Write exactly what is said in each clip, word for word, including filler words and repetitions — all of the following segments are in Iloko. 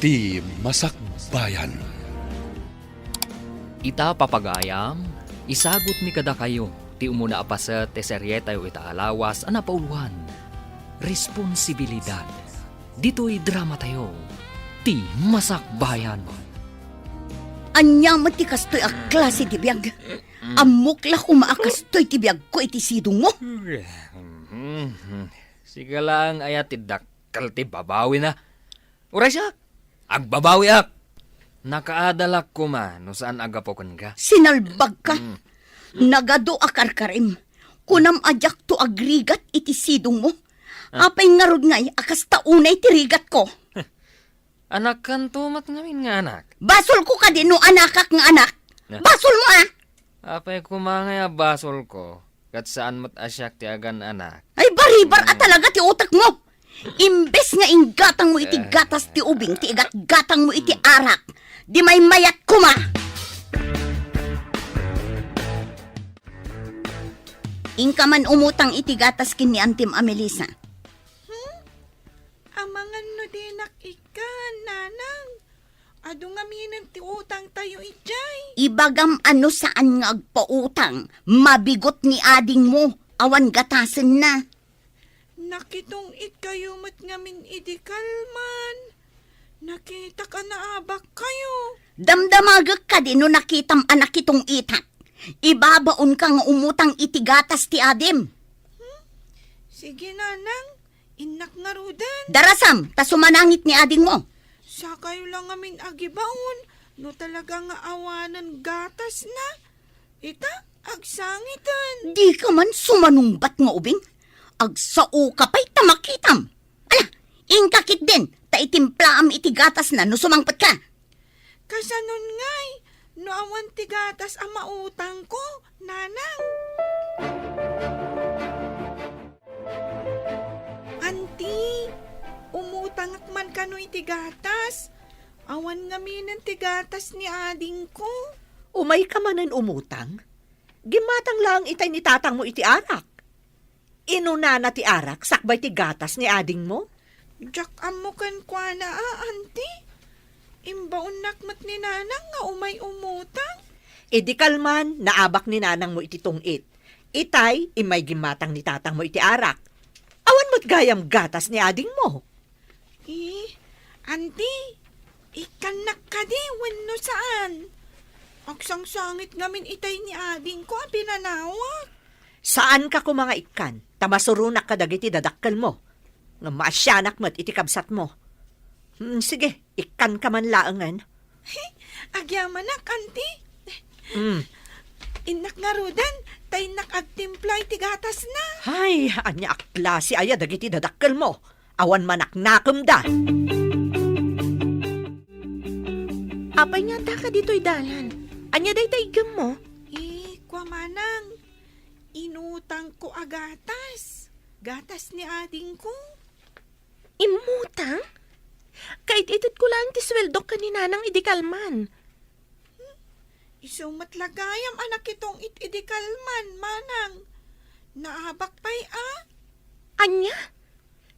Ti Masakbayan. Ita, papagayam, isagutmi kadakayo ti umuna a paset ti serietayo ita a lawas a napauloan, Responsibilidad. Ditoy dramatayo, Ti Masakbayan. Ania met ti kastoy a klase ti biag? Ammok la koma a kastoy ti biagko iti sidongmo. Sika laeng aya ti dakkel ti babawina. Uray siak, agbabawiak. Nakaadalak koma no saan a gapu kenka. Sinalbagka. Mm. Nagadu a karkarim. Kunam a diakto agrigat iti sidongmo. Ah. Apay ngarud ngay a kasta unay ti rigatko? Anakkanto met ngamin nga anak. Basolko kadi no anakak nga anak? Ah. Basolmo, a? Apay koma ngay a basolko, ket saan met a siak ti agan-anak. Ay, baribar a talaga ti utekmo! Imbes nga inggatangmo iti gatas ti ubing ti igatgatangmo iti arak, di maymayat koma! Inka man umutang iti gatas ken ni Antim a Melissa. Hmm? Amangan no dinak ikkan, Nanang. Adu ngaminen ti utangtayo idiay. Ibagam a no saan nga agpautang, mabigot ni adingmo, awan gatasenna. Nakitong-itkayo met ngamin idi kalman. Nakitak a naabakkayo. Damdamagek kadi no nakitam a nakitong-itak. Ibabaonka nga umutang iti gatas ti adim. Hmm? Sige, Nanang. Innak ngaruden. Darasam, ta sumanangit ni adingmo. Sakayo la ngamin agibaon, no talaga nga awanen gatasna. Ita, agsangiten. Dika man sumanungbat nga ubing. Agsao ka pay ta makitam. Ala, inka ketdin, ta itimplaam iti gatasna no sumangpetka. Kasanon ngay, no awan ti gatas a mautangko, Nanang? Anti, umutangak man kano iti gatas. Awan ngaminen ti gatas ni adingko. Umayka manen umutang? Gimmatang laeng itay ni tatangmo iti arak. Inunana ti arak sakbay ti gatas ni adingmo? Diak ammo kenkuana a, anti. Imbaonnak met ni Nanang nga umay umutang. Idi kalman, naabak ni Nanangmo iti tungit. Itay, immay gimmatang ni tatangmo iti arak. Awan met gayam gatas ni adingmo. Eh, anti, ikkannak kadi wenno saan? Agsangsangit ngamin itay ni adingko a pinanawak. Saanka koma nga ikkan, ta masuronak kadagiti dadakkelmo. Ngem maasianak met iti kabsatmo. Hmm, sige, ikkanka man laengen. Agyamanak, anti. Hmm. Innak ngaruden, ta innak agtimpla iti gatasna. Ay, ania a klase aya dagiti dadakkelmo? Awan manaknakemda. Apay nga addaka ditoy dalan? Ania dayta iggemmo? Eh, kua manang, inutangko a gatas. Gatas ni adingko. Immutang? Kaited-itedko laeng ti sueldok ken ni Nanang idi kalman. Isu met la gayam a nakitong-it idi kalman, manang. Naabak pay a? Ania?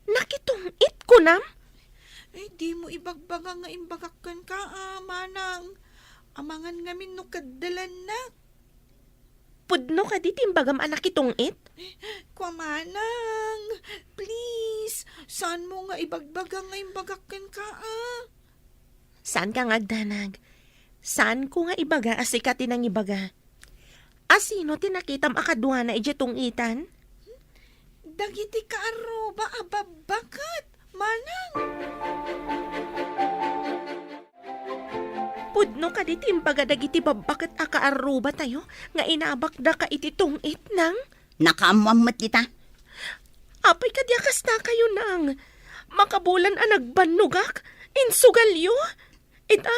Nakitong-it, kunam? Ay, dimo ibagbaga nga imbagak kenka, a, manang. Amangan ngamin no keddelannak. Pudno kadi ti imbagam a nakitong-it? Kua manang, please, saanmo nga ibagbaga nga imbagak kenka, a? Saanka nga agdanag. Saanko nga ibaga a sika ti nangibaga. A sino ti nakitam a kaduana idiay tong-itan? Dagiti kaarruba a babbaket, manang. Pudno kadi ti imbaga dagiti babbaket a kaarrubatayo nga inabakdaka iti tong-it, nang? Nakaammoam met dita. Apay kadi a kastakayo, nang? Makabulan a nagbannogak, insugalyo. Ita,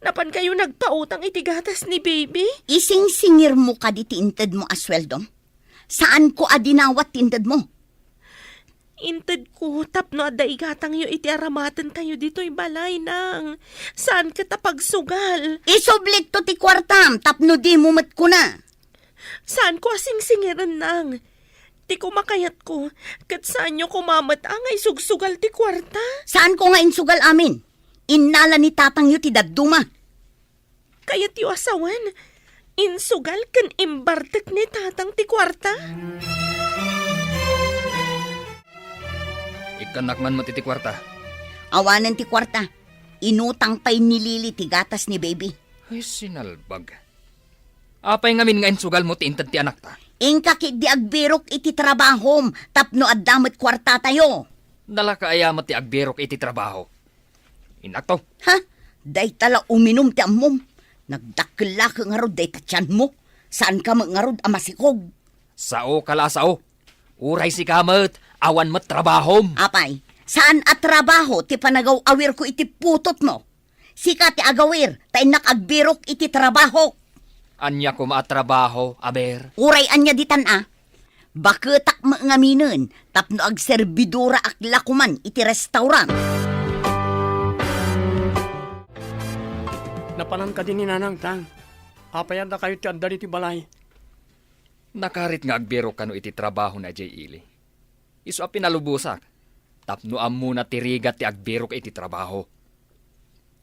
napankayo nagpautang iti gatas ni baby? Isingsingirmo kadi ti intedmo a sueldom? Saanko a dinawat ti intedmo. Intedko tapno adda igatangyo iti aramatentayo ditoy balay, nang. Saan ket a pagsugal. Isublikto ti kuartam tapno dimo met kuna. Saanko a singsingiren, nang. Ti kumakayatko, ket saanyo koma met a nga isugsugal ti kuarta. Saanko nga insugal amin. Innala ni tatangyo ti dadduma. Kayatyo a sawen, insugal ken imbartek ni tatang ti kuarta? Ikkannak man met iti kuarta. Awanen ti kuarta. Inutang pay ni Lily ti gatas ni baby. Ay, sinalbag. Apay ngamin nga insugalmo ti inted ti anakta? Inka ketdi agbirok iti trabahom tapno adda met kuartatayo. Nalaka aya met ti agbirok iti trabaho? Innakto. Ha? Dayta la uminum ti ammom. Nagdakkel la ka ngarud dayta tianmo. Saanka met ngarud a masikog. Saoka la a sao. Uray sika met, awan met trabahom. Apay, saan a trabaho ti panagaw-awirko iti putotmo? Sika ti agawir, ta innak agbirok iti trabahok. Ania koma a trabaho, aber? Uray ania ditan a? Baketak met ngaminen tapno agserbidoraak la koman iti restaurant. Napanan kadi ni Nanang, Tang? Apay a dakayo ti adda ditoy balay? Nakarit nga agbirok kano iti trabaho na idiay ili. Isu a pinalubosak, tapno ammona ti rigat ti agbirok iti trabaho.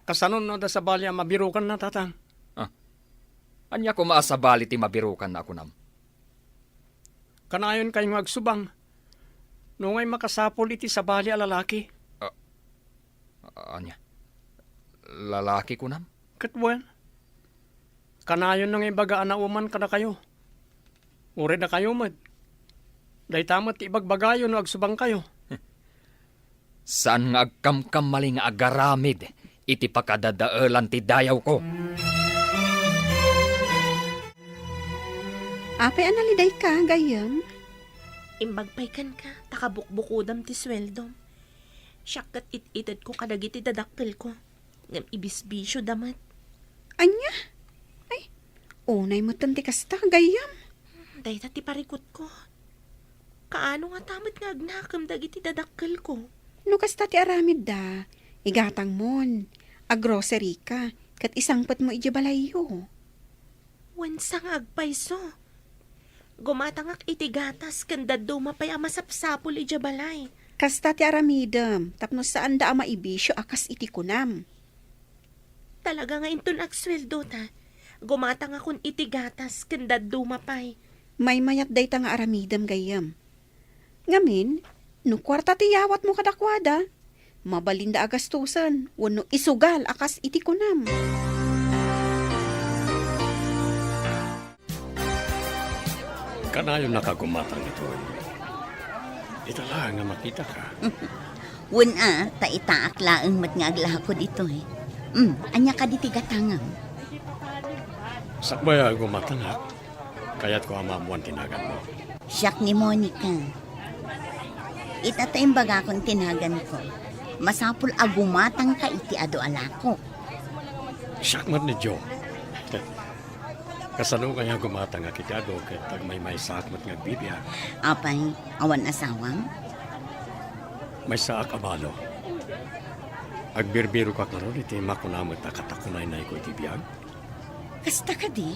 Kasano no adda sabali a mabirokanna, Tatang? Ah. Ania koma a sabali ti mabirokanna a kunam? Kanayon kayo nga agsubang. No ngay makasapul iti sabali a lalaki. Ah, ania? Lalaki kunam? Ket wen, kanayon nga ibaga a nauman kadakayo. Uray dakayo met. Dayta met ti ibagbagayo no agsubangkayo. Saan nga agkamkamali nga agaramid iti pakadadaelan ti dayawko. Apay a nalidayka, gayyem? Imbag pay kenka, ta kabukbukodam ti sueldom. Siak ket it-itedko kadagiti dadakkelko. Ngem ibisbisioda met. Ania? Ay, unay metten ti kasta, gayyem. Dayta ti parikutko. Kaano ngata met nga agnakem dagiti dadakkelko? No kasta ti aramidda, igatangmon, agroceryka, ket isangpetmo idiay balayyo. Wen sa nga agpayso. Gumatangak iti gatas ken dadduma pay a masapsapul idiay balay. Kasta ti aramidem tapno saanda a maibisio a kas iti kunam. Talaga nga inton agsueldo ta, gumatangakon iti gatas ken dadduma pay. Maymayat dayta nga aramidem, gayyem. Ngamin, no kuarta ti yawatmo kadakuada, mabalinda a gastusen wenno isugal a kas iti kunam. Kanayon a kagumatang ditoy. Ita laeng a makitaka. Wen a, ta itaak laeng met nga aglako ditoy. Hmm, ania kadi ti gatangem? Sakbay a gumatangak, kayatko a maammoan ti naganmo. Siak ni Monica. Ita ta imbagakon ti naganko. Masapul a gumatangka iti adu a lako. Siak met ni Joe. Kasano kaya gumatangak iti adu ket agmaymaysaak met nga agbibiag? Apay, awan asawam? Maysaak a balo. Agbirbirokak ngarud iti makuna met a katakunaynayko iti biag. Kasta kadi?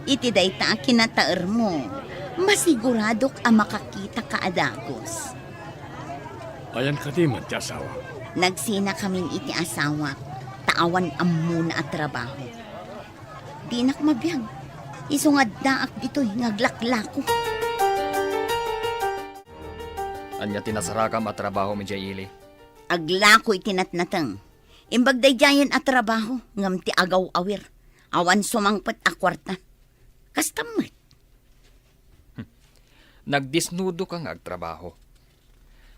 Iti dayta a kinataermo, masiguradok a makakitaka a dagus. Ayan kadi met ti asawa? Nagsinakamin iti asawak, ta awan ammona a trabaho. Dinak mabiag. Isu nga addaak ditoy nga aglaklako. Ania ti nasarakam a trabahom idiay ili? Aglako iti natnateng. Imbag daydiayen a trabaho, ngem ti agaw-awir. Awan sumangpet a kuarta. Kasta met. Nagdisnudoka nga agtrabaho.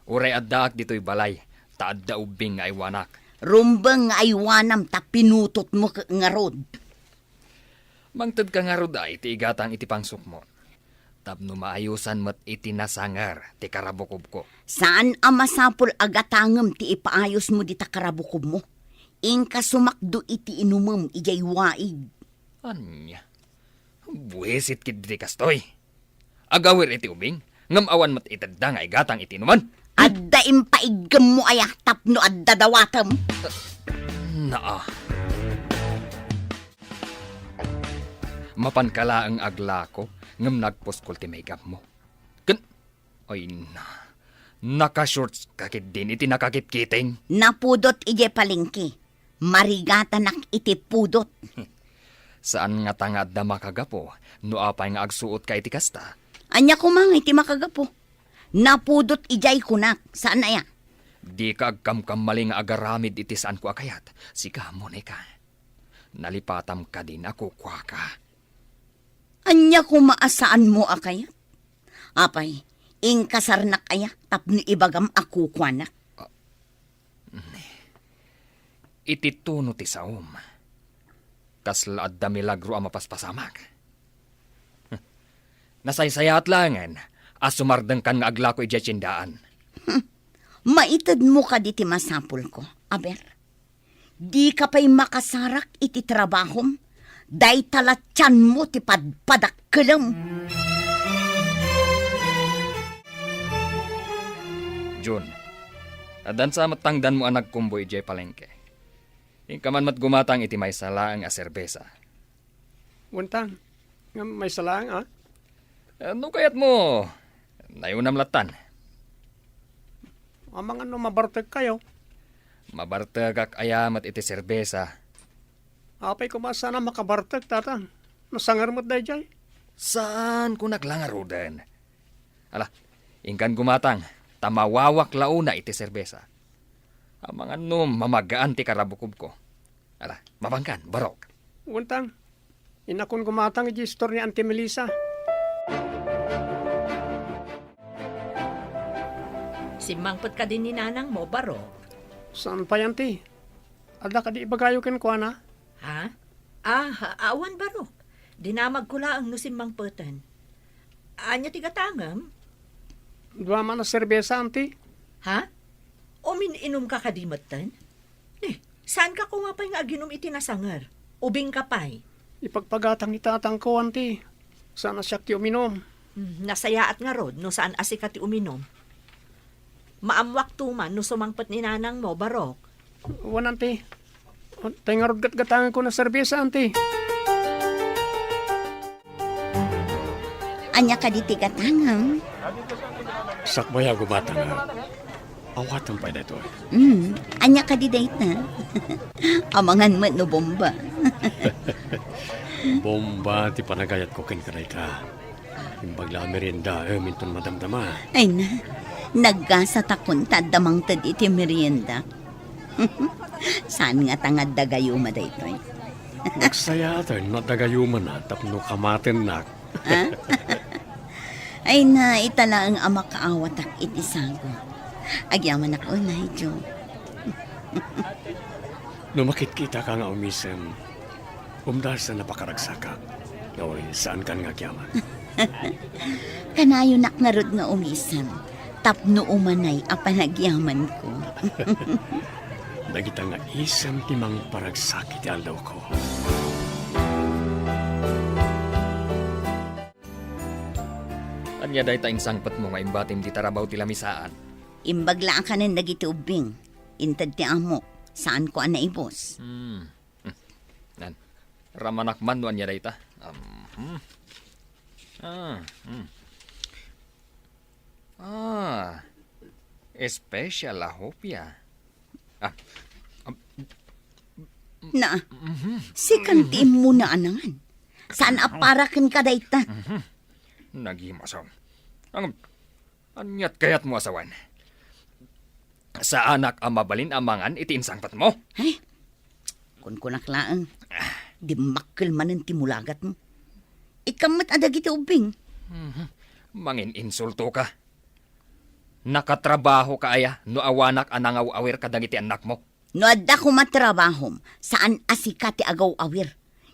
Uray addaak ditoy balay, ta adda ubbing nga aywanak. Rumbeng nga aywanam ta pinutotmo ket ngarud. Mangtedka ngarud a iti igatang iti pangsukmo, tapno maayosan met iti nasanger ti karabukobko. Saan a masapul a gatangem ti ipaayosmo dita karabukobmo. Inka sumakdo iti inumem idiay waig. Ania? Buisit ketdi ti kastoy. Agawir iti ubing, ngem awan met itedda nga igatang iti inuman. Adda impaiggem mo aya tapno adda dawatem? Naa. Mapanka laeng aglako, ngem nagpuskol ti maigapmo. Ken, ay na, Naka-shorts ka ketdin iti nakakitkiting? Napudot idiay palengke. Marigatanak iti pudot. Saan ngata nga adda makagapu no apay nga agsuotka iti kasta? Ania koma nga iti makagapu? Napudot idiay kunak, saan aya? Dika agkamkamali nga agaramid iti saanko a kayat. Sika, Monica. Nalipatam kadin a kukuaka. Ania koma a saanmo a kayat? Apay, inkasarnak aya tapno ibagam a kukuanak? Iti tono ti saom, kasla adda milagro a mapaspasamak. Nasaysayaat laengen a sumardengkan nga aglako idiay tiendaan. Maitedmo kadi ti masapulko, aber? Dika pay makasarak iti trabahom, dayta la tianmo ti padpadakkelem. Jun, addan sa met tangdanmo a nagkumboy idiay palengke. Inka man met gumatang iti maysa laeng a serbesa. Wen tang, ngem maysa laeng, a? Eh, no kayatmo, nayunam lattan. Amangan no mabartekkayo? Mabartekak aya met iti serbesa. Apay koma saan a makabartek, tatang? Nasanger met daydiay. Saan ko naglangaruden. Ala, inkan gumatang, ta mawawak la una iti serbesa. Amangan no mamagaan ti karabukobko. Ala, mabangkan, barok. Wen tang, inakon gumatang iti istor ni Auntie Melissa. Simmangpet kadi ni nanangmo, barok? Saan pay, Auntie. Adda kadi ibagayo kenkuana? Ha? Ah, awan, barok. Dinamagko laeng no simmangpeten. Ania ti gatangem? Dua man a serbesa, Auntie. Ha? Umin-inumka kadi metten? Eh, saanka koma pay nga aginum iti nasanger? Ubingka pay? Ipagpagatang ni tatangko, Auntie. Saan a siak ti uminum. Hmm, nasayaat ngarud no saan a sika ti uminum. Maammoakto man no sumangpet ni nanangmo, barok. Wen, Auntie. Tay ngarud gatgatangenko a serbesa, Auntie. Ania kadi ti gatangem? Sakbay a gumatangak. Awatem pay daytoy. Mm, ania kadi dayta? Amangan met no bomba. Bomba ti panagayatko kenka dayta. Imbag la a meriendaem inton madamdama. Ay na, naggasatakon ta adda mangted iti merienda. Saan ngata nga adda gayuma daytoy? Nagsayaaten no adda gayumana tapno kamatennak. Ha? Ay na, ita laeng a makaawatak iti sago. Agyamanak unay, Jo. No makitkitaka nga umisem, umdasan a pakaragsakak. Oy, saankan nga agyaman. Kanayonak ngarud nga umisem, tapno umanay a panagyamanko. Dagita nga isem ti mangparagsakit ti aldawko. Ania dayta insangpetmo nga imbatim ti tarabaw ti lamisaan? Imbag la a kanen dagiti ubbing. Inted ti amok, saanko a naibus. Hmm. Hmm. Nan, ramanak man no ania dayta. Um, hmm. Ah, hmm. Ah, special a hopia. Ah, um, Na, mhm. Sikan ti immuna a nangan. Saan a para kenka dayta? Mhm. Nagimasaw. Ang, aniat kayatmo a sawen? Saanak a mabalin a mangan iti insangpetmo? Ay, kunkunak laeng. Dimmakkel manen ti mulagatmo. Ikam met a dagiti ubbing. Mhm. Mangin-insulto ka. Nakatrabaho ka aya no awanak a nangaw-awir kadagiti annakmo? No adda koma trabahom, saan a sika ti agaw-awir.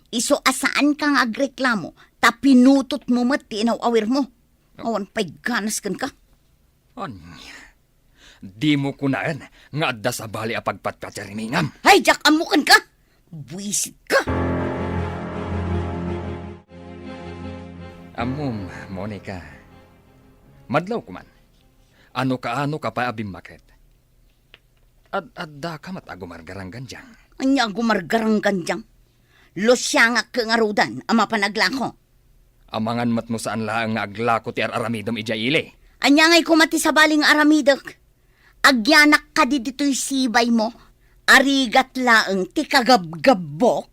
Isu a saanka nga agreklamo, ta pinutotmo met ti inaw-awirmo. Awan pay ganas kenka. Ania? Dimo kunaen nga adda sabali a pagpatpatrimingam? Ay, diak ammo kenka! Buisitka! Ammom, Monica. Madlaw koman. Ano kaano ka pay a bimmaket? Ad-addaka met a gumargaranggandiang. Ania a gumargaranggandiang? Lusiangak ngaruden a mapan aglako. Amangan met no saan laeng nga aglako ti ar-aramidem idiay ili. Ania ngay koma ti sabali nga aramidek? Agyanak kadi ditoy sibaymo? Arigat laeng ti kagabgabbok?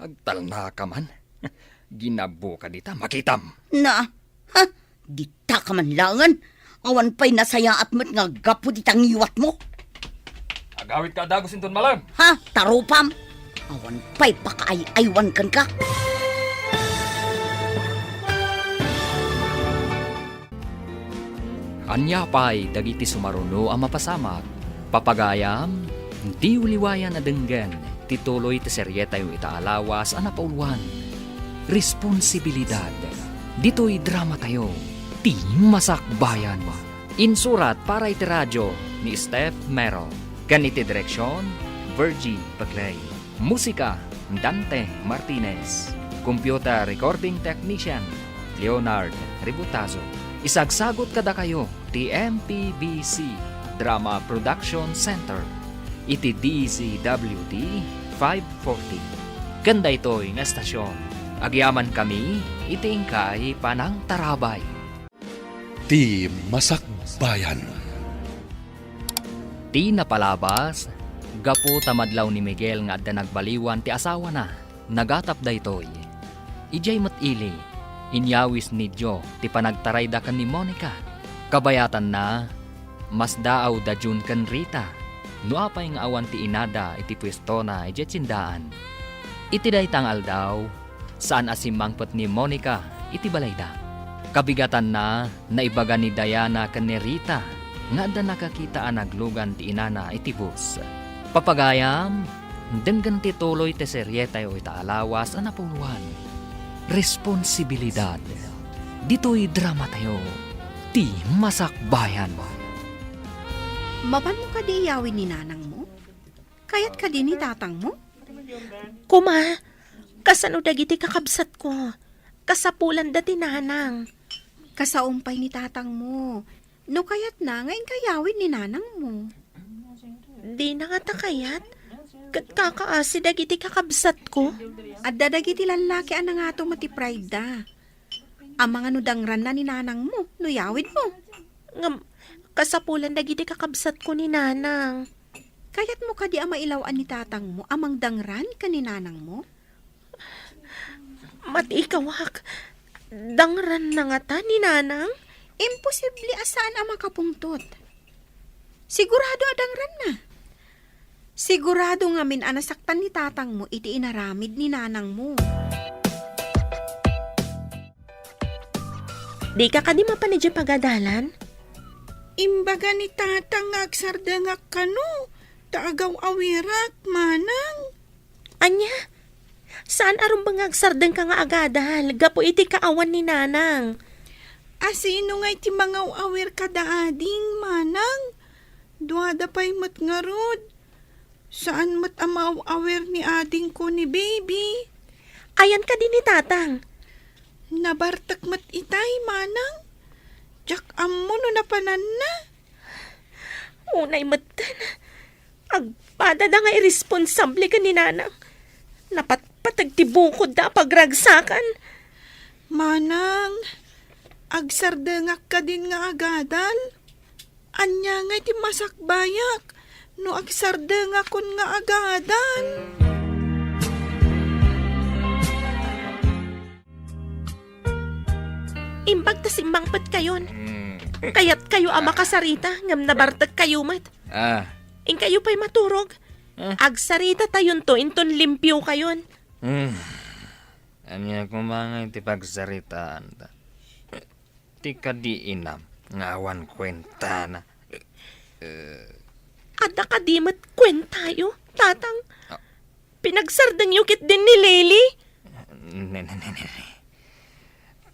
Agtalnaka man. Ginabbo ka dita, makitam. Na, ha? Dita ka man laengen? Awan pay nasayaat met nga gapu dita ngiwatmo. Agawidka a dagus inton malem. Ha? Tarupam? Awan pay pakaay-aywan kenka. Ania pay dagiti sumaruno a mapasamak? Papagayam, diyo liwayan a denggen ti tuloy ti serietayo ita a lawas a napauluan, Responsibilidad. Ditoy dramatayo, Ti Masakbayan. Insurat para iti radio ni Steph Mero, ken iti direksion, Virgie Paclay. Musika, Dante Martinez. Computer recording technician, Leonard Ributazo. Isagsagut kadakayo ti M P B C Drama Production Center iti D Z W T five forty. Ken daytoy nga estasyon, agyamankami iti inkay panangtarabay. Ti Masakbayan. Ti napalabas, gapu ta madlaw ni Miguel nga adda nagbaliwan ti asawana, nagatap daytoy. Idiay met ili, inyawis ni Joe ti panagtarayda ken ni Monica. Kabayatanna, masdaawda June ken Rita, no apay nga awan ti inada iti puestona idiay tiendaan. Iti dayta nga aldaw, saan a simmangpet ni Monica iti balayda. Kabigatanna, naibaga ni Diana ken ni Rita nga adda nakakita a naglugan ti inana iti bus. Papagayam, denggen ti tuloy ti serietayo ita a lawas a napauluan, Responsibilidad. Ditoy dramatayo, Ti Masakbayan. Mapanmo kadi iyawid ni nanangmo? Kayat kadi ni tatangmo? Kuma, kasano dagiti kakabsatko? Kasapulanda ti nanang. Kasaom pay ni tatangmo. No kayatna nga inka iyawid ni nanangmo. Dina ngata kayat. Ket kakaasi dagiti kakabsatko. Adda dagiti lallaki a nangato met ti pride da. Amangan no dangranna ni nanangmo no iyawidmo. Ngem, kasapulan dagiti kakabsatko ni nanang. Kayatmo kadi a mailaw-an ni tatangmo a mangdangran ken ni nanangmo? Mati ikawak, dangranna ngata ni nanang? Imposible a saan a makapungtot. Sigurado a dangranna. Sigurado ngamin a nasaktan ni tatangmo iti inaramid ni nanangmo. Dika kadi mapan idiay pagadalan? Imbaga ni tatang nga agsardengak kano, ta agaw-awirak, manang. Ania? Saan a rumbeng nga agsardengka nga agadal gapu iti kaawan ni nanang? A sino ngay ti mangaw-awir kada ading, manang? Duada pay met ngarud. Saan met a maaw-awir ni adingko ni baby. Ayan kadi ni tatang? Nabartek met itay, manang. Diak ammo no napananna. Unay metten, agpadada nga irresponsable ken ni nanang. Napatpateg ti bukodda a pagragsakan. Manang, agsardengak kadin nga agadal? Ania ngay ti masakbayak no agsardengakon nga agadal? Imbag ta simmangpetkayon. Mm. Kayatkayo a makasarita, ngem nabartekkayo met. Ah. Inkayo pay maturog. Ah. Agsaritatayon to inton limpiokayon. Mm. Ania koma ngay ti pagsaritaanta? Ti kadi inam nga awan kuentana. Eh. Adda kadi met kuentayo, tatang? Ah. Pinagsardengyo ketdin ni Lily? Ne, ne, ne, ne, ne.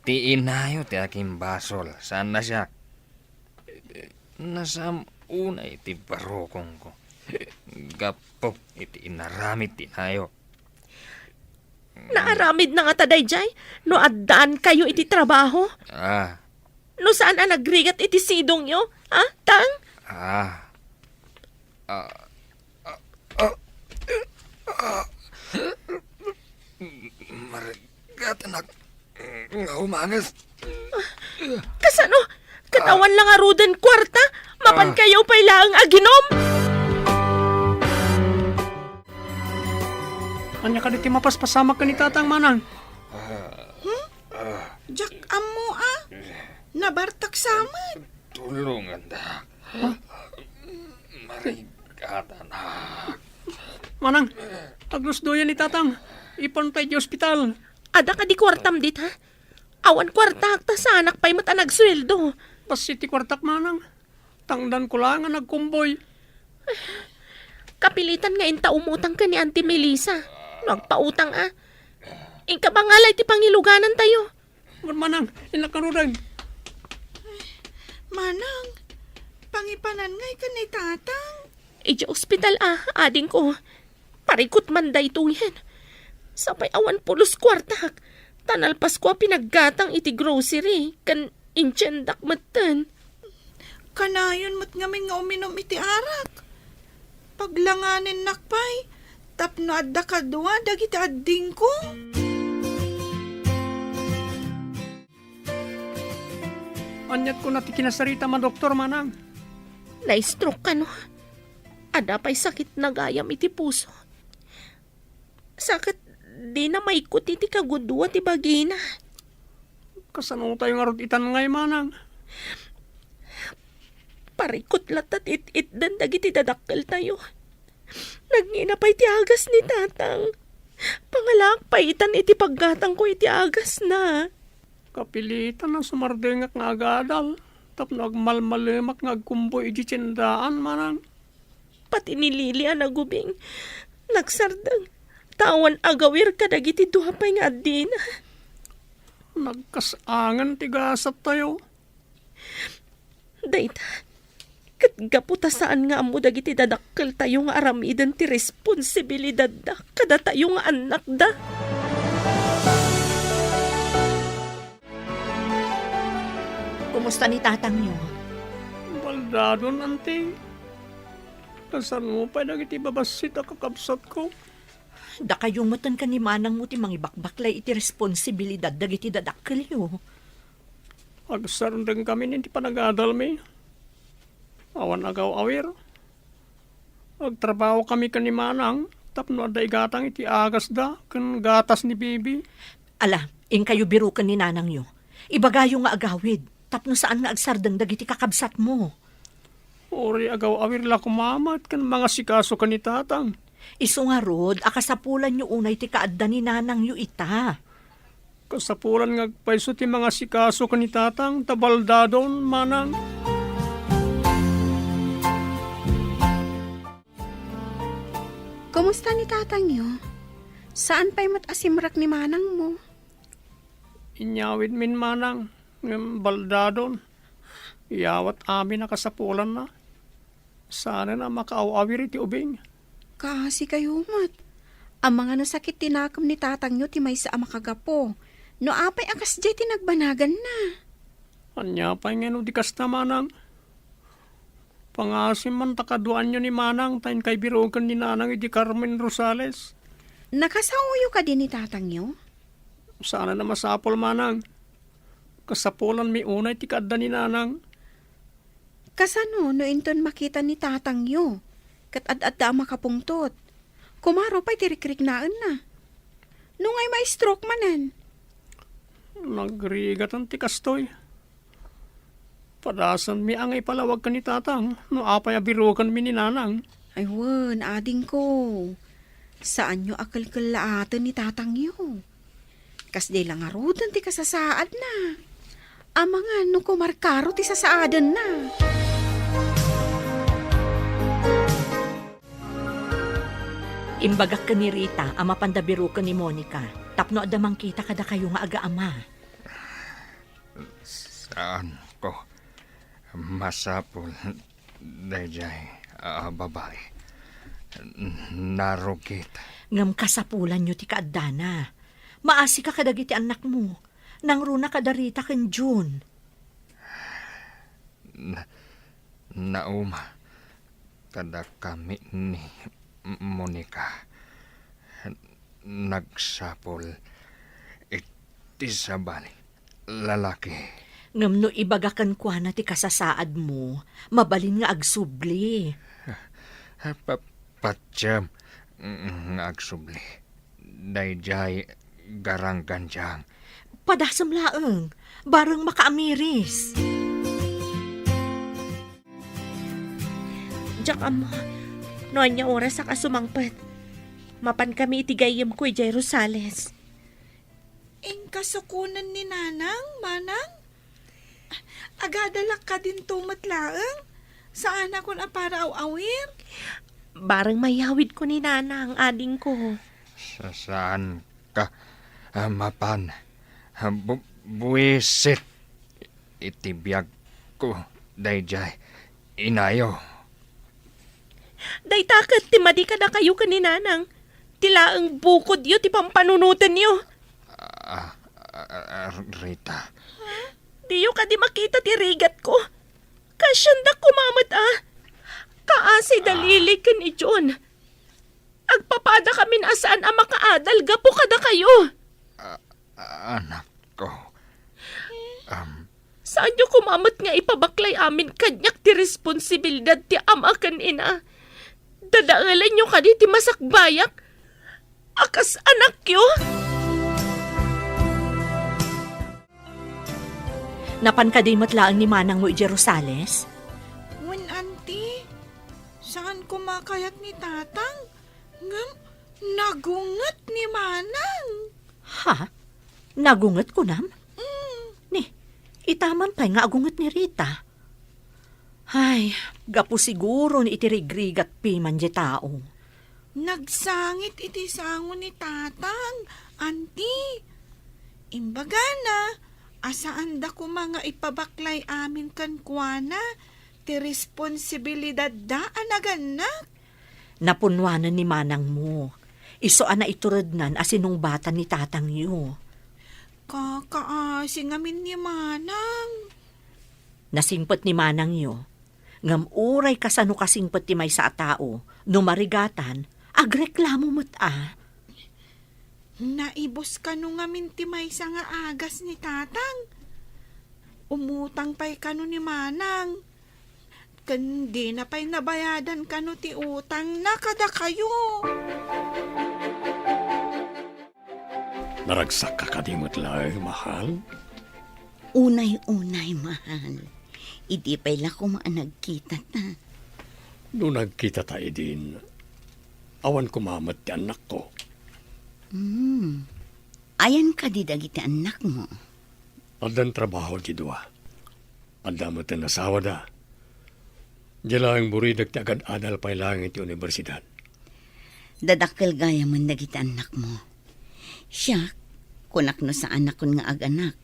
Ti inayo ti akimbasol, saan a siak. Nasaam unay ti barukongko gapu iti inaramid ti inayo. Naaramidna ngata daydiay no addaankayo iti trabaho? Ah. No saan a nagrigat iti sidongyo, a, Tang? Ah. Ah. Ah. Ah. Ah. Marigatanak nga umanges. Kasano? Ket awan la ngaruden kuarta, mapan Ah. kayo pay laeng aginom. Ania kadi ti mapaspasamak ken ni Tatang, Manang? Hmm? Diak ammo, a. Nabartak sa met. Tulongandak. Marigatanak. Manang, aglusdoyan ni Tatang. Ipan pay di ospital. Adda kadi kuartam dita? Awan kuartak ta saanak pay met a nagsueldo. Bassit ti kuartak, Manang. Tangdanko laeng a nagkumboy. Kapilitan nga inta umutang ken ni Auntie Melissa. No agpautang a. Inka bangala iti pangiluganantayo. Wen, Manang, innak ngaruden. Manang, pangipanan ngay ken ni Tatang. Idiay ospital a, adingko. Parikut man daytoyen. Sapay awan pulos kuartak. Ta nalpasko a pinaggatang iti grocery, ken intiendak metten. Kanayon met ngamin nga uminum iti arak. Paglanganennak pay, tapno adda kadua dagiti addingko. Aniat kuna ti kinasaritam a doktor, Manang? Na-stroke kano? Adda pay sakit nagayam iti puso. Sa ket dina maikut iti kagudua ti bagina. Kasano tayo ngarud itan ngay, Manang? Parikut latta ti it-itdan dagiti dadakkeltayo. Nagngina pay ti agas ni Tatang. Pangalaak pay itan iti paggatangko iti agasna. Kapilitan a sumardengak nga agadal tapno agmalmalemak nga agkumboy idiay tiendaan, Manang. Pati ni Lily a nagubing, nagsardeng, ta awan agawir kadagiti dua pay nga addina. Nagkas-angen ti gasattayo. Dayta, ket gapu ta saan nga ammo dagiti dadakkeltayo nga aramiden ti responsibilidadda kadatayo nga annakda. Kumusta ni tatangyo? Baldadon, Auntie. Kasano pay dagiti babassit a kakabsatko? Dakayo metten ken ni manangmo ti mangibakbaklay iti responsibilidad dagiti dadakkelyo. Agsardengkamin iti panagadalmi. Awan agaw-awir. Agtrabahokami ken ni manang tapno adda igatang iti agasda ken gatas ni Bibi. Ala, inkayo biroken ni nanangyo. Ibagayo nga agawid tapno saan nga agsardeng dagiti kakabsatmo. Uray agaw-awir la koma met ken mangasikaso ken ni tatang. Isu ngarud a kasapulanyo unay ti kaadda ni nanangyo ita. Kasapulan nga agpayso ti mangasikaso ken ni tatang ta baldadon, manang. Kumusta ni tatangyo? Saan pay met a simrek ni manangmo? Inyawidmin, manang, ngem baldadon. Yawat amin a kasapulanna. Saanen a makaaw-awir iti ubing. Kaasikayo met. Amangan a sakit ti nakem ni tatangyo ti maysa a makagapu. No apay a kasdiay ti nagbanaganna? Ania pay ngeno di kasta, manang? Pangasim man ta kaduaanyo ni manang ta inkay biroken ni nanang idi Carmen Rosales. Nakasaoyo kadi ni tatangyo? Saanen a masapul, manang. Kasapulanmi unay ti kaadda ni nanang. Kasano no inton makita ni tatangyo ket ad-adda a makapungtot? Kumaro pay ti rikriknaenna. No ngay ma-stroke manen? Nagrigatan ti kastoy. Padasanmi a nga ipalawag ken ni tatang no apay a birokenmi ni nanang. Ay wen, adingko. Saanyo a kelkellaaten ni tatangyo. Kasdiay la ngaruden ti kasasaadna. Amangan no kumarkaro ti sasaadenna. Imbagak ken ni Rita a mapanda biroken ni Monica tapno adda mangkita kadakayo nga agaama. Saanko masapul daydiay a babai. Narugit. Ngem kasapulanyo ti kaaddana. Maasika kadagiti annakmo. Nangruna kada Rita ken June. Na-, nauma kadakami ni Monica. Nagsapul iti sabali lalaki. Ngem no ibaga kenkuana ti kasasaadmo, mabalin nga agsubli. Pa-, patiem, mm, nga agsubli. Daydiay garanggandiang. Padasem laeng, bareng makaamiris. Diak ammo no ania orasak a sumangpet. Mapankami iti gayyemko idiay Rosales. Inkasukonen ni Nanang, Manang? Agadalak kadinto met laeng? Saanakon a para aw-awir? Bareng mayawidko ni Nanang, adingko. Sa-, saan ka, ah, mapan. Ah, bu-, buwisit iti biagko daydiay, inayo. Dayta ket ti madi kadakayo ken ni Nanang. Ti laeng bukodyo ti pampanunotenyo. Ah, ah, ah, Rita. Diyo kadi makita ti rigatko? Kaasianda koma met a. Kaasi da Lily ken ni John. Agpapadakamin a saan a makaadal gapu kadakayo. Ah, anakko. Am. Saanyo koma met nga ipabaklay amin kaniak ti responsibilidad ti ama ken ina. Dadaelenyo kadi ti masakbayak a kas anakyo? Napan kadi met laeng ni Manangmo idiay Rosales? Wen, Auntie. Saan koma kayat ni Tatang? Ngem nagunget ni Manang. Ha? Nagunget kunam? Mm. Ni, ita man pay nga agunget ni Rita. Ay, gapu siguron iti rigrigat piman diay tao. Nagsangit iti sango ni Tatang, Auntie. Imbagana a saanda koma nga ipabaklay amin kenkuana ti responsibilidadda a nagannak. Napunnoanen ni manangmo. Isu a naiturednan a sinungbatan ni tatangyo. Kakaasi ngamin ni manang. Nasingpet ni manangyo. Ngem uray kasano kasingpet ti maysa a tao, no marigatan, agreklamo met a. Naibus kano ngamin ti maysa nga agas ni tatang. Umutang pay kano ni manang. Ken dina pay nabayadan kano ti utangna kadakayo. Naragsakka kadi met laeng, mahal? Unay-unay, mahal. Idi pay la koma a nagkitata. No nagkitata idin, awan koma met ti annakko. Hmm. Ayan kadi dagiti annakmo? Addan trabaho ti dua. Adda met ti nasawada. Diay laeng buridek ti agad-adal pay laeng iti universidad. Dadakkel gayamen dagiti annakmo. Siak, kunak no saanakon nga aganak,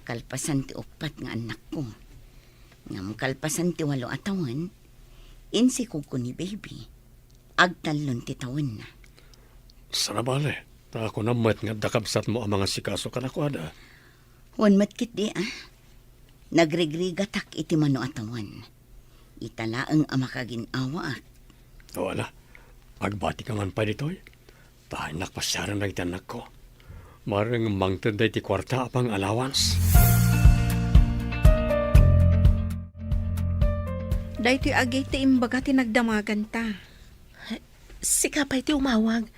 kalpasan ti uppat nga annakko. Ngem kalpasan ti walo a tawen, insikogko ni baby. Agtallon ti tawenna. Saan a bale, ta kunam met nga adda kabsatmo a mangasikaso kadakuada. Wen met ketdi a. Nagrigrigatak iti mano a tawen. Ita laeng a makagin-awaak. O, ala, agbatika man pay ditoy. Ta innak pasiaren dagiti annakko. Maring mangted daytoy kuarta a pang-allowance. Daytoy agi ti imbaga ti nagdamaganta. Sika pay ti umawag.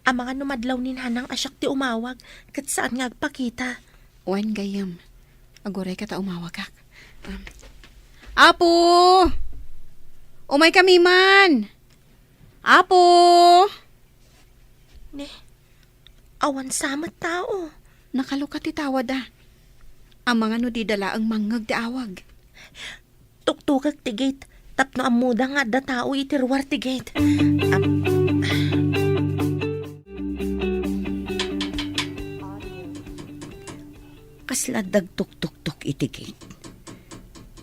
Amangan no madlaw ni Nanang a siak ti umawag, ket saan nga agpakita. Wen, gayyem. Agurayka ta umawagak. Um, Apo! Umaykami man! Apo! Ne, awan sa met tao. Nakalukat ti tawada. Amangan no dida laeng mangngeg ti awag. Tuktukek ti gate tapno ammoda nga adda tao iti ruar ti gate. Am-, Kasla adda agtuktuktok iti gate.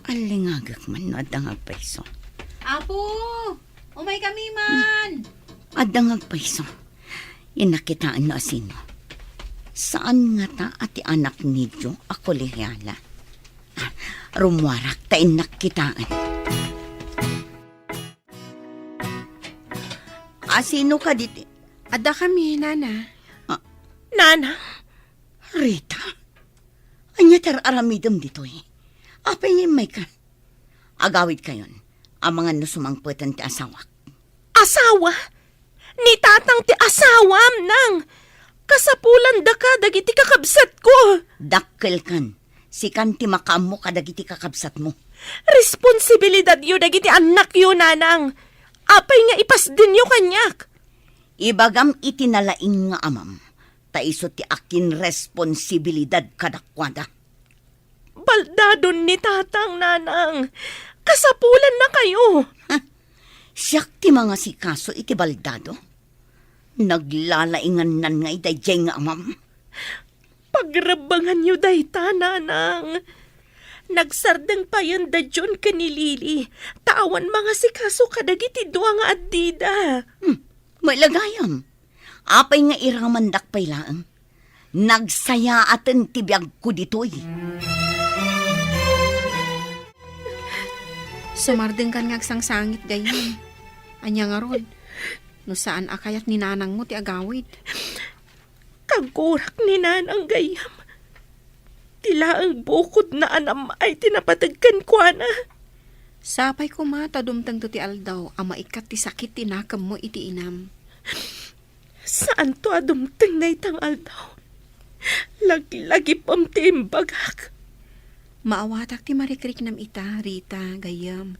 Allingagek man no adda nga agpayso. Apo! Umaykami man! Adda nga agpayso. Innak kitaen no asino. Saan ngata a ti anak ni Jo a kolehiala. Ah, rummuarak ta innak kitaen. Asino kadi ti? Addakami, Nana. Ah. Nana? Rita? Ania ti ar-aramidem ditoy? Apay nga immayka? Agawidkayon, amangan no sumangpeten ti asawak. Asawa? Ni tatang ti asawam, nang! Kasapulandaka dagiti kakabsatko! Dakkelkan, sikan ti makaammo kadagiti kakabsatmo. Responsibilidadyo dagiti annakyo, nanang. Apay nga ipasdenyo kaniak? Ibagam iti nalaing nga amam, ta isu ti akinresponsibilidad kadakuada. Baldadon ni tatang, nanang. Kasapulannakayo. Ha? Siak ti mangasikaso iti baldado? Naglalaingannan ngay daydiay nga amam? Pagrebbenganyo dayta, nanang. Nagsardeng payen da Jun ken ni Lily, ta awan mangasikaso kadagiti dua nga addida. Hmm, mailagayam. Apay nga iramandak pay laeng? Nagsayaaten ti biagko ditoy. Sumardengkan nga agsangsangit, gayyem. Ania ngarud, no saan a kayat ni nanangmo ti agawid? Kagurak ni nanang, gayyem. Ti laeng bukodna a nam-ay ti napateg kenkuana. Sapay koma ta dumtengto ti aldaw a maikkat ti sakit ti nakemmo iti inam. Saanto a dumteng dayta nga aldaw. Laglagipem ti imbagak. Maawatak ti marikriknam ita, Rita, gayyem.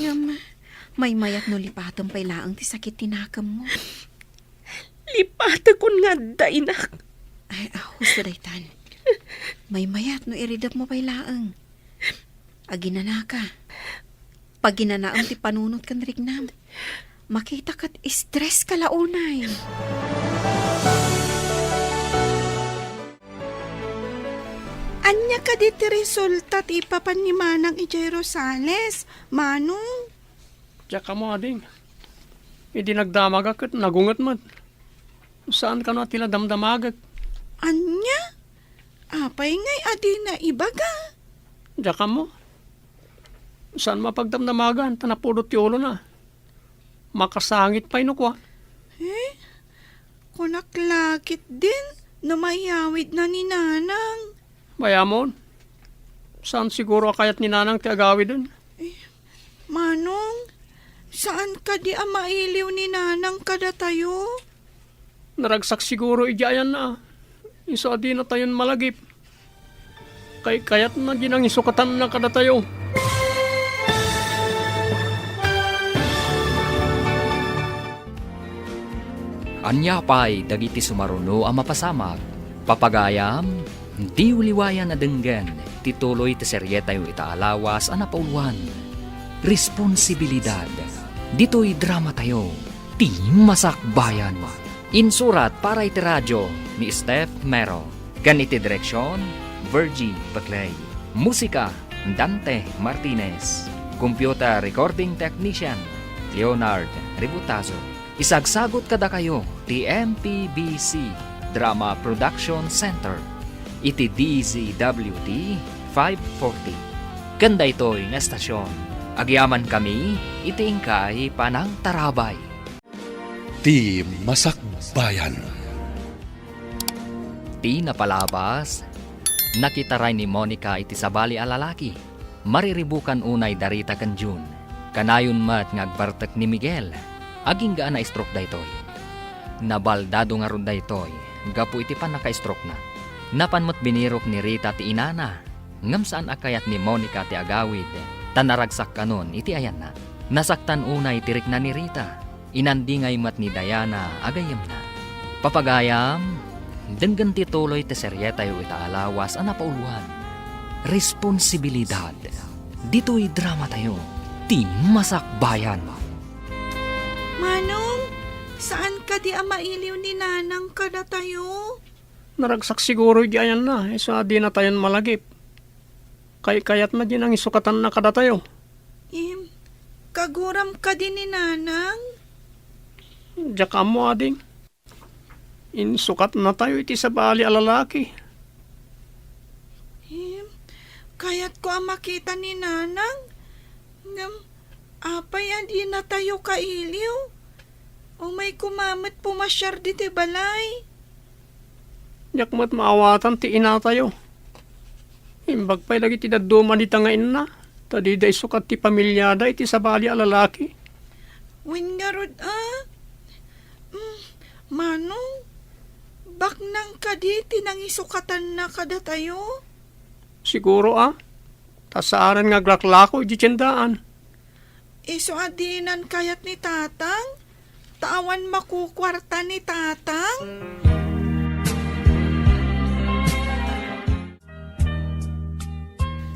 Ngem, maymayat no lipatem pay laeng ti sakit ti nakemmo. Lipatekon nga adda inak. Ay, ah, husto daytan. Maymayat no iridepmo pay laeng. Aginanaka. Paginanaem ti panunot ken riknam. Makita ket stress ka la unay. Ania kadi ti resulta ti ipapan ni Manang idiay Rosales, Manong? Diak ammo, ading. Idi nagdamagak ket nagunget met. Saan kano a ti la damdamagek. Ania? Apay ngay a dina ibaga? Diak ammo. Saan mapagdamdamagan ta napudot ti ulona. Makasangit pay no kua. Eh? Kunak la ketdin no mayawidna ni Nanang. Bay-amon, saan siguro a kayat ni Nanang ti agawiden. Eh, Manong, saan kadi a mailiw ni Nanang kadatayo? Naragsak siguro idiay ayanna. Isu a dinatayon malagip. Kaykayatna di nangisukatanna kadatayo. Ania pay dagiti sumaruno a mapasamak? Papagayam, diyo liwayan a denggen ti tuloy ti serietayo ita a lawas a napauluan, Responsibilidad. Ditoy dramatayo, Ti Masakbayan. Insurat para iti radio ni Steph Mero, ken iti direksion, Virgie Paclay. Musika, Dante Martinez. Computer recording technician, Leonard Ributazo. Isagsagut kadakayo ti M P B C Drama Production Center iti D Z W T five forty. Ken daytoy nga estasion, agyamankami iti inkay panangtarabay. Ti Masakbayan. Ti napalabas, nakitaray ni Monica iti sabali a lalaki. Mariribukan unay da Rita ken Jun. Kanayon met nga agbartek ni Miguel. Agingga a na-stroke daytoy. Nabaldado ngarud daytoy gapu iti pannaka-stroke-na. Napan met binirok ni Rita ti inana, ngem saan a kayat ni Monica ti agawid, ta naragsak kanon iti ayanna. Nasaktan unay ti rikna ni Rita. Inandingay met ni Diana a gayyemna. Papagayam, denggen ti tuloy ti serietayo ita a lawas a napauluan, Responsibilidad. Ditoy dramatayo, Ti Masakbayan. Manong, saan kadi a mailiw ni Nanang kadatayo? Naragsak siguro idiay ayanna, isu a dinatayon malagip. Kaykayatna di nangisukatanna kadatayo. Em, kaguram kadi ni Nanang? Diak ammo, ading. Insukatnatayo iti sabali a lalaki. Em, kayatko a makita ni Nanang. Ngem, apay a dinatayo kailiw? Umay koma met pumasiar ditoy balay. Diak met maawatan ti inatayo. Imbag pay dagiti dadduma dita nga inna, ta dida isukat ti pamiliada iti sabali a lalaki. Wen ngarud a? Mm, Manong, baknang kadi ti nangisukatanna kadatayo? Siguro a, ta saanen nga aglaklako iti tiendaan. Isu a dinan kayat ni Tatang? Ta awan makukuarta ni Tatang?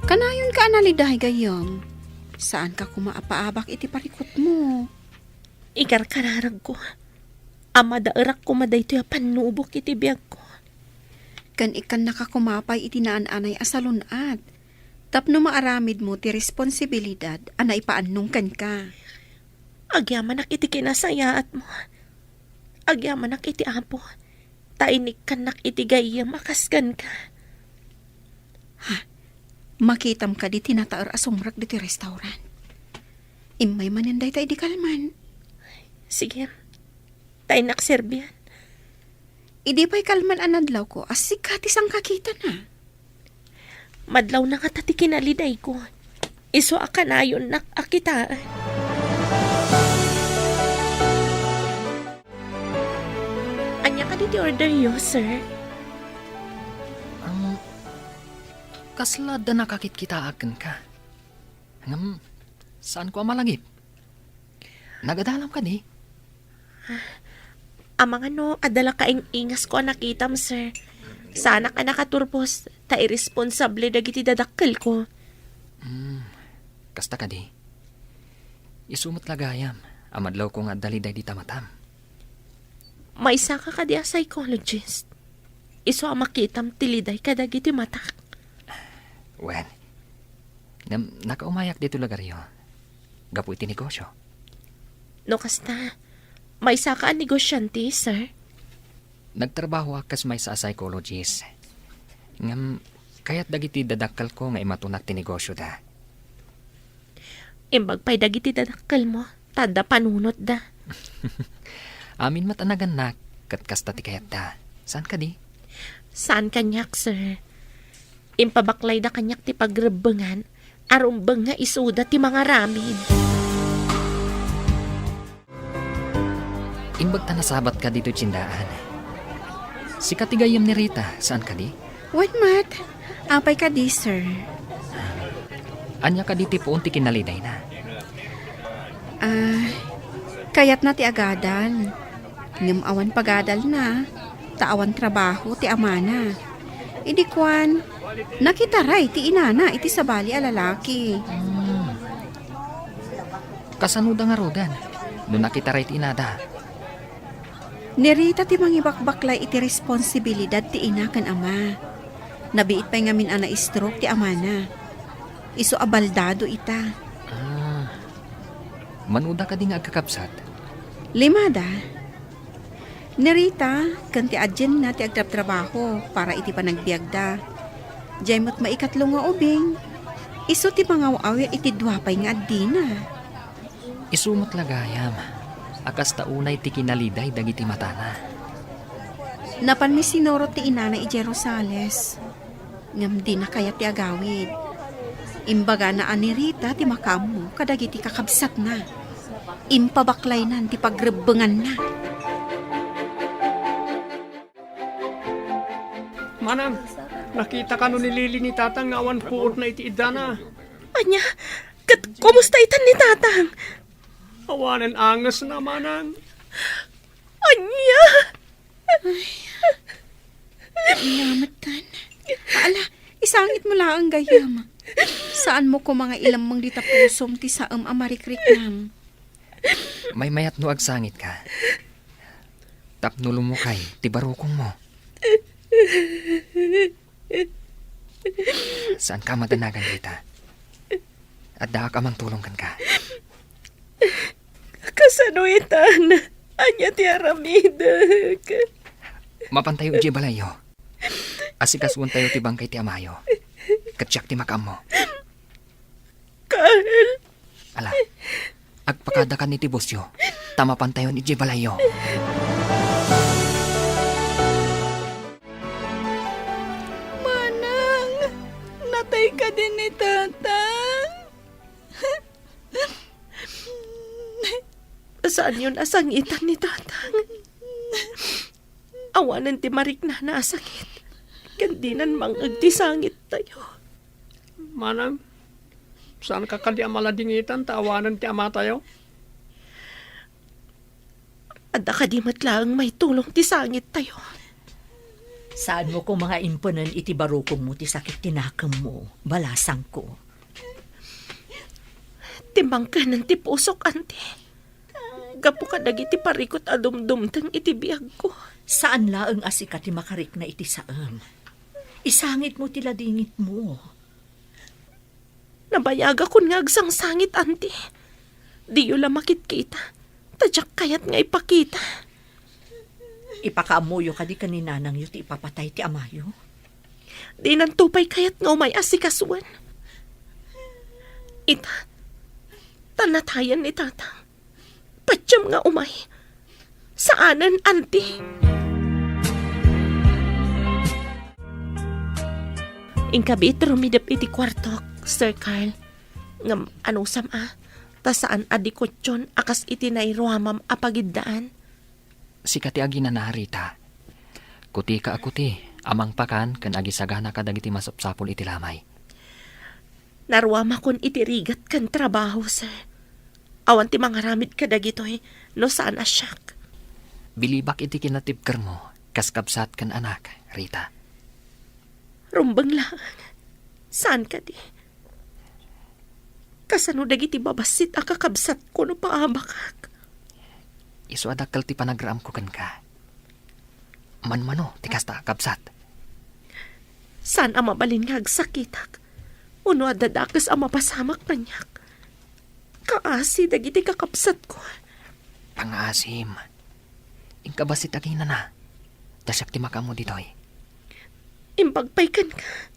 Kanayonka a naliday, gayyem. Saanka koma a paabak iti parikutmo. Ikarkararagko a madaerak koma daytoy a pannubok iti biagko. Ken ikkannaka koma pay iti naan-anay a salun-at tapno maaramidmo ti responsibilidad a naipaannong kenka. Agyamanak iti kinasayaatmo. Agyamanak iti Apo, ta inikkannak iti gayyem a kas kenka. Ha? Makitam kadi ti nataer a sumrek ditoy restaurant? Immay manen dayta idi kalman. Sige. Ta innak serbian. Idi pay kalman a nadlawko a sika ti sangkakitana. Madlawna ngata ti kinalidayko. Isu a kanayonnak a kitaen. Ania kadi ti orderyo, sir? Ang kasla adda nakakitkitaak kenka. Ngem, saanko a malagip. Nagadalam kadi? Amangan no adda la kaing-ingasko a nakitam, sir. Saanak a nakaturpos ta irresponsable dagiti dadakkelko. Hmm, kasta kadi. Isu met la gayam a madlawko nga adda liday dita matam. Maysaka kadi a psychologist? Isu a makitam ti liday kadagiti matak. Wen, ngem nakaumayak ditoy lugaryo gapu iti negosyo. No kasta, maysaka a negosyante, sir? Nagtrabahoak kas maysa a psychologist. Ngem kayat dagiti dadakkelko nga imatunak ti negosyoda. Imbag pay dagiti dadakkelmo, ta adda panunotda. Amin met a nagannak, ket kasta ti kayatda. Saan kadi? Saan kaniak, sir. Impabaklayda kaniak ti pagrebbengan a rumbeng nga isuda ti mangaramid. Imbag ta nasabatka ditoy tiendaan. Sika ti gayyem ni Rita, saan kadi? Wen met. Apay kadi, sir? Ania kadi ti puon ti kinalidayna? Ah, kayatna ti agadal. Ngem awan pagadalna, ta awan trabaho ti amana. Idi kuan, nakitaray ti inana iti sabali a lalaki. Hmm. Kasanoda ngaruden no nakitaray ti inada? Ni Rita ti mangibakbaklay iti responsibilidad ti ina ken ama. Nabiit pay ngamin a na-stroke ti amana. Isu a baldado ita. Ah, manuda kadi nga agkakabsat? Limada. Ni Rita ken ti adienna ti agtrabtrabaho para iti panagbiagda. Diay met maikatlo nga ubing, isu ti mangaw-awir iti dua pay nga addina. Isu met la gayam a kasta unay ti kinaliday dagiti matana. Napanmi sinurot ti inana idiay Rosales. Ngem dina kayat ti agawid. Imbagana a ni Rita ti makaammo kadagiti kakabsatna. Impabaklaynan ti pagrebbenganna. Manang, nakitaka no ni Lily ni Tatang nga awan puotna iti iddana? Ania? Ket kumusta itan ni Tatang? Awanen angesna, Manang. Ania? Ay, nametan. Ala, isangitmo laeng gayam. Saanmo koma nga ilemmeng dita pusom ti saem a marikriknam. Maymayat no agsangitka. Tapno lumukay ti barukongmo. Saanka a madanagan dita. Addaak a mangtulong kenka. Kasano itan? Ania ti aramidek? Mapantayo idiay balayyo. Asikasuentayo ti bangkay ti amayo. Ket siak ti makaammo. Carl! Ala, agpakadakan iti busyo, ta mapantayon idiay balayyo. Manang, Patay kadi ni Tatang? Saanyon a sangitan ni Tatang. Awanen ti mariknana a sakit, ken dinan mang-eg ti sangittayo. Manang, saanka kadi a maladingitan ta awanen ti amatayo? Adda kadi met laeng maitulong ti sangittayo? Saanmo koma nga impenen iti barukongmo ti sakit ti nakemmo, balasangko. Timmangkenen ti pusok, anti. Gapu kadagiti parikut a dumdumteng iti biagko. Saan laeng a sika ti makarikna iti saem. Isangitmo ti ladingitmo. Nabayagakon nga agsangsangit, anti. Diyo la makitkita, ta diak kayat nga ipakita. Ipakaammoyo kadi ken ni nanangyo ti ipapatay ti amayo? Dinanto pay kayat nga umay-asikasuen. Ita, ta natayen ni Tatang. Patiem nga umay. Saanen, anti. Inka biit rumidep iti kuartok, Sir Carl. Ngem anusam a, ta saan a dikutyon a kas iti nairuamam a pagiddaan. Sika ti aginana, Rita. Kutika a kuti a mangpakan ken agisagana kadagiti masapsapul iti lamay. Naruamakon iti rigat ken trabaho, sir. Awan ti mangaramid kadagitoy no saan a siak. Bilibak iti kinatibkermo kas kabsat ken anak, Rita. Rumbeng laeng. Saan kadi? Kasano dagiti babassit a kakabsatko no paabakak? Isu a dakkel ti panagraamko kenka. Manmano ti kasta a kabsat. Saan a mabalin nga agsakitak, wenno adda dakes a mapasamak kaniak. Kaasi dagiti kakabsatko. Pangaasim. Inka bassit aginana. Ta siak ti makaammo ditoy. Imbag pay kenka.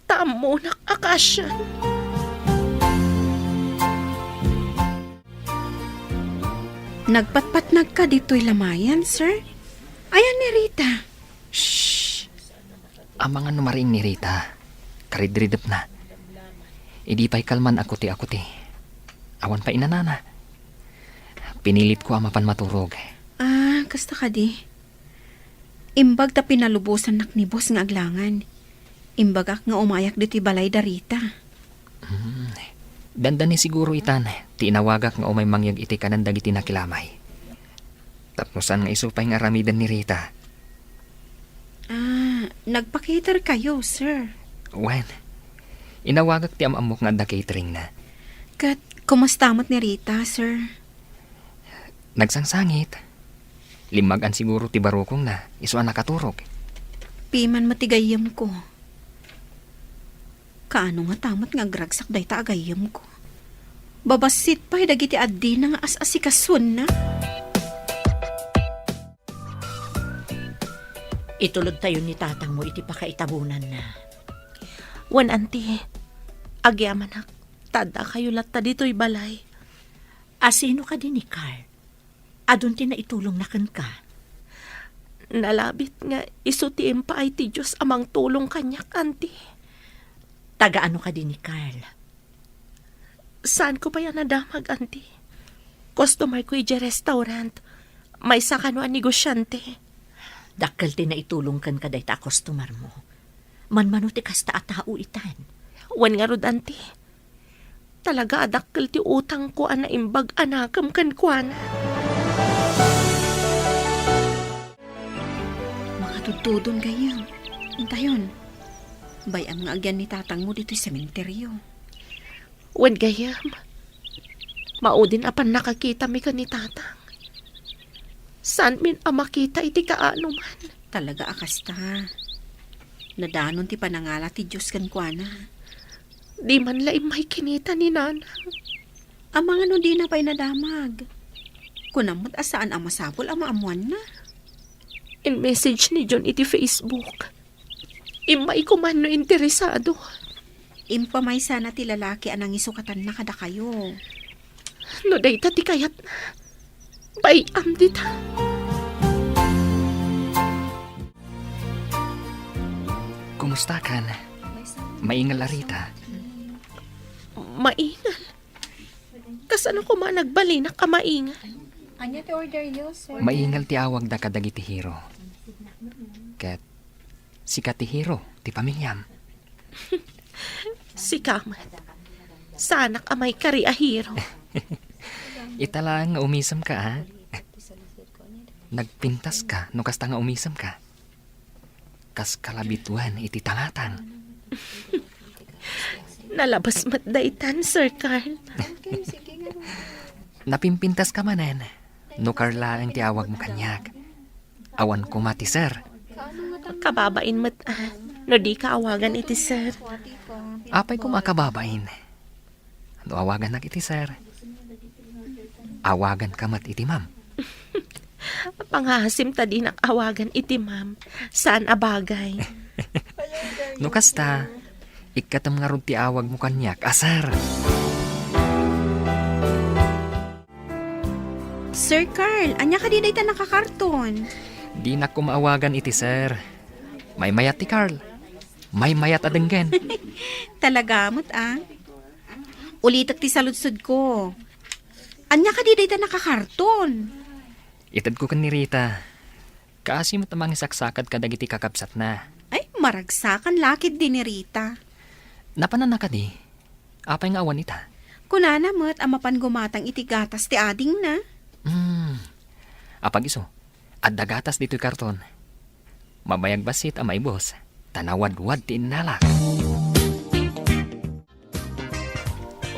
Ta ammonak a kaasian. Nagpatpatnagka ditoy lamayan, sir? Ayan ni Rita? Shh! Amangan no mariing ni Rita. Karidridepna. Idi pay kalman a kuti-kuti. Awan pay inanana. Pinilitko a mapan maturog. Ah, kasta kadi. Imbag ta pinalubosannak ni boss nga aglangan. Imbagak nga umayak ditoy balay da Rita. Hmm. Dandani siguro itan ti inawagak nga umay mangyeg iti kanen dagiti nakilamay. Tapno saan nga isu pay nga aramiden ni Rita. Ah, nagpa-cater kayo, sir? Wen, inawagak ti am-ammok nga adda cateringna. Ket kumusta met ni Rita, sir? Nagsangsangit. Limmagan siguro ti barukongna, isu a nakaturog. Piman met ti gayyemko. Kaano ngata met nga agragsak dayta a gayyemko? Babassit pay dagiti addina nga as-asikasuenna. Itulodtayo ni tatangmo iti pakaitabonanna. Wen, anti, agyamanak, ta addakayo latta ditoy balay. A sino kadi ni Carl? Adun ti naitulongna kenka? Nalabit nga isu ti impaay ti Dios a mangtulong kaniak, anti. Taga ano kadi ni Carl? Saanko pay a nadamag, anti. Customer ko idiay restaurant. Maysa kano a negosyante. Dakkel ti naitulong kenka dayta a customer mo. Manmano ti kasta a tao itan? Wen ngarud, anti. Talaga a dakkel ti utangko a naimbag a nakem kenkuana. Makatudtudon gayyem. Intayon. Bay-am nga agyan ni tatangmo ditoy sementeryo. Wen gayyem, maudin a pannakakitami ken ni tatang. Saanmin a makita iti kaanoman. Talaga a kasta. Nadanon ti panangala ti Dios kenkuana. Di man la immay kinita ni nanang. Amangan no dina pay nadamag. Kunam met a saan a masapul a maammoanna. In-message ni John iti Facebook. Immay koman no interesado. Impamaysana ti lalaki a nangisokatanna kadakayo. No dayta ti kayatna, bay-am dita. Kumusta kan? Maysa. Maingal a Rita. Maingal? Kasano koma nagbalinak a maingal? Ania ti order yo, sir? Maingal ti awagda kadagiti hero. Ket sika ti hero ti pamiliam. Sika met. Saanak a maikari a hero. Ita laeng nga umisemka, a? Nagpintaska no kasta nga umisemka. Kas kalabituen iti tangatang. Nalabas met daytan, Sir Carl. Napimpintaska manen no Carl laeng ti awagmo kaniak. Awan koma ti sir. Kababain met, a, no dika awagan iti sir. Apay koma a kababain? No awagannak iti sir, awaganka met iti ma'am. Pangasim ta dinak awagan iti ma'am. Saan a bagay. No kasta, ikkatem ngarud ti awagmo kaniak a sir. Sir Carl, ania kadi dayta nakakarton? Dinak koma awagan iti sir. Maymayat ti Carl. Maymayat a denggen. Talaga met, a? Ulitek ti saludsodko. Ania kadi dayta nakakarton? Itedko ken ni Rita. Kaasi met a mangisaksakad kadagiti kakabsatna. Ay, maragsakan la ketdi ni Rita. Napananna kadi? Apay nga awan ita? Kunana met a mapan gumatang iti gatas ti adingna. Hmm. Apag-isu, adda gatas ditoy karton. Mabayag bassit a maibus, ta nawadwad ti innalak.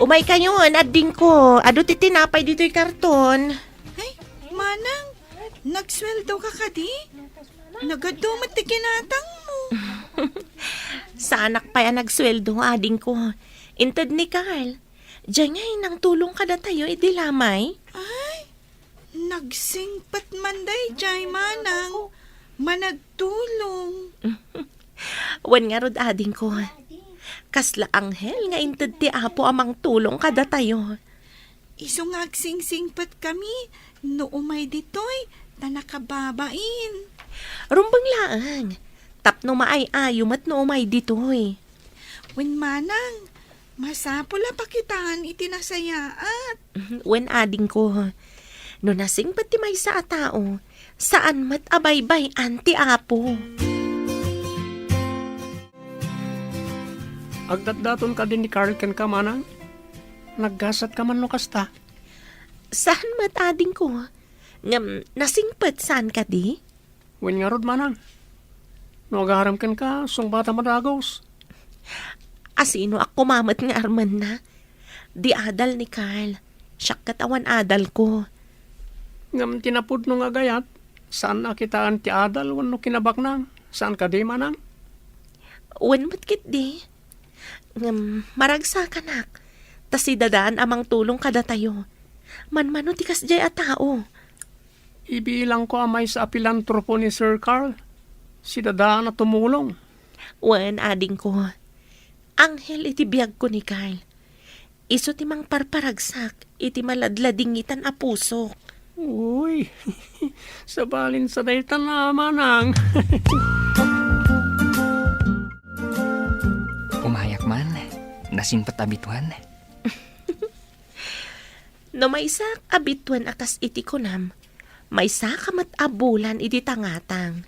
Umaykayon, adingko. Adu ti tinapay ditoy karton. Ay, manang, nagsueldo ka kadi? Nagadu met ti kinatangmo. Saanak pay a nagsueldo, adingko. Inted ni Carl. Diay ngay nangtulong kadatayo idi lamay? Ay, nagsingpet man daydiay, manang. Managtulong. Wen ngarud, adingko. Kasla anghel nga inted ti Apo a mangtulong kadatayo. Isu nga agsingsingpetkami no umay ditoy ta nakababain. Rumbeng laeng, tapno maay-ayo met no umay ditoy. Wen manang, masapul a pakitaan iti nasayaat. Wen, adingko, no nasingpet ti maysa a tao, saan met a baybay-an ti Apo. Agdatdaton kadi ni Carl kenka, manang? Naggasatka man no kasta? Saan met, adingko. Ngem nasingpet saan kadi? Wen ngarud, manang. No agarem kenka, sungbatam a dagus. Asinoak koma met nga armenna? Di adal ni Carl. Siak ket awan adalko. Ngem ti napudno nga agayat, saan a kitaen ti adal wenno kinabaknang. Saan kadi, manang? Wen met ketdi. Ngem maragsakanak, ta si Dadaan a mangtulong kadatayo. Manmano ti kasdiay a tao. Ibilangko a maysa a pilantropo ni Sir Carl. Si Dadaan a tumulong. Wen, adingko. Anghel iti biagko ni Carl. Isu ti mangparparagsak iti maladladingitan a pusok. Uy, sabalin sa daytan a manang. Umayak man, nasingpet a bituen. No maysak a bituen a kas iti kunam, maysaka met a bulan iti tangatang.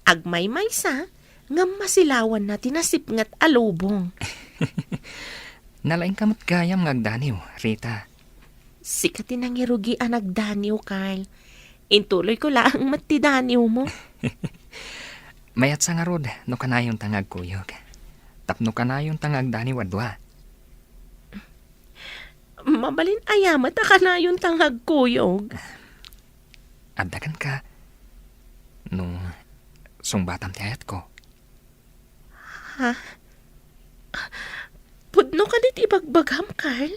Agmaymaysa, ngem masilawanna ti nasipnget a lubong. Nalaingka met gayam nga agdaniw, Rita. Sika ti nangirugi a nagdaniw, Carl. Intuloyko laeng met ti daniwmo. Mayatsa ngarud no kanayonta nga agkuyog. Tapno kanayonta nga agdaniw a dua. Mabalin aya met a kanayonta nga agkuyog? Adda kenka, no sungbatam ti ayatko. Ha? Pudno kadi ti ibagbagam, Carl?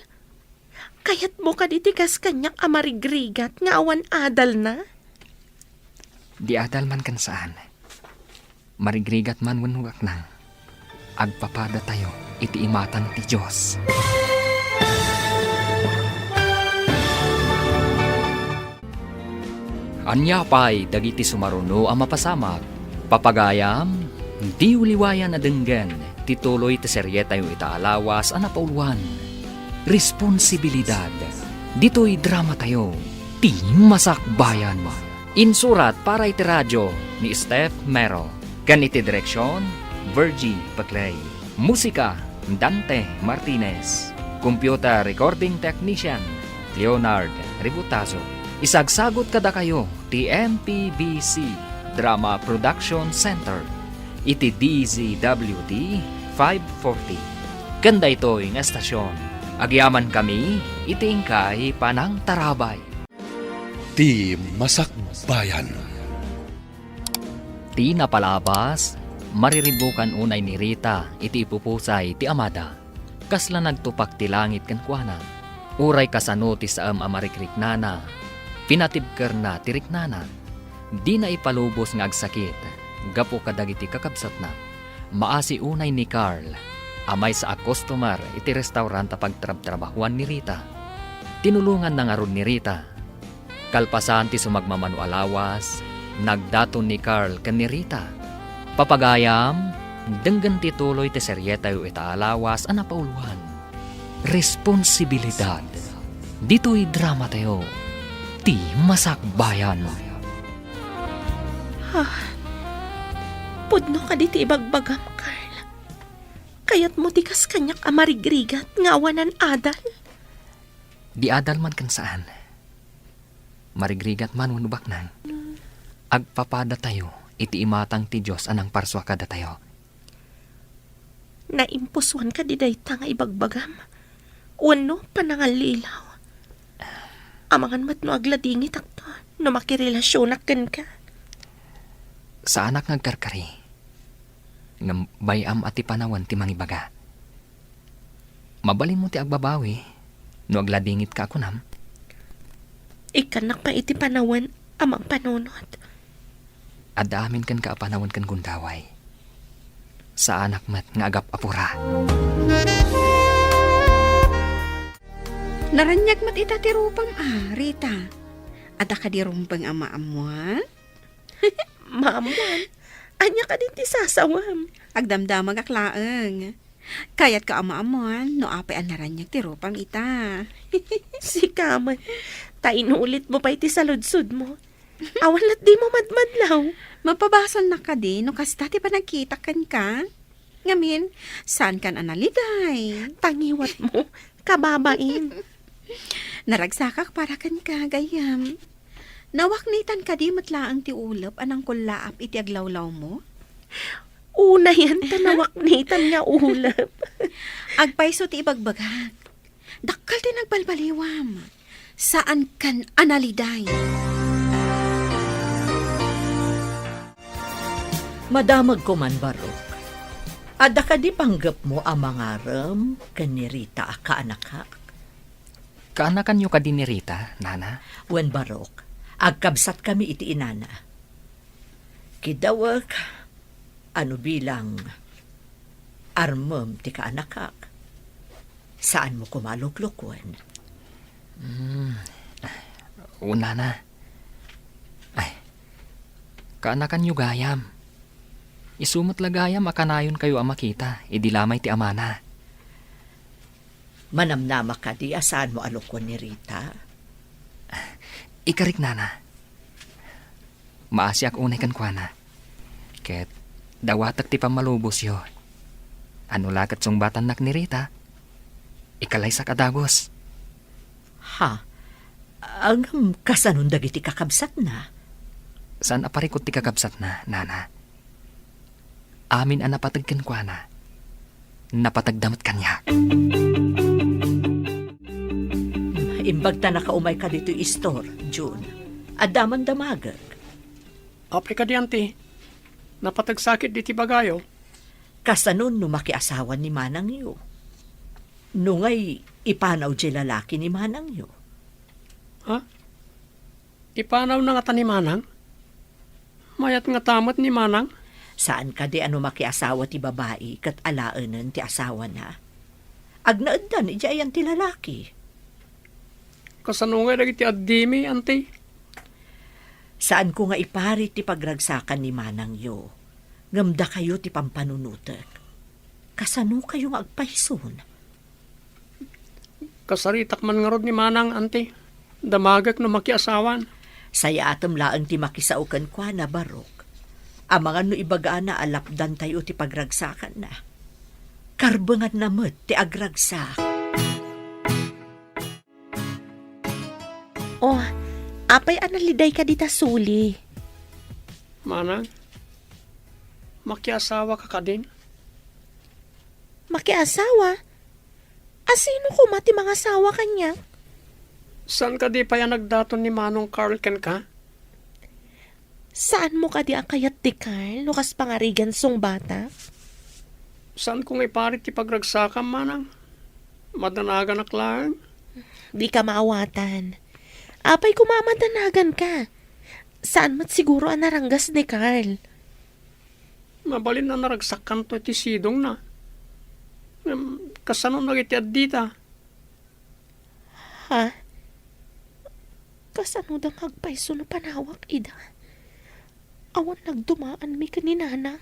Kayatmo kadi ti kas kaniak a marigrigat nga awan adalna? Di adal man ken saan. Marigrigat man wenno gaknang, agpapadatayo iti imatang ti Dios. Ania pay dagiti sumaruno a mapasamak, papagayam, diw liwayan a denggen, ti tuloy ti serietayo ita a lawas a napauluan, Responsibilidad. Ditoy dramatayo, Ti Masakbayan. Insurat para iti radio ni Steph Mero, ken iti direksion, Virgie Paclay. Musika, Dante Martinez. Computer recording technician, Leonard Ributazo. Isagsagut kadakayo ti M P B C Drama Production Center iti D Z W T five forty. Ken daytoy nga estasyon, agyamankami iti inkay panangtarabay. Ti Masakbayan. Ti napalabas, mariribukan unay ni Rita iti ipupusay ti amada. Kasla nagtupak ti langit kenkuana. Uray kasano ti saem a marikriknana, pinatibkerna ti riknana. Dina ipalubos nga agsakit gapu kadagiti kakabsatna. Maasi unay ni Carl a maysa a customer iti restaurant a pagtrabtrabahuan ni Rita. Tinulonganna ngarud ni Rita. Kalpasan ti sumagmamano a lawas, nagdaton ni Carl ken ni Rita. Papagayam, denggen ti tuloy ti serietayo ita a lawas a napauluan, Responsibilidad. Ditoy dramatayo, Ti Masakbayan. Ha? Pudno kadi ti ibagbagam, Carl? Kayatmo ti kas kaniak a marigrigat nga awanan adal? Di adal man ken saan. Marigrigat man wenno baknang, agpapadatayo iti imatang ti Dios a nangparsua kadatayo. Naimposuan kadi dayta nga ibagbagam? Wenno panangallilaw? Amangan met no agladingitakto no makirelasionak kenka. Saanak nga agkarkari. Ngem bay-am a ti panawen ti mangibaga. Mabalinmo ti agbabawi no agladingitka a kunam. Ikkannak pay iti panawen a mangpanunot. Adda amin kenka a panawen ken gundaway. Saanak met nga agap-apura. Naraniag met ita ti rupam a, Rita. Adda kadi rumbeng a maammuan? Maammuan? Ania kadi ti sasawem? Agdamdamagak laeng. Kayatko a maammuan no apay a naraniag ti rupam ita. Sika met, ta inulitmo pay ti saludsodmo. Awan lat dimo madmadlaw. Mapabasolnak kadi no kasta ti panagkitak kenka? Ngamin, saankan a naliday? Tangiwatmo, kababain. Naragsakak para kenka, gayyem. Nawaknitan kadi met laeng ti ulep a nangkullaap iti aglawlawmo? Unayen ta nawaknitan nga ulep. Agpayso ti ibagbagak. Dakkel ti nagbalbaliwam. Saankan a naliday. Madamagko man, Barok. Adda kadi panggepmo a mangarem ken ni Rita a kaanakak? Kaanakanyo kadi ni Rita, Nana? Wen, Barok, agkabsatkami iti inana. Kidawek, ano bilang armem ti kaanakak. Saanmo koma a luklukuen. Hmm. O, Nana. Ay, kaanakanyo gayam. Isu met la gayam a kanayonkayo a makita idi lamay ti amana. Manamnama kadi a saanmo a lukuen ni Rita? Ikarik, Nana. Maasiak unay kenkuana. Ket dawatek ti pammalubosyo. Ano la ket sungbatannak ni Rita, ikalaysak a dagus. Ha? Ngem kasanon dagiti kakabsatna? Saan a parikut ti kakabsatna, Nana. Amin a napateg kenkuana, napategda met kaniak. Imbagta naka umayka ditoy istor, June. Adda man damagek. Apay kadi, Auntie? Napategsakit diti bagayo. Kasano no makiasawa ni manangyo? No ngay, ipanaw diay lalaki ni manangyo? Ha? Ipanawna ngata ni manang? Mayat ngata met ni manang? Saan kadi a no makiasawa ti babai ket alaenen ti asawana? Agnaeddan idiay ayan ti lalaki. Kasano ngay dagiti addimi, Auntie? Saanko nga iparit ti pagragsakan ni manangyo, ngem dakayo ti pampanunotek. Kasano kayo nga agpayson? Kasaritak man ngarud ni Manang, Auntie. Damagek no makiasawan. Sayatem laeng ti makisao kenkuana, Barok. Amangan no ibagana a lapdantayo ti pagragsakanna. Karbenganna met ti agragsak. Oh, apay a nalidayka dita suli? Manang, makiasawaka kadin? Makiasawa? A sino koma ti mangasawa kaniak? Saan kadi pay a nagdaton ni Manong Carl kenka? Saanmo kadi a kayat ti Carl no kas pangarigan sungbatak? Saanko nga iparit ti pagragsakam, Manang. Madanaganak laeng. Dika maawatan. Apay koma a madanaganka? Saan met siguro a naranggas ni Carl? Mabalin a naragsakkanto iti sidongna. Ngem, kasano dagiti addita? Ha? Kasanoda nga agpayso no panawak ida? Awan nagdumaanmi ken ni Nana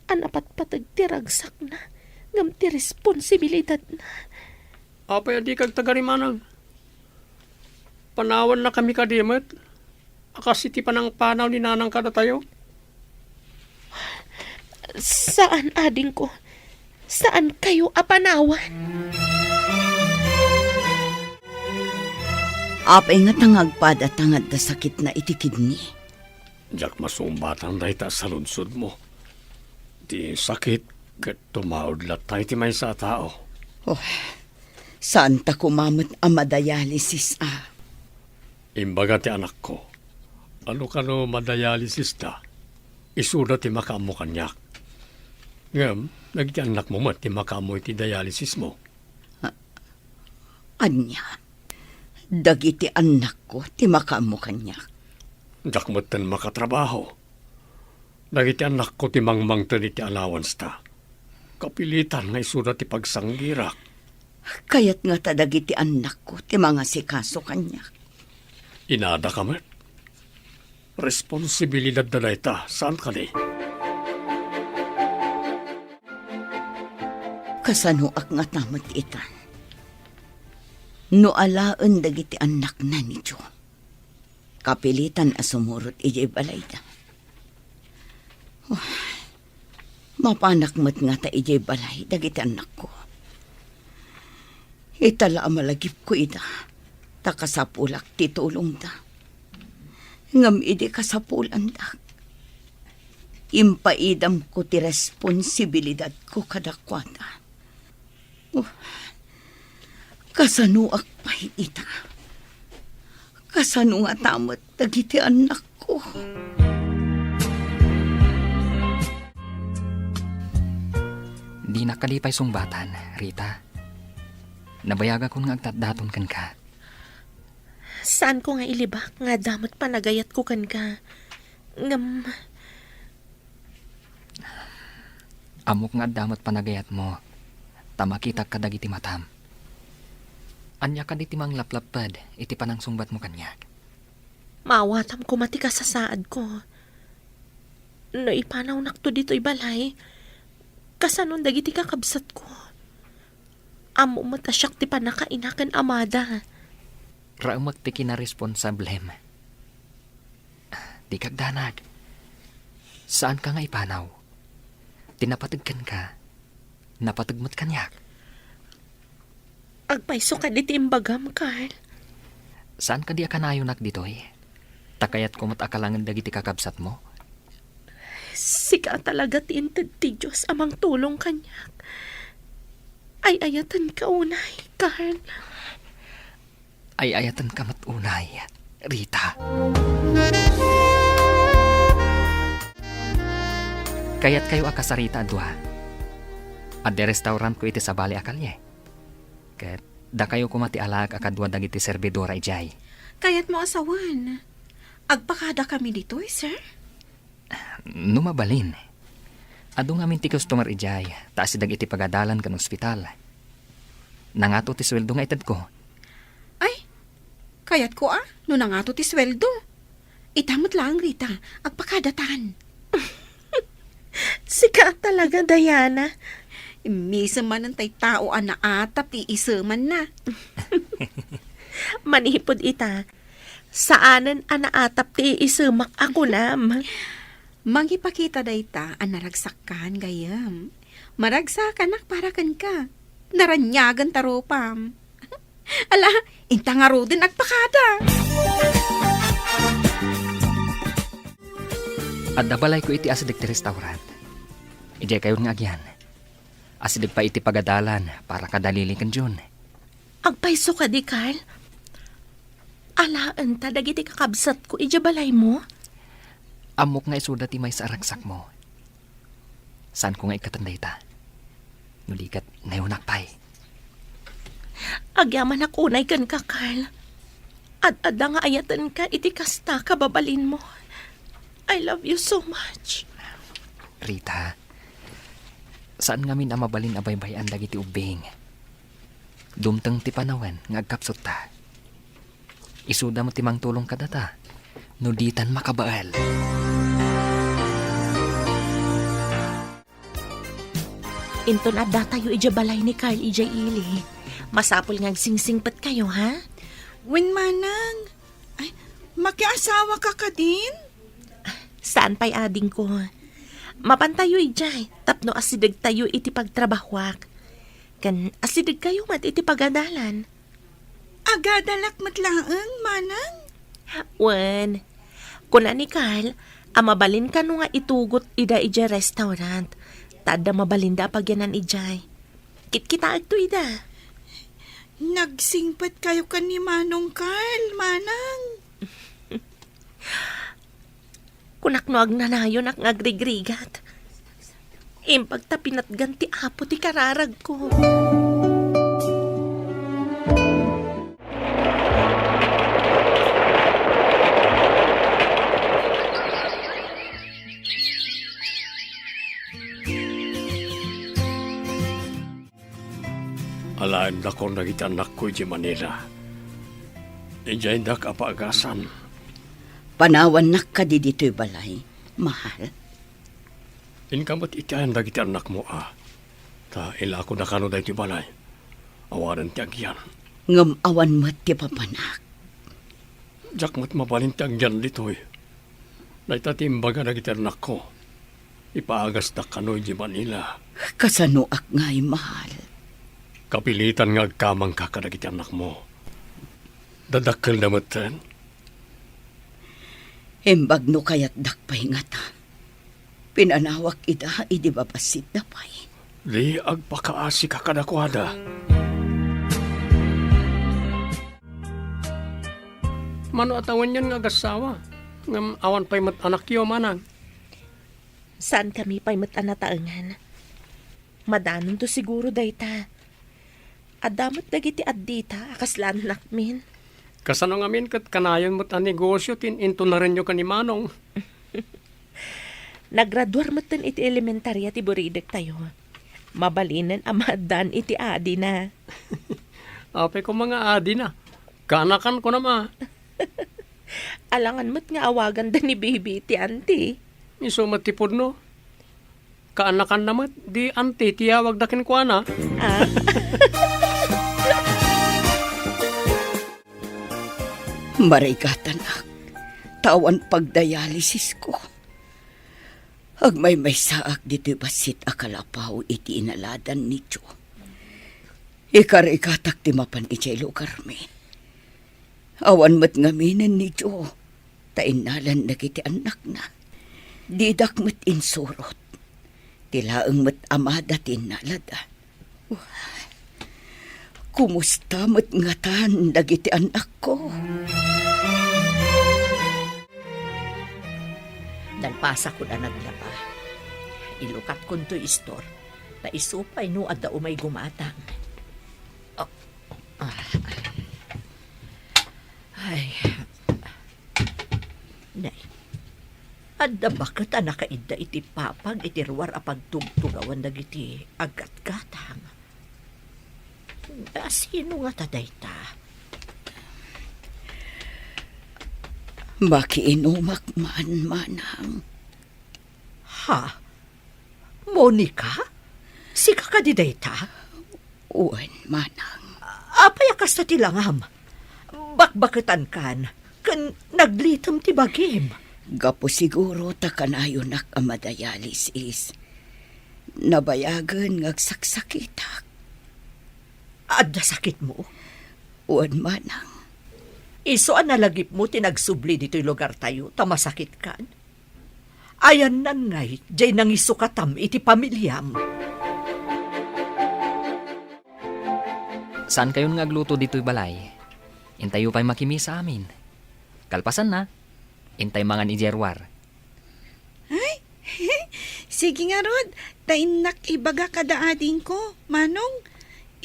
a napatpateg ti ragsakna ngem ti responsibilidadna. Apay a dika agtagari, Manang? Panawannakami kadi met a kas iti panangpanaw ni Nanang kadatayo? Saan, adingko. Saankayo a panawan. Apay ngata nga agpadata nga adda sakitna iti kidney? Diak masungbatan dayta a saludsodmo. Ti sakit ket tumaud latta iti maysa a tao. Oh, saanta koma met a madialysis a. Imbaga ti anakko a no kano madialysista, isuda ti makaammo kaniak. Ngem, dagiti annakmo met ti makaammo iti dialysismo. A-, ania? Dagiti annakko ti makaammo kaniak. Diak metten makatrabaho. Dagiti annakko ti mangmangted iti allowance-ta. Kapilitan nga isuda ti pagsanggirak. Kayat ngata dagiti annakko ti mangasikaso kaniak. Inadaka met. Responsibilidadda dayta, saan kadi? Kasanoak ngata met itan? No alaen dagiti annakna ni Joe, kapilitan a sumurot idiay balayda. Oh, mapanak met ngata idiay balay dagiti annakko. Ita la a malagipko ida, ta kasapulak ti tulongda. Ngem idi kasapulandak, impaidamko ti responsibilidadko kadakuada. Oh, kasanoak pay ita? Kasano ngata met dagiti annakko? Dinak kadi pay sungbatan, Rita. Nabayagakon nga agtatdaton kenka. Saanko nga ilibak nga adda met panagayatko kenka. Ngem, ammok nga adda met panagayatmo, ta makitak kadagiti matam. Ania kadi ti manglaplapped iti panangsungbatmo kaniak? Maawatam koma ti kasasaadko. No ipanawnakto ditoy balay, kasanon dagiti kakabsatko? Ammom met a siak ti pannakaina ken amada. Raemek ti kinaresponsablem. Dika agdanag. Saanka nga ipanaw. Ti napateg kenka, napateg met kaniak. Agpayso kadi ti imbagam, Carl? Saan kadi a kanayonak ditoy? Ta kayatko met a kalangen dagiti kakabsatmo. Sika talaga ti inted ti Dios a mangtulong kaniak. Ay-ayatenka unay, Carl. Ay-ayatenka met unay, Rita. Kayatkayo a kasarita a dua. Adda restaurantko iti sabali a kalye. Ket dakayo koma ti alaek a kadua dagiti serbidora idiay. Kayatmo a sawen, agpakadakami ditoy, sir? No mabalin. Adu ngamin ti customer idiay, ta asideg iti pagadalan ken ospital. Nangato ti sueldo nga itedko. Ay, kayatko a, no nangato ti sueldo. Ita met laeng, Rita, agpakadatan. Sika talaga, Diana. Immisem manen tay tao a naatap ti isemanna. Manipud ita, saanen a naatap ti isemak a kunam. Mangipakita dayta a naragsakkan, gayyem. Maragsakanak para kenka. Naraniagen ta rupam. Ala, inta ngaruden agpakada. Adda balayko iti asideg ti restaurant. Idiay kayon nga agian. Asideg pay iti pagadalan para kadalili ken Jun. Agpayso kadi, Carl? Alaenta dagiti kakabsatko idiay balaymo? Ammok nga isuda ti maysa a ragsakmo. Saanko nga ikkaten dayta. No di ket, nayonak pay. Agyamanak unay kenka, Carl. Ad-adda nga ayatenka iti kasta kababalinmo. I love you so much. Rita, saan ngamin a mabalin a baybay-an dagiti ubbing. Dumteng ti panawen nga agkapsutta. Isuda met ti mangtulong kadata no ditan makabael. Inton addatayo idiay balay ni Carl idiay ili, masapul nga agsingsingpetkayo, ha? Wen, manang. Ay, makiasawaka kadin? Saan pay, adingko. Mapantayo idiay tapno asidegtayo iti pagtrabahoak. Ken asidegkayo met iti pagadalan. Agadalak met laeng, manang? Wen, kuna ni Carl a mabalin kano nga itugot ida idiay restaurant, ta adda mabalinda a pagyanan idiay. Kitkitaekto ida. Nagsingpetkayo ken ni Manong Carl, manang? Kunak no agnanayonak nga agrigrigat. Imbag ta pinatgan ti Apo ti kararagko. Alaendakon dagiti annakko idiay Manila. Idiay indak a paagasan. Panawannak kadi ditoy balay, mahal? Inka met iti ayan dagiti annakmo, a. Ta ilakodakano daytoy balay. Awanen ti agian. Ngem awan met ti papanak. Diak met mabalin ti agyan ditoy. Dayta ti imbaga dagiti annakko. Ipaagasdak kano idiay Manila. Kasanoak ngay, mahal? Kapilitan nga agkamangka kadagiti annakmo. Dadakkelda metten. Imbag no kayatdak pay ngata, pinanawak ida idi babassitda pay. Di agpakaasika kadakuada. Mano a tawenyon nga agassawa, ngem awan pay met anakyo, manang? Saankami pay met a nataengan. Madanonto siguro dayta. Adda met dagiti addita a kasla annakmin. Kasano ngamin ket kanayon met a negosio ti in-intonarenyo ken ni Manong? Nagraduar metten iti elementaria ti buridektayo. Mabalinen a maaddaan iti adina. Apay koma nga adina? Kaanakan kunam a. Alangan met nga awaganda ni Bibi iti anti. Isu met ti pudno. Kaanakanna met, di anti ti yawagda kenkuana. Ah. Marigatanak, ta awan pagdialysisko. Agmaymaysaak ditoy bassit a kalapaw iti inaladan ni Joe. Ikarigatak ti mapan idiay lugarmi. Awan met ngaminen ni Joe, ta innalana dagiti annakna. Didak met insurot. Ti laeng met amada ti innalada. Kumusta met ngatan dagiti annakko? Nalpasakon a naglaba. Ilukatkonto istor, ta isu pay no adda umay gumatang. Oh. Ah. Ay. Nay, adda ba ket a nakaidda iti papag iti ruar a pagtugtugawan dagiti aggatgatang? Asino ngata dayta? Makiinumak man, manang. Ha? Monica? Sika kadi dayta? Wen, manang. Apay a kasta ti langam? Bakbaketankan, ken naglitem ti bagim. Gapu siguro ta kanayonak a madialysis. Nabayagen nga agsaksakitak. Adda sakitmo? Wen, manang. Isu a nalagipmo ti nagsubli ditoy lugartayo ta masakitkan? Ayannan ngay, jay nangisukatam iti pamiliam. Saankayon nga agluto ditoy balay? Intayo pay makimisa amin. Kalpasanna, intay mangan idiay ruar. Ay, sige ngarud, ta innak ibaga kada adingko, Manong.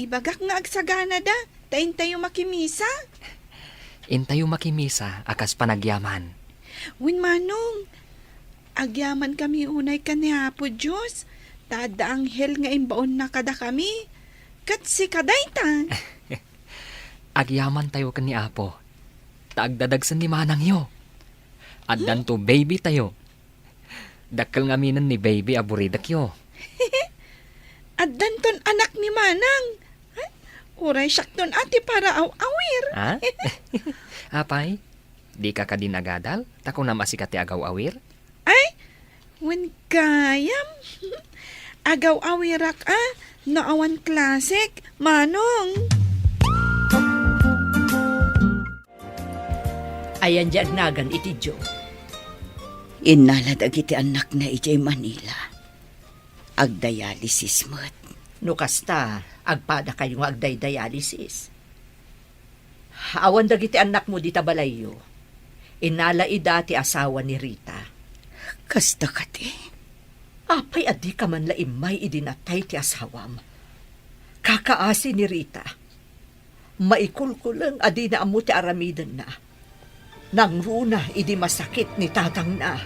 Ibagak nga agsaganada, ta intayo makimisa. Intayo makimisa a kas panagyaman. Wen, Manong, agyamankami unay ken ni Apo Dios, ta adda anghel nga imbaonna kadakami. Ket sika dayta. Agyamantayo ken ni Apo, ta agdadagsen ni manangyo. Addanto baby tayo. Dakkel ngaminen ni baby a buridekyo. Addanton anak ni manang. Ay, uray siakton a ti paraaw-awir. Ha? Apay, dika kadi nagadal? Ta kunam a sika ti agaw-awir? Ay, wen gayam. Agaw-awirak a, no awan klasek, Manong. Ayan di agnagan iti Diyo. Innala dagiti annakna idiay Manila. Agdialysis met. No kasta, agpadakayo nga agdidialysis. Awan dagiti annakmo dita balayyo. Innala ida ti asawa ni Rita. Kasta kadi? Apay a dika man la immay idi natay ti asawam? Kakaasi ni Rita. Maikulkuleng a dina ammo ti aramidenna. Nangruna idi masakit ni tatangna.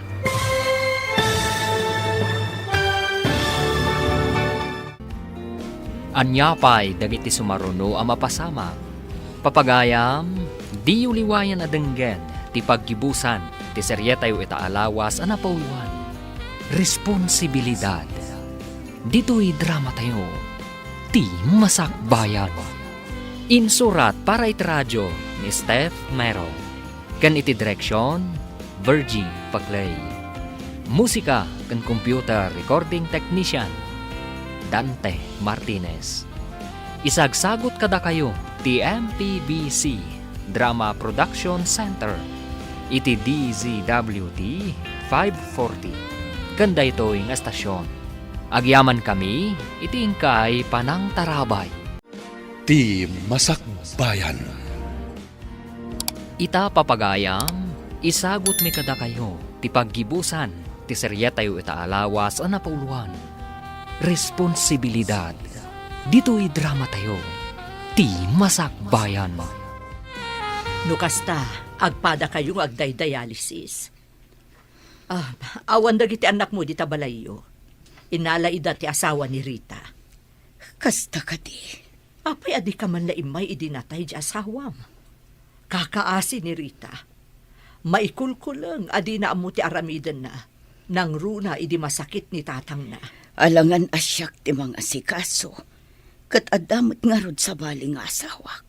Ania pay dagiti sumaruno a mapasamak? Papagayam, diyo liwayan a denggen ti paggibusan ti serietayo ita a lawas a napauluan. Responsibilidad. Ditoy dramatayo, Ti Masakbayan. Insurat para iti radio ni Steph Mero. Ken iti direksion, Virgie Paclay. Musika ken computer recording technician, Dante Martinez. Isagsagut kadakayo ti M P B C Drama Production Center iti D Z W T five forty. Ken daytoy nga estasyon, agyamankami iti inkay panangtarabay. Ti Masakbayan. Ita, papagayam, isagutmi kadakayo ti paggibusan ti serietayo ita a lawas a napauluan. Responsibilidad. Ditoy dramatayo, Ti Masakbayan. No kasta, agpadakayo nga agdidialysis. Ah, awan dagiti annakmo dita balayyo. Innala ida ti asawa ni Rita. Kasta kadi? Apay a dika man la immay idi natay di asawam? Kakaasi ni Rita. Maikulkuleng a dina ammo ti aramidenna. Nangruna idi masakit ni tatangna. Alangan a siak ti mangasikaso, ket adda met ngarud sabali nga asawak.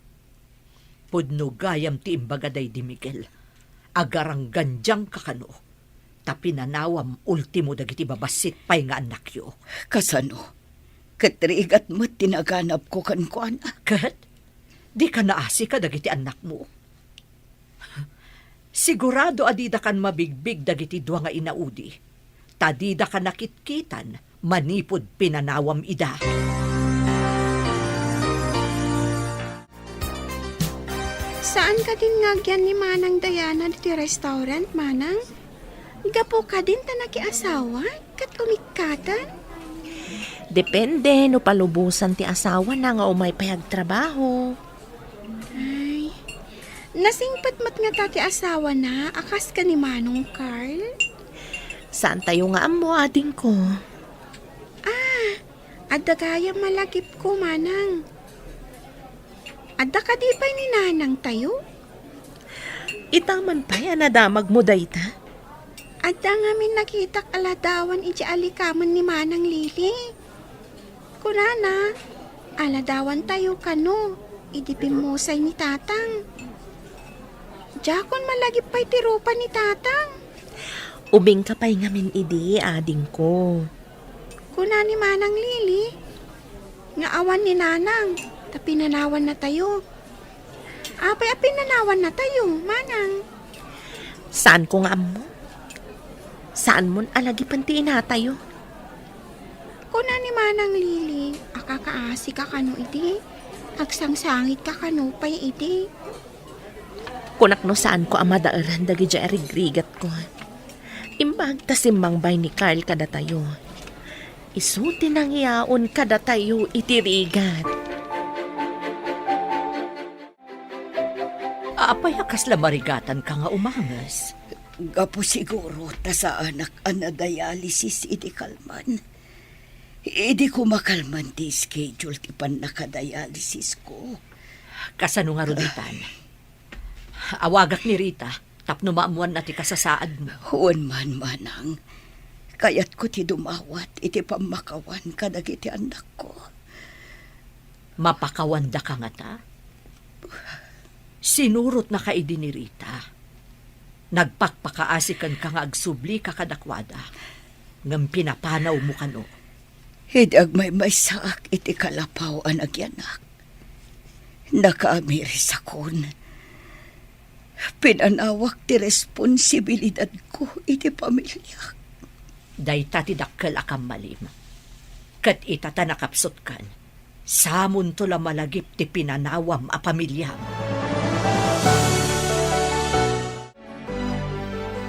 Pudno gayam ti imbaga daydi Miguel. Agaranggandiangka kano, ta pinanawam ultimo dagiti babassit pay nga annakyo. Kasano? Ket rigat met ti naganabko kenkuana. Ket dika naasi kadagiti annakmo? Sigurado a didakan mabigbig dagiti dua nga inaudi, ta didaka nakitkitan manipud pinanawam ida. Saan kadin nga agyan ni Manang Diana ditoy restaurant, Manang? Gapu kadin ta nakiasawa ket umikkatan? Depende no palubosan ti asawana nga umay pay agtrabaho. Ay, nasingpet met ngata ti asawana a kas ken ni Manong Carl? Saantayo nga ammo, adingko. Ah, adda gayam a lagipko, Manang. Adda kadi pay ni nanangtayo? Ita man pay a nadamagmo dayta? Adda ngamin nakitak a ladawan idiay alikamen ni Manang Lili. Kunana, aladawantayo kano idi pimmusay ni Tatang. Diakon malagip pay ti rupa ni Tatang. Ubingka pay ngamin idi, adingko. Kuna ni Manang Lily nga awan ni Nanang ta pinanawannatayo. Apay a pinanawannatayo, Manang? Saanko nga ammo. Saanmon a lagipen ti inatayo. Kuna ni Manang Lily a kakaasika kano idi, agsangsangitka kano pay idi. Kunak no saanko a madaeran dagidiay a rigrigatko. Imbag ta simmangbay ni Carl kadatayo. Isu ti nangiaon kadatayo iti rigat. Apay a kasla marigatanka nga umanges? Gapu siguro ta saanak a nadialysis idi kalman. Idi koma kalman ti schedule ti pannakadialysisko. Kasano ngarud itan? Awagak ni Rita tapno maammoanna ti kasasaadmo. Wen man, Manang. Kayatko ti dumawat iti pammakawan kadagiti annakko. Mapakawandaka ngata? Sinurotnaka idi ni Rita. Nagpakpakaasi kenka nga agsublika kadakuada, ngem pinapanawmo kano. Idi agmaymaysaak iti kalapaw a nagyanak, nakaamirisakon. Pinanawak ti responsibilidadko iti pamiliak. Dayta ti dakkel a kammalim. Ket ita ta nakapsutkan, samonto la malagip ti pinanawam a pamiliam.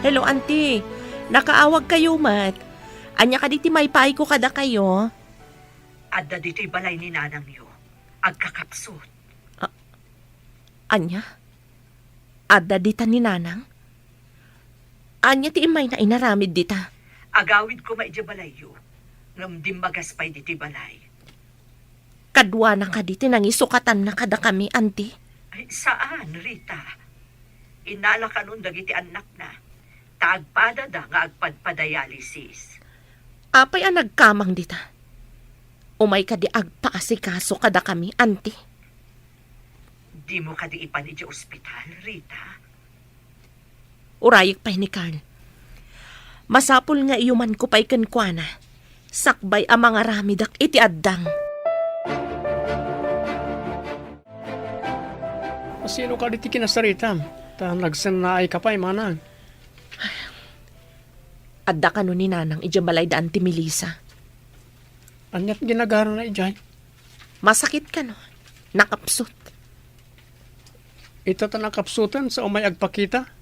Hello, Auntie. Nakaawagkayo met. Ania kadi ti maipaayko kadakayo? Adda ditoy balay ni nanangyo. Agkakapsut. A-, ania? Adda dita ni Nanang? Ania ti immayna inaramid dita? Agawid koma idiay balayyo, ngem dimmagas pay ditoy balay. Kaduana kadi ti nangisukatanna kadakami, Auntie? Ay, saan, Rita. Innalakanon dagiti annakna, ta agpadada nga agpadpadialysis. Apay a nagkamang dita? Umay kadi agpaasikaso kadakami, Auntie? Dimo kadi ipan idiay ospital, Rita? Urayek pay ni Carl. Masapul nga iyumanko pay kenkuana, sakbay a mangaramidak iti addang. Sino kadi ti kinasaritam? Ta nagsennaayka pay, Manang. Adda kano ni Nanang idiay balay da Auntie Melissa. Ania ti ginagarana idiay? Masakit kano. Nakapsut. Ita ta nakapsuten sa umay agpakita.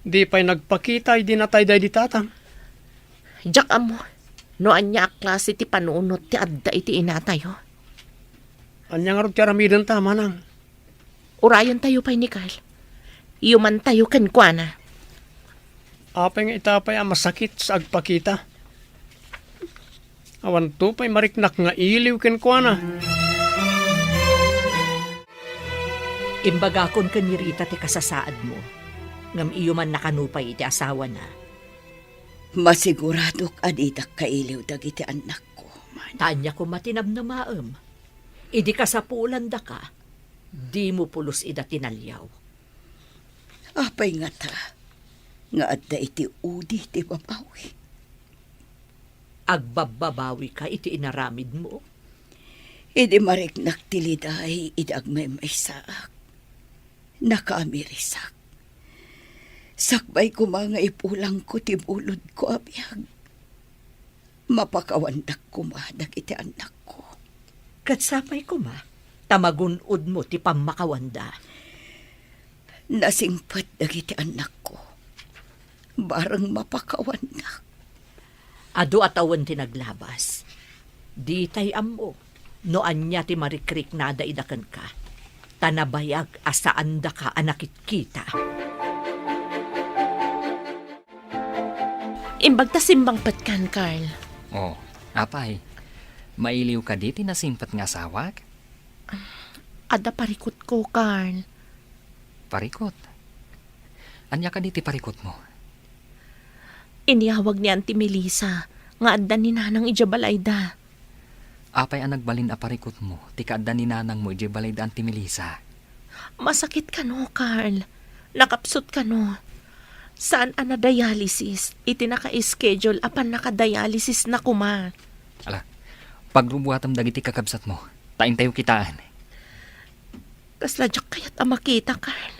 Di pay nagpakita idi natay daydi Tatang. Diak ammo no ania a klase ti panunot ti adda iti inatayo. Ania ngarud ti aramidenta, Manang? Urayentayo pay ni Carl. Iyumantayo kenkuana. Apay nga ita pay a masakit sa agpakita? Awanto pay mariknak nga iliw kenkuana. Imbagakon ken ni Rita ti kasasaadmo, ngem iyumannaka nupay iti asawana. Masiguradok a didak kailiw dagiti annakko, Manang. Ta ania koma ti namnamaem? Idi kasapulandaka, dimo pulos ida tinaliaw. Apay ngata nga adda iti udi ti babawi? Agbabbabawika iti inaramidmo? Idi mariknak ti liday idi agmaymaysaak, nakaamirisak. Sakbay koma nga ipulangko ti bulodko a biag, mapakawandak koma dagiti annakko. Ket sapay koma ta magun-odmo ti pammakawanda. Nasingpet dagiti annakko, bareng mapakawandak. Adu a tawen ti naglabas. Ditay ammo no ania ti marikriknada ida kenka, ta nabayag a saandaka a nakitkita. Imbag ta simmangpetkan, Carl. Oh, apay, mailiw kadi ti nasingpet nga asawak? Adda parikutko, Carl. Parikut? Ania kadi ti parikutmo? Inyawag ni Auntie Melissa nga adda ni Nanang idiay balayda. Apay a nagbalin a parikutmo ti kaadda ni nanangmo idiay balay da Auntie Melissa? Masakit kano, Carl. Nakapsut kano. Saan a na-dialysis iti naka-schedule a pannaka-dialysis na koma. Ala, pagrubuatem dagiti kakabsatmo, ta intayo kitaen. Kasla diak kayat a makita, Carl.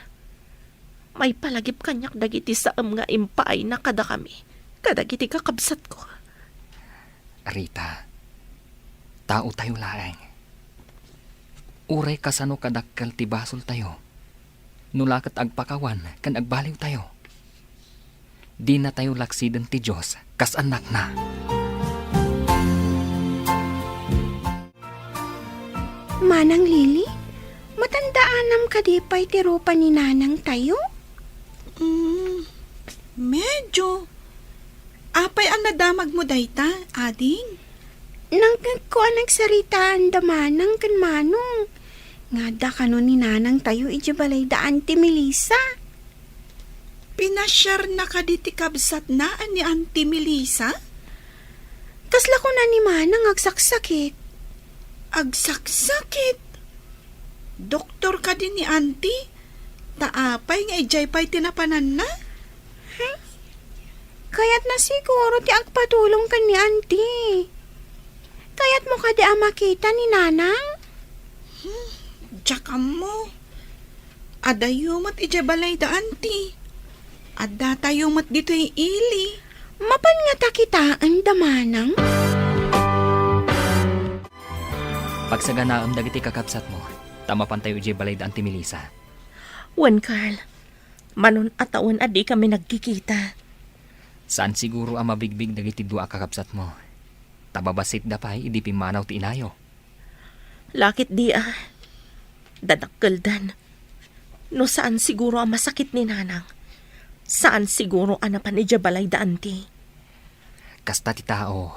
Maipalagip kaniak dagiti saem nga impaayna kadakami, kadagiti kakabsatko. Rita, taotayo laeng. Uray kasano kadakkel ti basoltayo, no la ket agpakawan ken agbaliwtayo, dinatayo laksiden ti Dios kas annakna. Manang Lily, matandaanam kadi pay ti rupa ni nanangtayo? Mm, medyo. Apay a nadamagmo dayta, ading? Nangngegko a nagsaritaan da manang ken manong nga adda kano ni nanangtayo idiay balay da Auntie Melissa. Pinasiarna kadi ti kabsatna a ni Auntie Melissa? Kasla kuna ni manang agsaksakit. Agsaksakit? Doktor kadi ni Auntie? Ta apay nga idiay pay ti napananna? Hmm? Kayatna siguro ti agpatulong ken ni Auntie. Kayatmo kadi a makita ni Nanang? Hmm, diak ammo. Adayo met idiay balay da Auntie. Addatayo met ditoy ili. Mapan ngata kitaen da manang? Pagsaganaem dagiti kakabsatmo, ta mapantayo idiay balay da Auntie Melissa. Wen, Carl. Manon a tawen a dikami nagkikita. Saan siguro a mabigbig dagiti dua a kakabsatmo, ta babassitda pay idi pimmanaw ti inayo. Lakit di a, dadakkeldan. No saan siguro a masakit ni Nanang, saan siguro a napan idiay balay da Auntie. Kasta ti tao,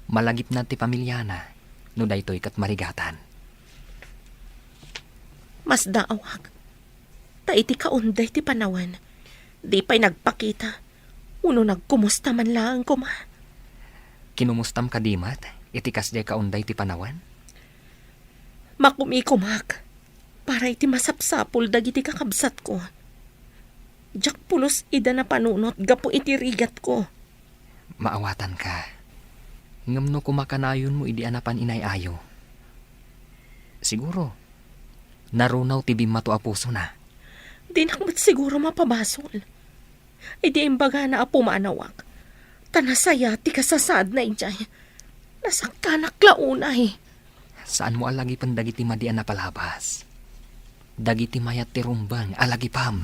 malagipna ti pamiliana no daytoy ket marigatan. Masdaawak, ta iti kaunday ti panawen, di pay nagpakita, wenno nagkumusta man laeng koma. Kinumustam kadi met iti kasdiay kaunday ti panawen? Makumikomak para iti masapsapul dagiti kakabsatko. Diak pulos ida napanunot gapu iti rigatko. Maawatanka. Ngem no kumakanayonmo idi a napan inay-ayo, siguro, narunaw ti bimmato a pusona. Dinak met siguro mapabasol. Idi imbagana a pumanawak, ta nasaya ti kasasaadna idiay, nasakkanak la unay. Saanmo a lagipen dagiti madi a napalabas. Dagiti mayat ti rumbeng a lagipem.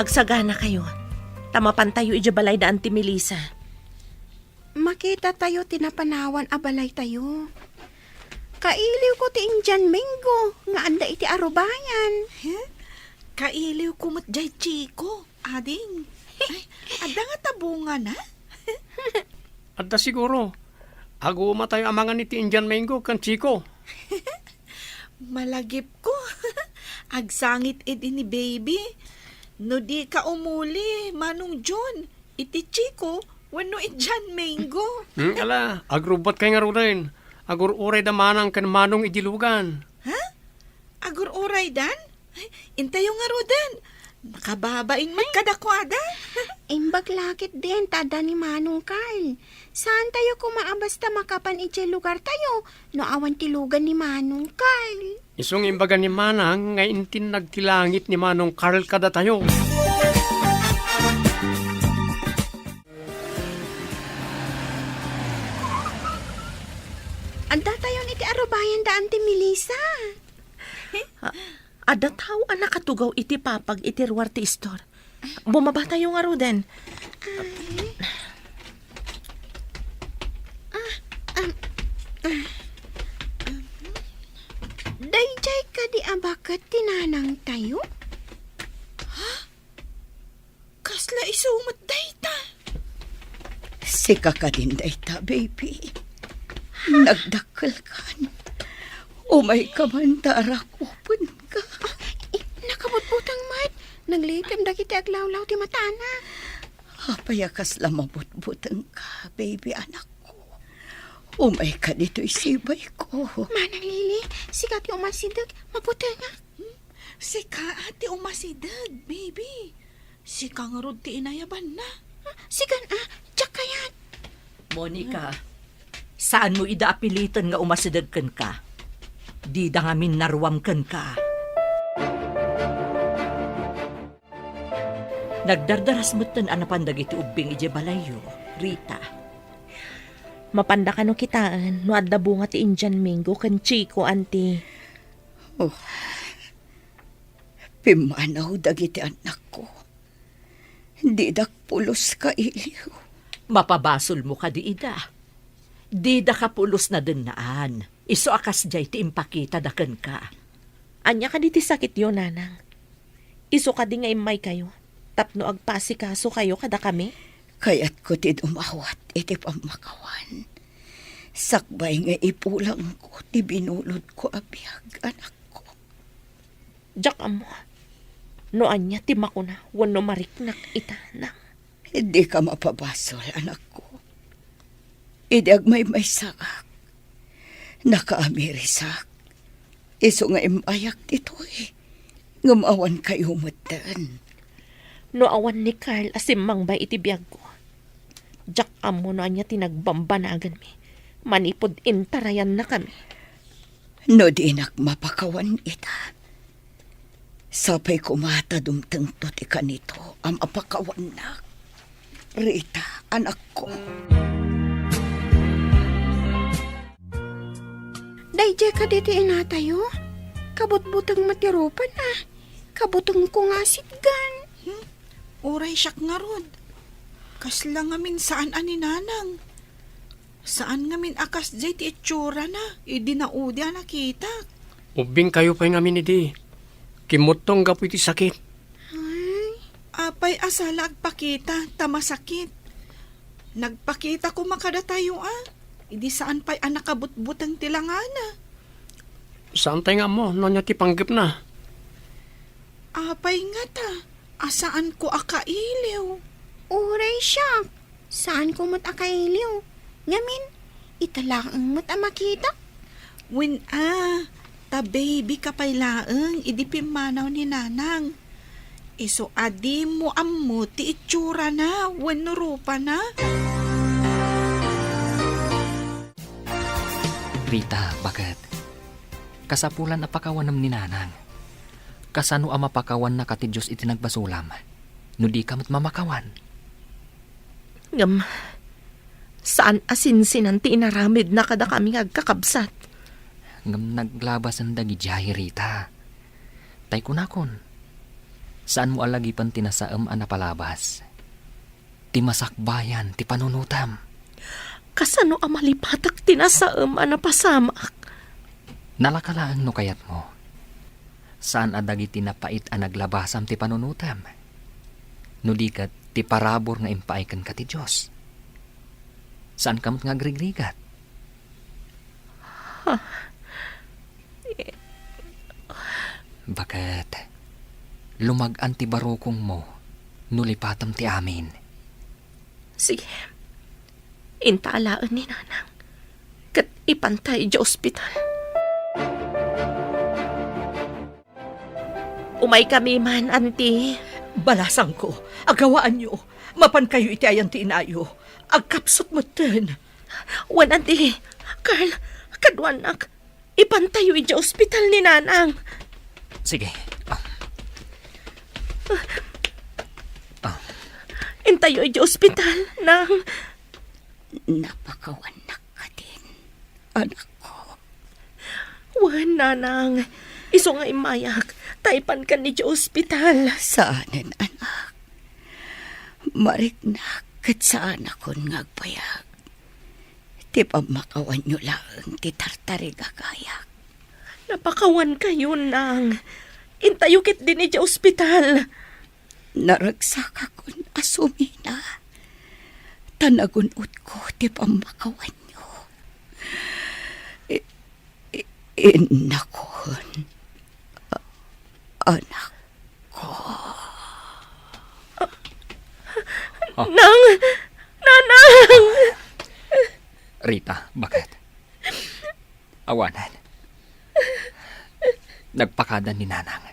Agsaganakayo, ta mapantayo idiay balay da Auntie Melissa. Makitatayo ti napanawan a balaytayo. Kailiwko ti Indian mango nga adda iti arubayan. Huh? Kailiwko met jay Chico, ading. Ay, adda ngata bungana? Adda siguro. Agumatayo a mangan iti Indian mango ken Chico. Malagipko. Agsangit idi ni baby. No dika umuli, Manong John, iti Chico wenno Indian mango. Hmm, ala, agrubbatkay ngaruden. Agur-uray da manang ken manong idi lugan. Ha? Agur-uraydan? Ay, intayo ngaruden. Nakababain met kadakuada. Imbag la ketdin ta adda ni Manong Carl. Saantayo koma a basta makapan idiay lugartayo no awan ti lugan ni Manong Carl. Isu nga imbaga ni Manang nga intinnag ti langit ni Manong Carl kadatayo. Addatayon iti arubayan da Auntie Melissa. Ah, adda tao a nakatugaw iti papag iti ruar ti istor. Bumabatayo ngaruden. Ay. Ah, um, ah, um. Daydiay kadi a baket ti nanangtayo? Ha? Kasla isu met dayta? Sika kadin dayta, baby. Nagdakkelkan. Umayka man ta arakupenka. Eh, nakabutbutang met. Naglitem dagiti aglawlaw ti matana. Apay a kasla mabutbutengka, baby anakko? Umayka ditoy sibayko. Manang Lily, sika ti umasideg, mabutengak. Hmm? Sika ti umasideg, baby. Sika ngarud ti inayabanna. Ah, sikan a, diak kayat. Monica, saanmo ida a piliten nga umasideg kenka. Dida ngamin naruam kenka. Nagdardaras metten a napan dagiti ubbing idiay balayyo, Rita. Mapanda kano kitaen no adda bunga ti Indian mango ken Chico, Auntie. Oh, pimmanaw dagiti annakko. Didak pulos kailiw. Mapabasolmo kadi ida? Didaka pulos nadennaan. Isu a kasdiay ti impakitada kenka. Ania kadi ti sakityo, nanang? Isu kadi nga immaykayo tapno agpaasikasokayo kadakami? Kayatko ti dumawat iti pammakawan. Sakbay nga ipulangko ti binulodko a biag, anakko. Diak ammo no ania ti makuna wenno mariknak ita, nang. Dika mapabasol, anakko. Idi agmaymaysaak, nakaamirisak. Isu nga immayak ditoy, ngem awan kayo metten. No awan ni Carl a simmangbay iti biagko, diak ammo no ania ti nagbambanaganmi manipud intarayannakami. No dinak mapakawan ita, sapay koma ta dumtengto ti kanito a mapakawannak, Rita, anakko. Daydiay kadi ti inatayo? Kabutbuteng met ti rupana. Kabutengko nga sitgan. Hmm? Uray siak ngarud. Kasla ngamin saan a ni nanang. Saan ngamin a kasdiay ti itsurana idi naudi a nakitak. Ubbingkayo pay ngamin idi. Kimmuttong gapu iti sakit. Ay. Apay a sala agpakita ta masakit. Nagpakita koma kadatayo a. Idi saan pay a nakabutbuteng ti langana. Saantay nga ammo no ania ti panggepna. Apay ngata a saanko a kailiw? Uray siak, saanko met a kailiw. Ngamin, ita laeng met a makitak. Wen a, ta baby ka pay laeng idi pimmanaw ni nanang. Isu a dimo ammo ti itsurana wenno rupana. Rita, baket. Kasapulan a pakawanem ni nanang. Kasano a mapakawannaka ti Dios iti nagbasolam, no dika met mamakawan? Ngem, saan a sinsinan ti inaramidna kadakami nga agkakabsat. Ngem naglabasen dagidiay, Rita. Tay kunakon, saanmo a lagipen ti nasaem a napalabas. Ti masakbayan ti panunotem. Kasano a malipatek ti nasaem a napasamak? Nalaka laeng no kayatmo. Saan a dagiti napait a naglabasam ti panunotem. No di ket ti parabur nga impaay kenka ti Dios. Saanka met nga agrigrigat. Baket, lumag-an ti barukongmo no lipatem ti amin. Sige. Inta alaen ni nanang. Ket ipanta idiay ospital. Umaykami man, Auntie. Balasangko, agawaanyo. Mapankayo iti ayan ti inayo. Agkapsut metten. Wen, Auntie. Carl, kaduanak. Ipantayo idiay ospital ni nanang. Sige. Ah. Ah. Intayo idiay ospital, nang. Napakawannak kadin, anakko. Wen, nanang. Isu nga immayak, ta ipankan idiay ospital. Saanen, anak. Mariknak ket saanakon nga agbayag. Ti pammakawanyo laeng ti tartarigagayak. Napakawankayo, nang. Intayo ketdin idiay ospital. Naragsakakon a sumina, ta nagun-otko ti pammakawanyo. I-, i-, innakon, a-, anakko. Oh. Nang! Nanang! Rita, bakit? Awanan. Nagpakadan ni Nanang.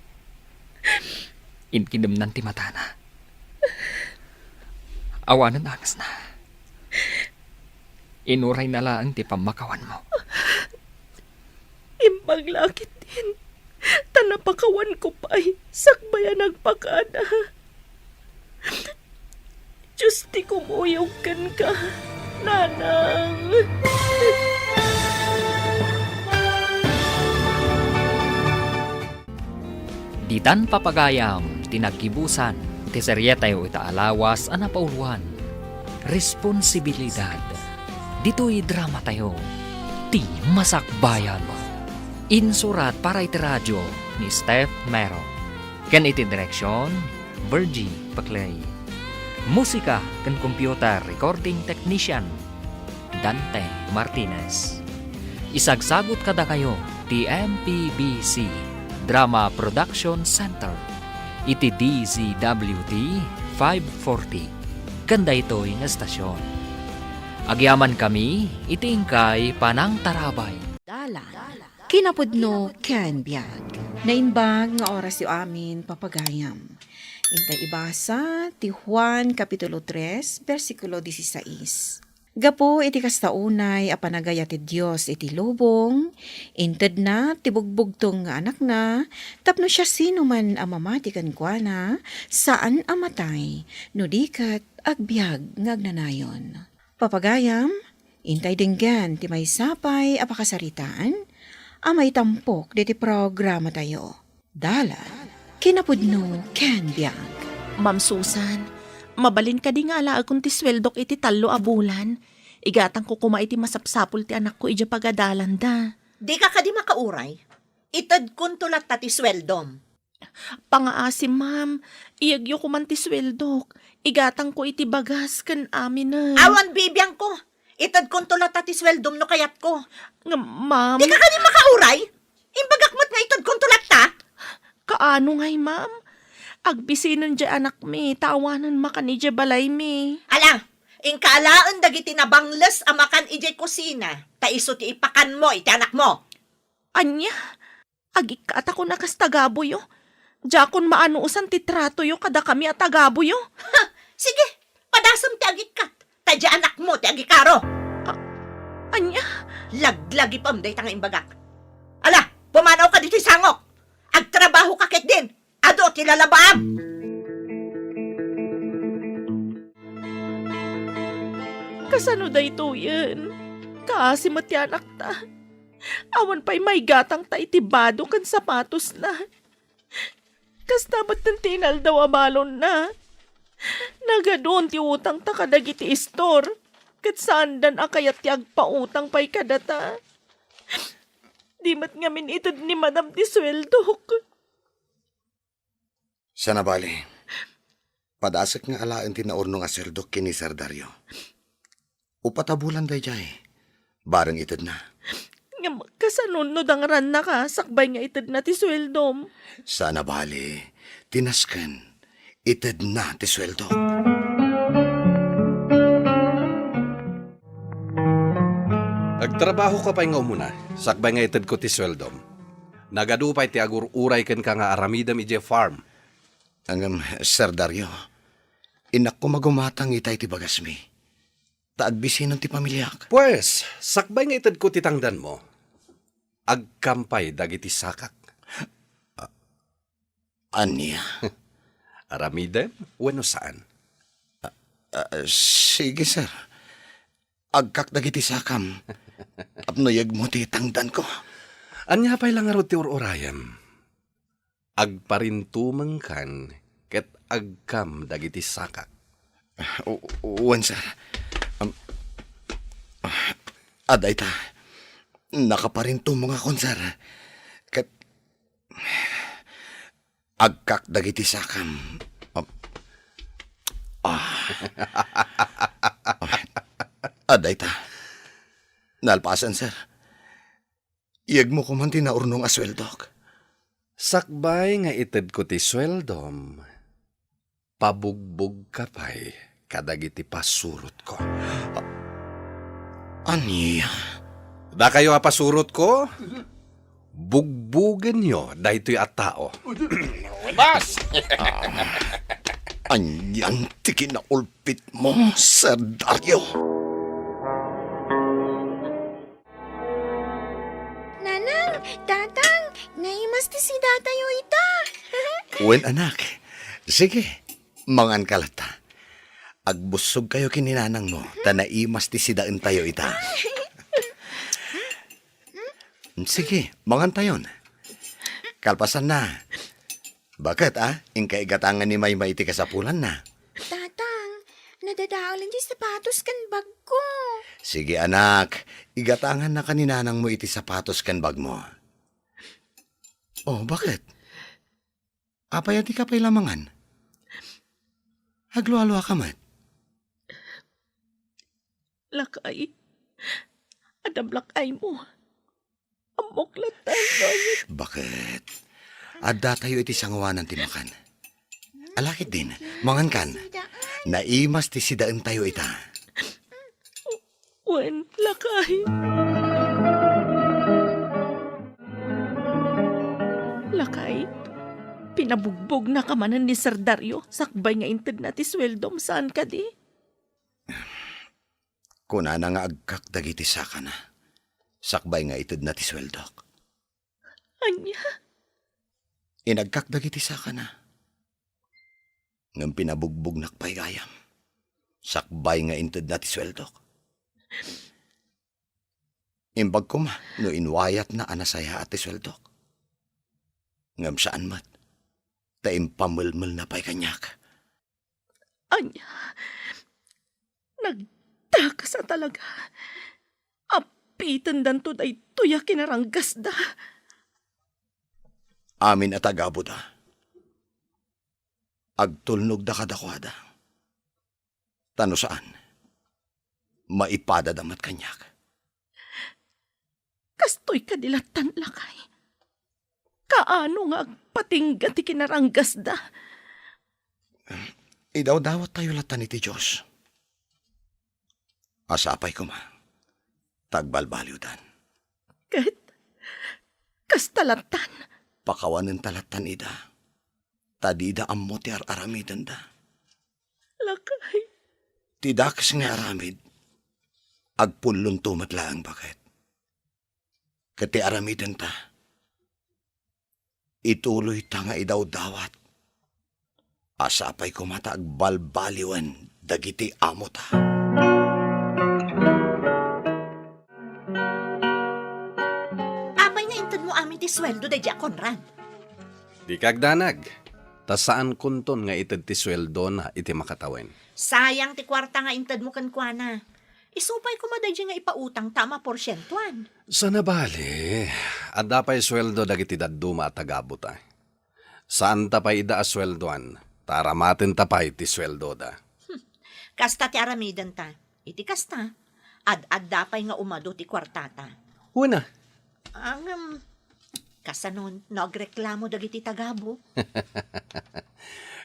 Inkidemnan ti matana. Awanen angesna. Inurayna laeng ti pammakawanmo. Imbag la ketdin, ta napakawanko pay sakbay a nagpakada. Diyos ti kumuyog kenka, Nanang. Ditan papagayam ti naggibusan ti serietayo ita a lawas a napauluan, Responsibilidad. Ditoy dramatayo, Ti Masakbayan. Insurat para iti radio ni Steph Mero. Ken iti direksion, Virgie Paclay. Musika ken computer recording technician, Dante Martinez. Isagsagut kadakayo ti M P B C Drama Production Center iti D Z W T five forty ken daytoy nga estasion. Agyamankami iti inkay panangtarabay. Dalan, kinapudno ken biag. Naimbag nga orasyo amin, papagayam. Intay ibasa ti Juan Kapitulo tres, bersikulo dieciséis. Gapu iti kasta unay a panagayat ti Dios iti lubong, intedna ti bugbugtong nga Anakna tapno siasinoman a mamati kenkuana, saan a matay, no di ket agbiag nga agnanayon. Papagayam, intay denggen ti maysa pay a pakasaritaan a maitampok diti programatayo. Dalan, kinapudno ken biag. Ma'am Susan, mabalin kadi nga alaekon ti sueldok iti tallo a bulan? Igatangko koma iti masapsapul ti anakko idiay pagadalanda. Dika kadi makauray? Itedkonto latta ti sueldom. Pangaasim, ma'am. Iyegyo koman ti sueldok. Igatangko iti bagas ken aminen. Awan bibiangko. Itedkonto latta ti sueldom no kayatko. Nga, ma'am. Dika kadi makauray? Imbagak met nga itedkonto latta? Kaano ngay, ma'am? Agbisinen diay anakmi, ta awanen makan idiay balaymi. Ala, inka alaen dagiti nabangles a makan idiay kusina, ta isu ti ipakanmo iti anakmo. Ania? Agikkatakon a kas tagabuyo. Diakon maanusan ti tratoyo kadakami a tagabuyo. Ha! Sige, padasem ti agikkat, ta diay anakmo ti agikaro. A-, ania? Laglagipem dayta nga imbagak. Ala, pumanawka ditoy sangok. Agtrabahoka ketdin. Adu ti lalabaam. Kasano daytoyen? Kaasi met ti anakta. Awan pay maigatangta iti bado ken sapatosna. Kasta met ti inaldaw a balonna. Nagadun ti utangta kadagiti istor, ket saandan a kayat ti agpautang pay kadata. Di met ngamin ited ni Madam ti sueldok. Saan a bale, padasek nga alaen ti naurnong a sueldok ken ni Sir Dario. Upat a bulan daydiay, bareng itedna. Ngem kasano no dangrannaka sakbay nga itedna ti sueldom? Saan a bale, ti nasken, itedna ti sueldok. Agtrabahoka pay nga umuna, sakbay nga itedko ti sueldom. Nagadu pay ti agur-uray kenka nga aramidem idiay farm. Ngem, Sir Dario, innak koma gumatang itay ti bagasmi. Ta agbisinan ti pamiliak. Pues, sakbay nga itedko ti tangdanmo, agkam pay dagiti sakak. A-, ania? Aramidem wenno saan? A, sige, sir. Agkak dagiti sakam. Tapno iyegmo ti tangdanko. Ania pay la ngarud ti ur-urayem? Agparintumengkan ket agkam dagiti sakak. U-, wen, sir. Am, a, dayta. Nakaparintumengakon, sir. Ket agkak dagiti sakam. Am, a. A, dayta. Nalpasen, sir. Iyegmo koman ti naurnong a sueldok. Sakbay nga itedko ti sueldom, pabugbogka pay kadagiti pasurotko. A-, ania? Dakayo a pasurotko? Bugbogenyo daytoy a tao. Boss! Ah, anian ti kinaulpitmo, Sir Dario? Nanang, Tatang, naimas ti sidatayo ita. Wen, anak. Sige, manganka latta. Agbussogkayo ken ni nanangmo, ta naimas ti sidaentayo ita. Sige, mangantayon. Kalpasanna. Baket, a? Inka igatangan ni Maymay iti kasapulanna. Tatang, nadadaelen ti sapatos ken bagko. Sige, anak. Igatangannaka ni nanangmo iti sapatos ken bagmo. Oh, baket? Apay a dika pay la mangan? Aglualuaka met. Lakay, adda lakaymo. Ammok latta, Lord. Baket? Addatayo iti sangoanan ti makan. Ala ketdin, mangankan. Naimas ti sidaentayo ita. Wen, lakay. Lakay, pinabugbognaka manen ni Sir Dario sakbay nga intedna ti sueldom, saan kadi? Kunana nga agkak dagiti sakana, sakbay nga itedna ti sueldok. Ania? Inagkak dagiti sakana. Ngem pinabugbognak pay gayam, sakbay nga intedna ti sueldok. Imbag koma no inwayatna a nasayaat ti sueldok. Ngem saan met, ta impamelmelna pay kaniak. Ania? Nagtakas a talaga. Apitendanto daytoy a kinaranggasda. Amin a tagabuda. Agtulnogda kadakuada. Ta no saan, maipadada met kaniak. Kastoy kadi lattan, lakay? Kaano nga agpatingga ti kinaranggasda? Idawdawattayo lattan iti Dios. A sapay koma, ta agbalbaliwdan. Ket kasta lattan. Pakawanenta lattan ida, ta dida ammo ti ar-aramidenda. Lakay. Ti dakes nga aramid, agpullonto met laeng, baket. Ket ti aramidenta, ituloyta nga idawdawat. A sapay koma ta agbalbaliwen dagiti amota. Apay nga intedmo amin ti sueldo daydi a Conrad? Dika agdanag, ta saankonton nga ited ti sueldona iti makatawen. Sayang ti kuarta nga intedmo kenkuana. Isu pay koma daydi nga ipautangta a maporsientoan. Saan a bale, adda pay sueldo dagiti dadduma a tagabutta. Saanta pay ida a sueldoan, ta aramatenta pay ti sueldoda. Hmm. Kasta ti aramidenta. Iti kasta, ad-adda pay nga umadu ti kuartata. Wen a. Ngem, kasano no agreklamo dagiti tagabu?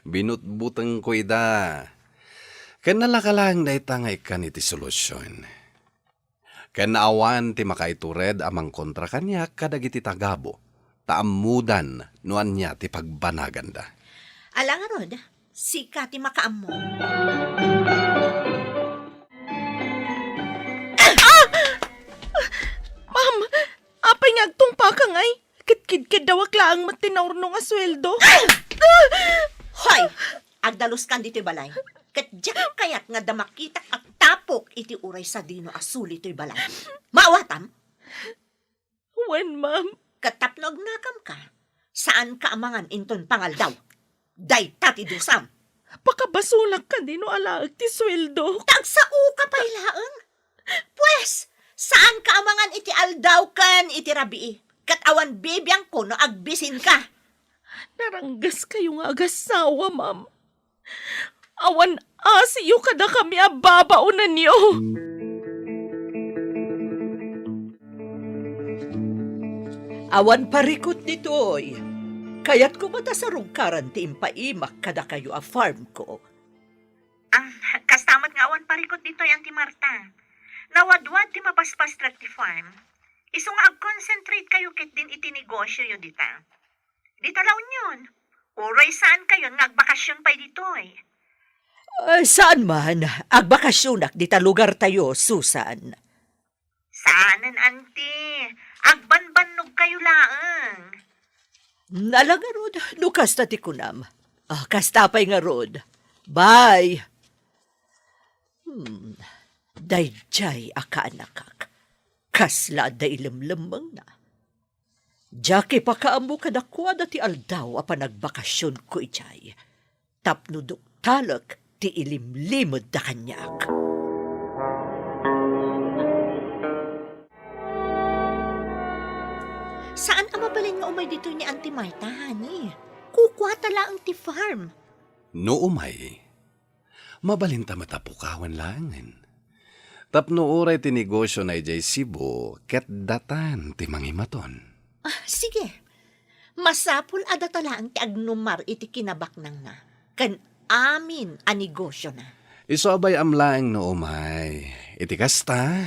Binutbutengko ida. Ken nalaka laeng dayta nga ikkan iti solusion. Ken awan ti makaitured a mangkontra kaniak kadagiti tagabu, ta ammodan no ania ti pagbanaganda. Ala ngarud, sika ti makaammo. Ah! Ma'am, apay nga agtungpaka ngay? Ket kidkeddawak laeng met ti naurno nga sueldo. Hoy! Agdaluskan ditoy balay. Ket diak kayat nga adda makitak a tapok iti uray sadino a suli toy balay. Maawatam? Wen, ma'am. Ket tapno agnakamka, saanka a mangan inton pangaldaw. Dayta ti dusam. Pakabasolak kadi no alaek ti sueldo. Ta agsaoka pay laeng. Pues, saanka a mangan iti aldaw ken iti rabii, ket awan bibiangko no agbisinka. Naranggaskayo nga agasawa, ma'am. Awan asiyo kadakami a babaonanyo. Awan parikut ditoy. Kayatko met a sarungkaran ti impaimak kadakayo a farmko. Ah, kasta met nga awan parikut ditoy, Auntie Marta. Nawadwad ti mapaspastrek ti farm. Isu nga ag-concentrate kayo ketdin iti negosioyo dita. Dita La Union. Uray saan kayon nga agbakasyon pay ditoy. Ah, saan man, agbakasyonak dita lugartayo, Susan. Saanen, Auntie. Agbanbannog kayo laeng. Ala ngarud, no kasta ti kunam. Ah, kasta pay ngarud. Bye. Hmm, daydiay a kaanakak. Kasla adda ilemlemmengna. Diak ipakaammo kadakuada ti aldaw a panagbakasionko idiay. Tapno duktalek ti ilimlimedda kaniak. Saan a mabalin nga umay ditoy ni Auntie Marta, honey. Kukuata laeng ti farm. No umay, mabalinta met a pukawen laengen. Tapno uray ti negosiona idiay Cebu ket datan ti mangimaton. Ah, sige. Masapul a data laeng ti agnumar iti kinabaknangna ken amin a negosiona. Isu a bay-am laeng no umay. Iti kasta,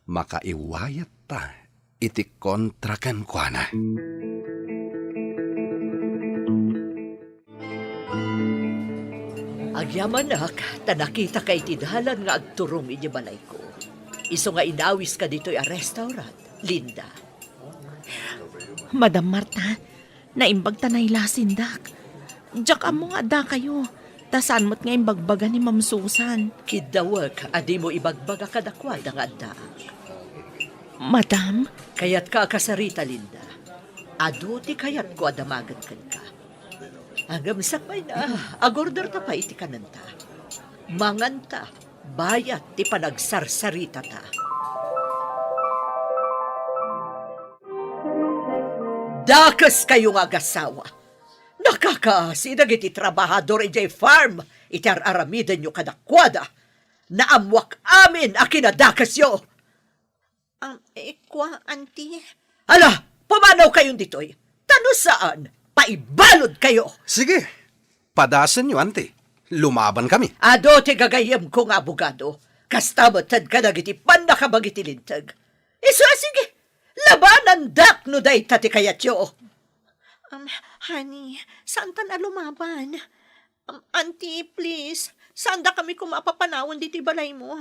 makaiwayatta iti kontra kenkuana. Agyamanak, ta nakitaka iti dalan nga agturong idiay balayko. Isu nga inawiska ditoy a restaurant, Linda. Madam Marta, naimbag ta nailasindak. Diak ammo nga addakayo, ta saan met nga imbagbaga ni Ma'am Susan. Kiddawek a dimo ibagbaga kadakuada nga addaak. Madam? Kayatka a kasarita, Linda. Adu ti kayatko a damagen kenka. Ngem sakbayna, agorderta pay iti kanenta. Manganta, bayat ti panagsarsaritata. Dakeskayo nga agasawa. Nakakaasi dagiti trabahador idiay farm iti ar-aramidenyo kadakuada. Naammoak amin a kinadakesyo. Am, eh, kua, Auntie? Ala, pumanawkayon ditoy. Ta no saan, paibaludkayo. Sige, padasenyo, Auntie. Lumabankami. Adu ti gagayyemko nga abogado. Kasta met kadagiti pannakabag iti Linteg. Isu a sige, labanandak no dayta ti kayatyo. Um, honey, saantan a lumaban. Um, Auntie, please, saandakami koma a papanawen ditoy balaymo.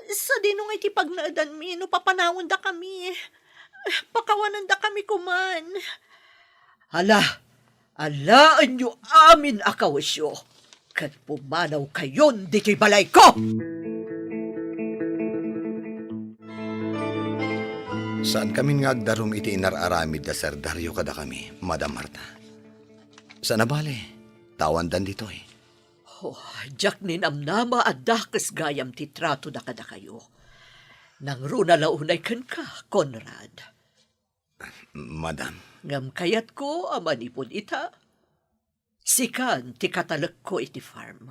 Sadino ngay ti pagnaedanmi no papanawendakami? Pakawanendakami koman. Hala, alaenyo amin a kawesyo, ket pumanawkayon ditoy balayko! Saankamin nga agdarum iti inar-aramid da Sir Dario kadakami, Madam Marta. Saan a bale, ta awandan ditoy. Oh, diak ninamnama a dakes gayam ti tratoda kadakayo. Nangruna la unay kenka, Conrad. Madam. Ngem kayatko a manipud ita, sikan ti katalekko iti farm.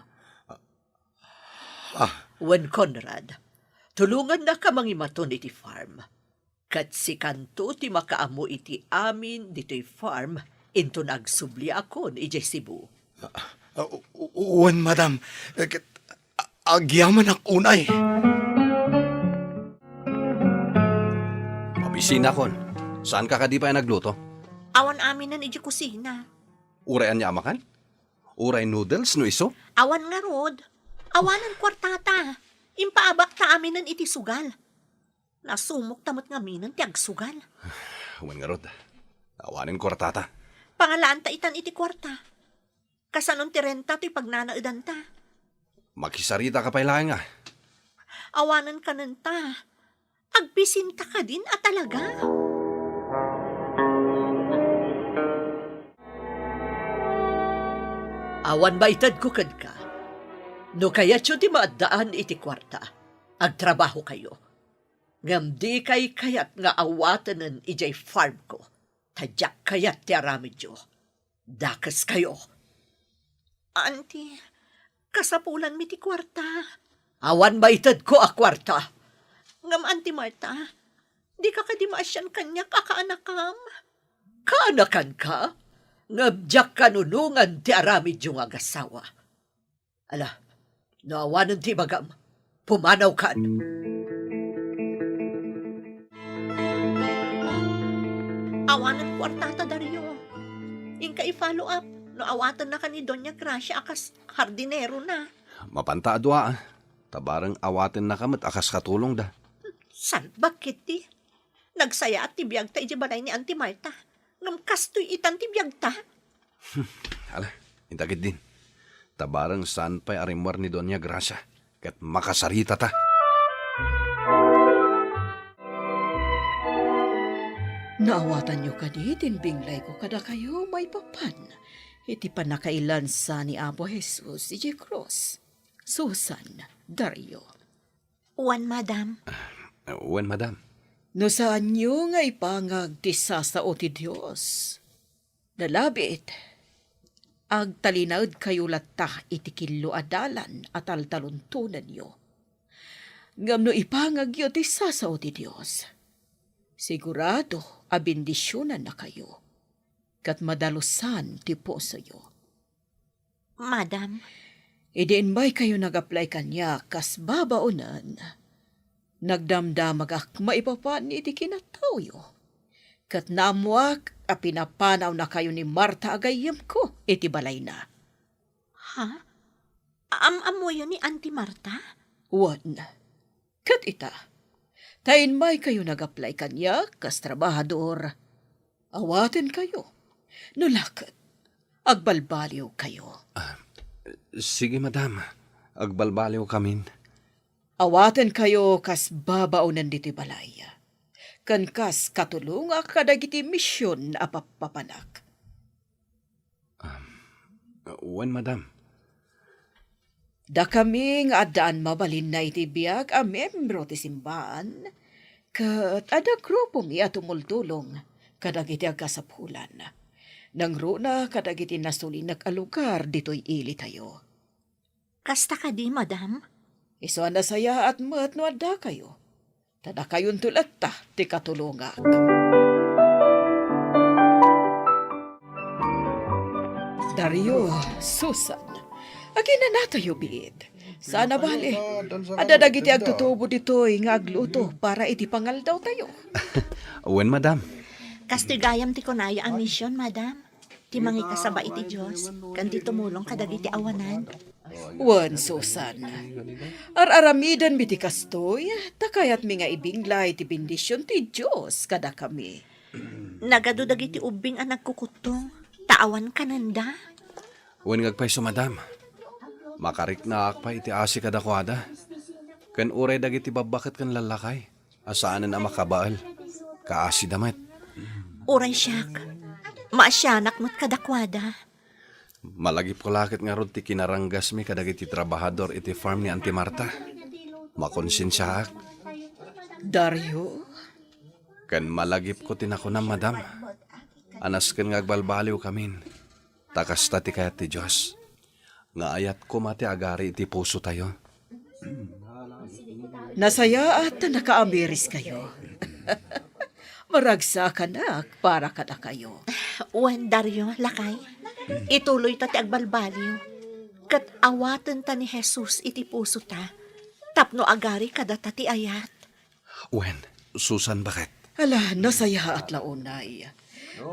Ah. Wen, Conrad, tulongannaka mangimaton iti farm. Ket sikanto ti makaammo iti amin ditoy farm inton agsubliakon idiay Cebu. Ah, ah, u-, u-, wen, madam. Eh, ket, a-, agyamanak unay. Mabisinakon. Saanka kadi pay a nagluto? Awan aminen idiay kusina. Uray ania a makan? Uray noodles no isu? Awan ngarud. Awanen kuartata. Impaabakta aminen iti sugal. Nasumokta met ngaminen ti agsugal. Wen ngarud, awanen kuartata. Pangalaanta itan iti kuarta. Kasanon ti renta toy pagnanaedanta? Makisaritaka pay laeng a. Awanen kanenta. Agbisinta kadin a talaga? Awan maitedko kenka. No kayatyo ti maaddaan iti kuarta, agtrabahokayo. Ngem dikay kayat nga awatenen idiay farmko, ta diak kayat ti aramidyo. Dakeskayo. Auntie, kasapulanmi ti kuarta. Awan maitedko a kuarta. Ngem, Auntie Marta, dika kadi maasian kaniak a kaanakam? Kaanakanka? Ngem diak kanunongan ti aramidyo nga agasawa. Ala, No awanen ti ibagam, pumanawkan. Awanen kuartata, Dario. Inka i-follow up no awatennaka ni Doña Gracia a kas hardinero na. Mapanta a dua, ah. Ta bareng awatennaka met a kas katulongda. Salbag ketdi. Nagsayaat ti biagta idiay balay ni Auntie Marta. Ngem kastoy itan ti biagta. Ala, inta ketdin. Ta bareng saan pay a rimmuar ni Doña Gracia, ket makasaritata. Naawatanyo kadi ti binglay ko kadakayo maipapan iti pannakailansa ni Apo Jesus idiay krus? Susan, Dario. Wen, madam. Wen, madam. No saanyo nga ipangag ti sasao ti Dios, nalabit, agtalinaedkayo latta iti killo a dalan a taltalontonenyo. Ngem no ipangagyo ti sasao ti Dios, sigurado a bendisionannakayo, ket madalusan ti pusoyo. Madam. Idi immaykayo nag-apply kaniak kas babaonen, nagdamdamagak maipapan iti kinataoyo. Ket naammoak a pinapanawnakayo ni Marta a gayyemko iti balayna. Ha? Am-ammoyo ni Auntie Marta? Wen. Ket ita, ta immaykayo nag-apply kaniak kas trabahador, awatenkayo. No la ket, agbalbaliwkayo. Ah, sige, madam. Agbalbaliwkamin. Awatenkayo kas babaonen ditoy balay, ken kas katulongak kadagiti mision a pappapanak. Um, wen, madam. Dakami nga addaan mabalinna iti biag a membro ti simbaan, ket adda grupomi a tumultulong kadagiti agkasapulan. Nangruna kadagiti nasulinek a lugar ditoy ilitayo. Kasta kadi, madam? Isu a nasayaat met no addakayo. Ta dakayonto latta ti katulongak. Dario, Susan, aginanatayo biit. Sana bale, adda dagiti agtutubo ditoy nga agluto para iti pangaldawtayo. Wen, madam. Kastoy gayam ti kunaya a mision, madam. Ti mangikasaba iti Dios, ken ti tumulong kadagiti awanan. Wen, Susan. Ar-aramidenmi ti kastoy, ta kayatmi nga ibinglay ti bendision ti Dios kadakami. Nagadu dagiti ubbing a nagkukuttong, ta awan kanenda. Wen nga agpayso, madam. Makariknaak pay iti asi kadakuada. Ken uray dagiti babbaket ken lallakay a saanen a makabael, kaasida met. Uray siak, maasianak met kadakuada. Malagipko la ket ngarud ti kinaranggasmi kadagiti trabahador iti farm ni Auntie Marta. Makonsensiaak. Dario? Ken malagipko ti nakunam, madam. A nasken nga agbalbaliwkamin, ta kasta ti kayat ti Dios. Nga ayat koma ti agari iti pusotayo. Nasayaat ta nakaamiris kayo. Maragsakanak para kadakayo. Wen, Dario, lakay, ituloyta ti agbalbaliw. Ket awatenta ni Jesus iti pusota tapno agari kadata ti ayat. Wen, Susan, baket. Ala, nasayaat la unay.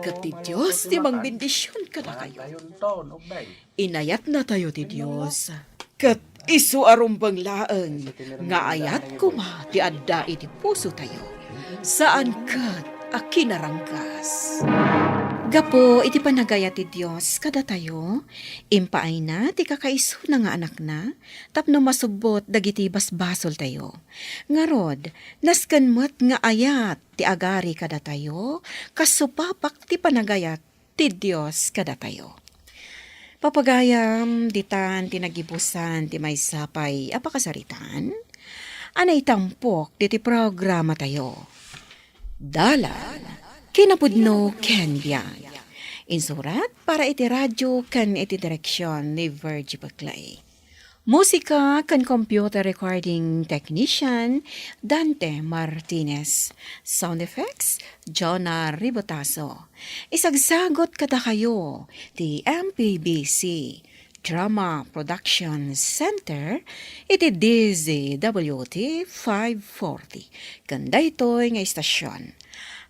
Ket ti Dios ti mangbendision kadakayo. Inayatnatayo ti Dios. Ket isu a rumbeng laeng nga ayat koma ti adda iti pusotayo. Saan ket a kinaranggas. Gapu iti panagayat ti Dios kadatayo, impaayna ti kakaisuna nga Anakna tapno masubbot dagiti basbasoltayo. Ngarud, nasken met nga ayat ti agari kadatayo, kas supapak ti panagayat ti Dios kadatayo. Papagayam, ditan ti nagibusan ti maysa pay a pakasaritaan a naitampok diti programatayo. Dalan, kinapudno ken biag. Insurat para iti radio ken iti direksion ni Virgie Paclay. Musika ken computer recording technician, Dante Martinez. Sound effects, Jonah Ribotazo. Isagsagot kadakayo ti M P B C Drama Production Center iti D Z W T five forty, ken daytoy nga istasion.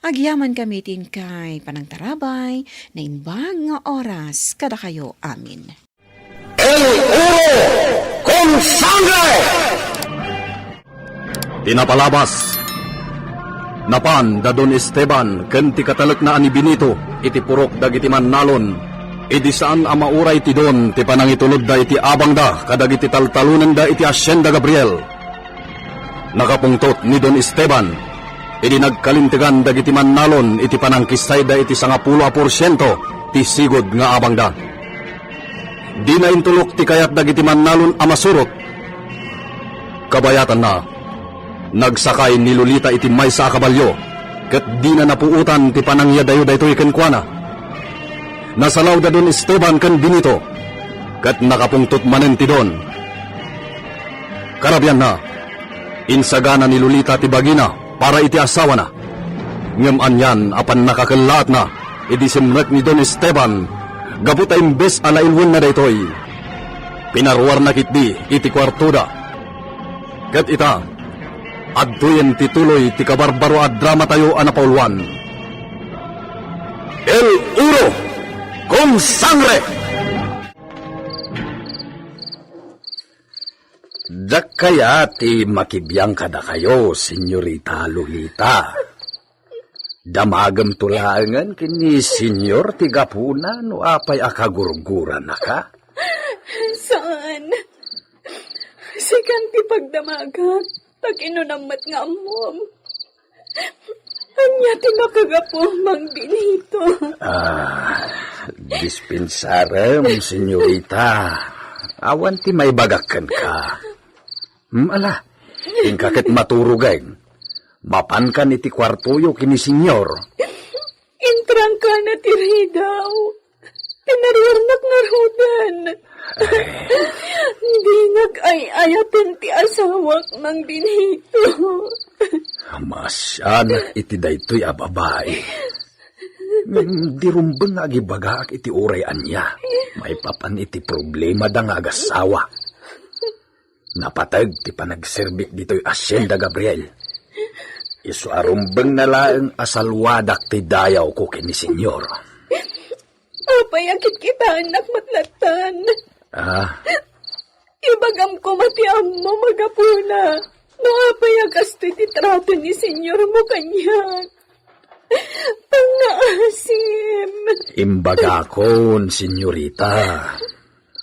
Agyaman kami ti inkay panangtarabay, naimbag nga oras kadakayo amin. El oro con sangre! Ti napalabas, napan da Don Esteban ken ti katalekna a ni Benito iti purok dagiti mannalon. Idi saan a mauray ti Don ti panangitulodda iti abangda kadagiti taltalonenda iti Hacienda Gabriel. Nakapungtot ni Don Esteban idi nagkalintegan dagiti mannalon iti panangkissayda iti sangapulo a porsiento ti sigud nga abangda. Dina intulok ti kayat dagiti mannalon a masurot. Kabayatanna, nagsakay ni Lolita iti maysa a kabalio, ket dina napuotan ti panangyadayo daytoy kenkuana. Nasalaw da Don Esteban ken Benito, ket nakapungtot manen ti Don. Karabianna, insagana ni Lolita ti bagina para iti asawana. Ngem anian a pannakakellaatna idi simrek ni Don Esteban gapu ta imbes a nailwenna daytoy, pinaruarna ketdi iti kuartoda. Ket ita, adtoyen ti tuloy ti kabarbaro a dramatayo a napauluan. El oro con sangre! Dakaya ti makibiang kadakayo, Senyorita Lolita. Damagemto laengen ken ni Senyor ti gapuna no apay a kagurguranaka. Saan? Sikan ti pagdamagak, ta kinunam met nga ammom. Ania ti makagapu, Mang Benito? Ah, dispensarem, senyorita. Awan ti maibagak kenka. Hmm, ala, inka ket maturogek. Mapankan iti kuartoyo ken ni Senyor. Intrangkana ti ridaw. Pinaruarnak ngaruden. Dinak ay-ayaten ti asawak, Mang Benito. Maasianak iti daytoy a babai. Ngem di rumbeng nga agibagaak iti uray ania maipapan iti problemada nga agasawa. Napateg ti panagserbik ditoy Hacienda Gabriel. Isu a rumbengna laeng a salwadak ti dayawko ken ni Senyor. Apay a kitkitaennak met lattan? Ah? Ibagam koma ti ammom a gapuna. No apay a kastoy ti trato ni Senyor mo kaniak? Pangngaasim. Imbagakon, senyorita.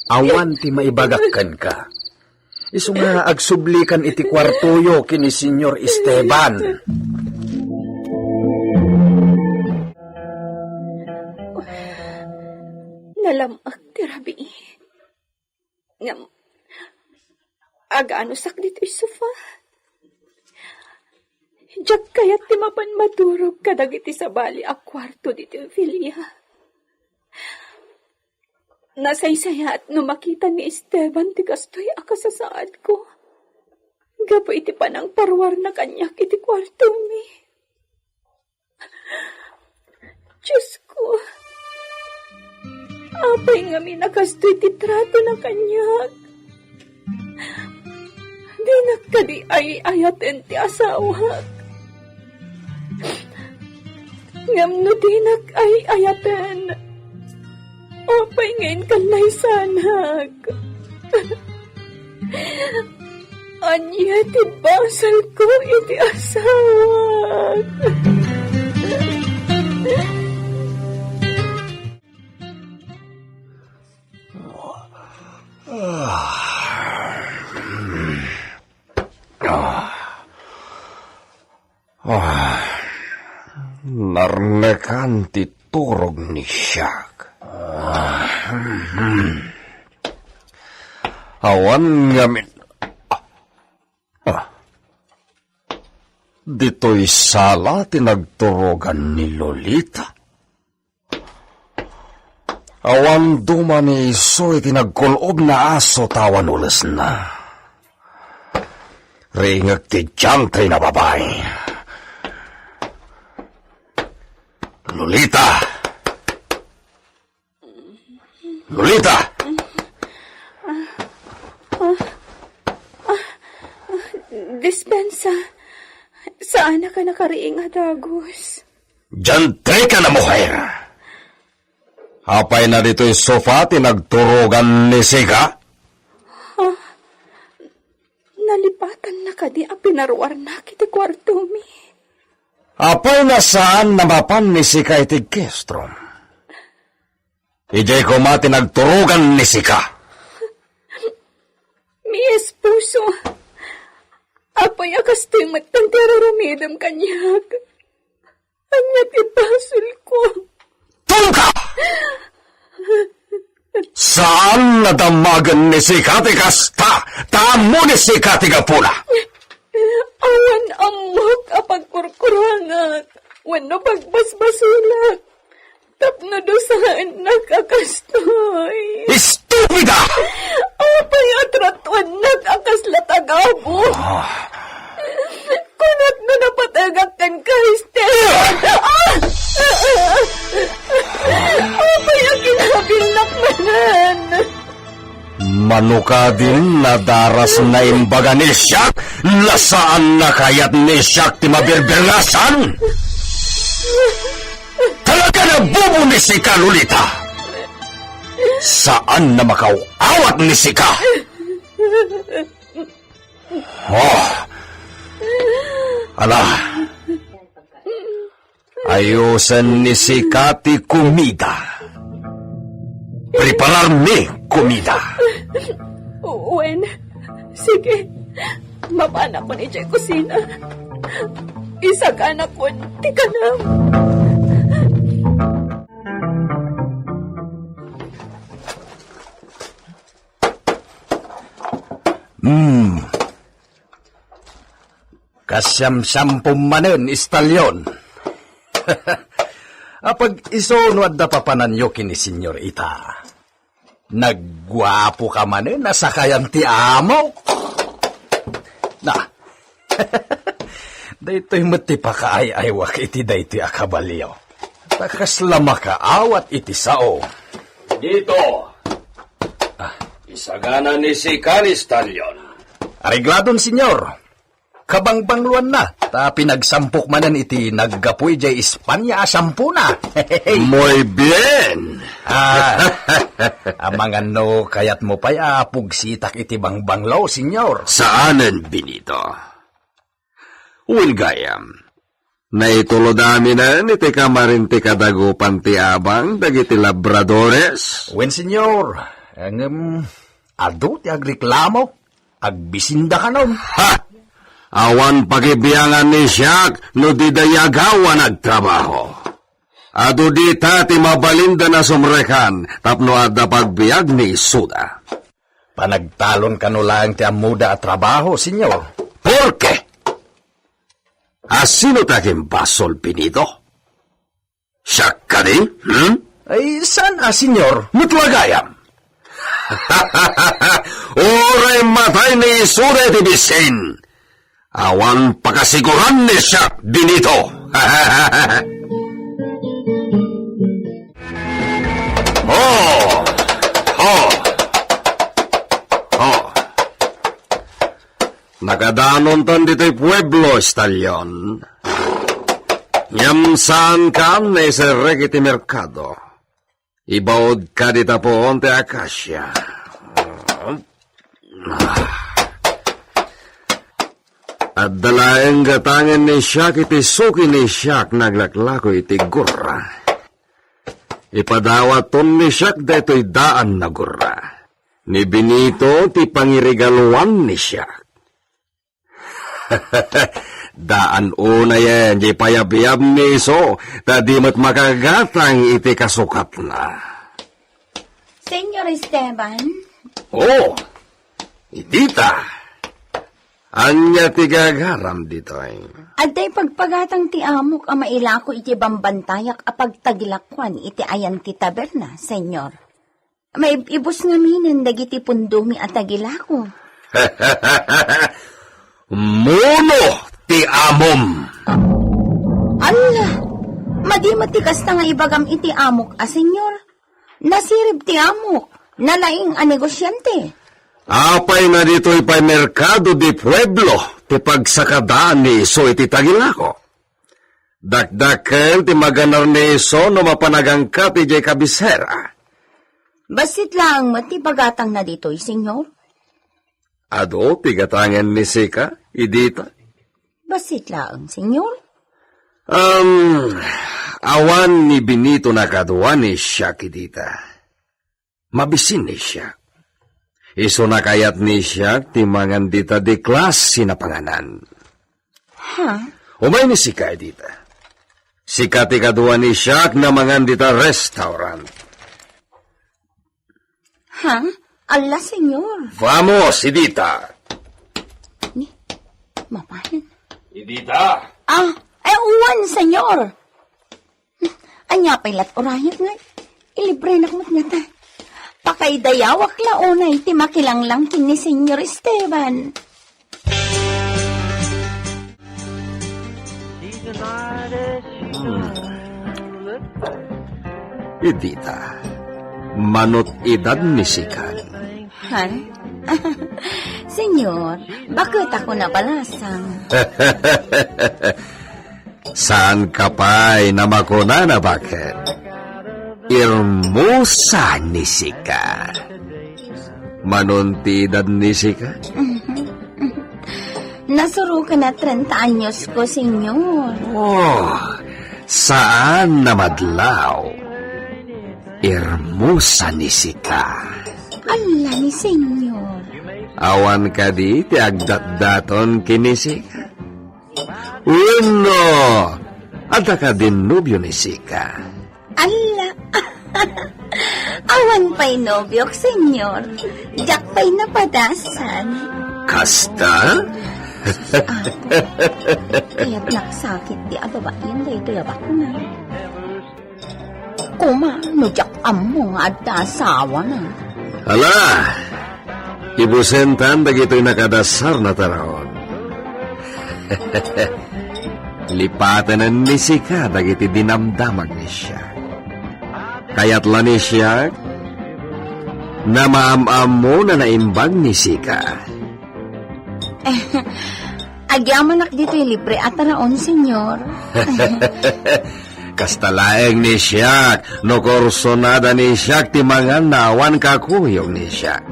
Awan ti maibagak kenka. Isu nga agsublikan iti kuartoyo ken ni Senyor Esteban. Nalam-ek ti rabii. Ngem, aganusak ditoy sofa. Diak kayat ti mapan maturog kadagiti sabali a kuarto ditoy villa. Nasaysayaat no makita ni Esteban ti kastoy a kasasaadko gapu iti panangparuarna kaniak iti kuartomi. Diosko, apay ngamin a kastoy ti tratona kaniak? Dinak kadi ay-ayaten ti asawak. Ngem no dinak ay-ayaten, apay nga inkallaysanak? Ania ti basolko iti asawak? Ah, narnekan ti turog ni siak. Ah, hmm. Awan ngamin. Ah. Ah. Ditoy sala ti nagturogan ni Lolita. Awan dumani isu iti nagkul-ob nga aso ta awan ulesna. Ringek ti diantay nga babai. Lolita! Lolita! Dispensa, saanak a nakariing a dagus. Diantika na, muher! Apay na ditoy sofa ti nagturogan ni Sika? Ha? Nalipatanna kadi a pinaruarnak iti kuartomi? Apay na saan a mapan ni Sika iti guest room? Idiay koma ti nagturogan ni Sika. Mi esposo, apay a kastoy met ti araramidem kaniak? Ania ti basolko? Tungka! Saan a damagen ni Sika ti kasta, ta ammo ni Sika ti gapuna. Awan ammok a pagkurkurangak wenno pagbasbasolak tapno dusaennak a kastoy. Estupida! Apay a tratuennak a kasla tagabu? Ah. Kunatno napategak kenka, Esteban. Ah! Apay a kinabilnak manen? Mano kadin nadaras na imbaga ni Siak, na saan a kayat ni Siak ti mabirbirngasan? Talaga nabubu ni Sika, Lolita! Saan a makaaw-awat ni Sika! Oh! Ala! Ayusen ni Sika ti kumida. Prepararmi kumida. Wen, sige. Mapanakon idiay kusina. Isaganakon ti kanam. Hmm. Kasiamsiampom manen, Estalion. Apag isu no adda papananyo ken ni Senyorita. Nagguapoka manen a sakayan ti amok. Na. Daytoy met ti pakaay-aywak iti daytoy a kabalio. Ta kasla makaawat iti sao. Dito. Ah. Isagana ni Sika ni Estalion. Aregladon, Senyor. Kabangbangloanna, ta pinagsampok manen iti naggapu idiay Espanya a siampona. Muy bien! Ah, amangan no kayatmo pay a pugsitak iti bangbanglo, Senyor. Saanen, Benito. Wen gayam, naitulod aminen iti kamarin ti kadagupan ti abang dagiti labradores? Wen, Senyor. Ngem, adu ti agreklamo. Agbisindakanon. Ha! Awan pakibiangan ni Siak no dida agawan agtrabaho. Adu dita ti mabalinda a sumrekan tapno adda pagbiag ni isuda. Panagtalon kano laeng ti ammoda a trabaho, Senyor. Porke? Asino ti agimbasol, Benito? Siak kadi? Hmm? Ay, saan a, Senyor? Met gayam. Uray matay ni isuda iti bisin. Awan pakasiguran ni Siak, Benito. Oh! Oh! Oh! Nakadanonton ditoy pueblo, Estalion. Ngem saanka naiserrek iti merkado. Ibaudka dita puon ti akasia. Adda laeng gatangen ni Siak iti suki ni Siak naglaklako iti gurra. Ipadawaton ni Siak daytoy daan a gurra. Ni Benito ti pangiregaluan ni Siak. Daan unayen diay payabyab ni isu, ta di met makagatang iti kasukatna. Senyor Esteban? Oh, idita. Ania ti gagaram ditoy? Adda ipagpagatang ti amok a mailako iti bambantayak a pagtagilakuan iti ayan ti taberna, Senyor. Maib-ibus ngaminen dagiti pundomi a tagilako. Muno ti amom! Alla! Madi met ti kasta nga ibagam iti amok a, Senyor. Nasirib ti amok. Nalaing a negosiante. Apay na ditoy pay merkado di pueblo ti pagsakadaan ni isu iti tagilako? Dakdakkel ti maganar ni isu no mapanagangka ti diay kabisera. Bassit laeng met ti pagatangna ditoy, Señor. Adu ti gatangen ni sika, Edita? Bassit laeng, Señor. Um, awan ni Benito nakadua ni siak, Edita. Mabisin ni siak. Isuna kayat ni siak ti mangan dita di klase a panganan. Ha? Umay ni sika, Edita. Sika ti kadua ni siak a mangan dita restaurant. Ha? Alla, Señor. Vamos, Edita! Ni, mapanan. Edita! Ah, eh, wen, Señor. Ania pay lat urayek nga ilibrenak met ngata? Pakaidayawak la unay ti makilanglang ken ni Señor Esteban. Hmm. Edita, manut edad ni sikan. Ha? Señor, baketako nabalasang. Saanka pay a makunana baket. Ermosa ni sika. Manun ti edad ni sika? Nasuroken a trenta anyosko, Señor. Oh, saan a madlaw. Ermosa ni sika. Alla ni Señor. Awan kadi ti agdatdaton ken ni sika? Wenno, adda kadin nobio ni sika? Alla. Awan pay nobiok, Señor. Diak pay napadasan. Kasta? Apo, kayat naksakit ti ababain daytoy a bakuna. Koma, no diak ammo nga adda asawana. Ala, ibusentan dagitoy nakadasar a taraon. Lipaten ni sika dagiti dinamdamag ni siak. Kayat la ni siak a maam-ammona a naimbag ni sika. Agyamanak ditoy libre a taraon, Señor. Kasta laeng ni siak, no kursonada ni siak ti mangan a awan kakuyog ni siak.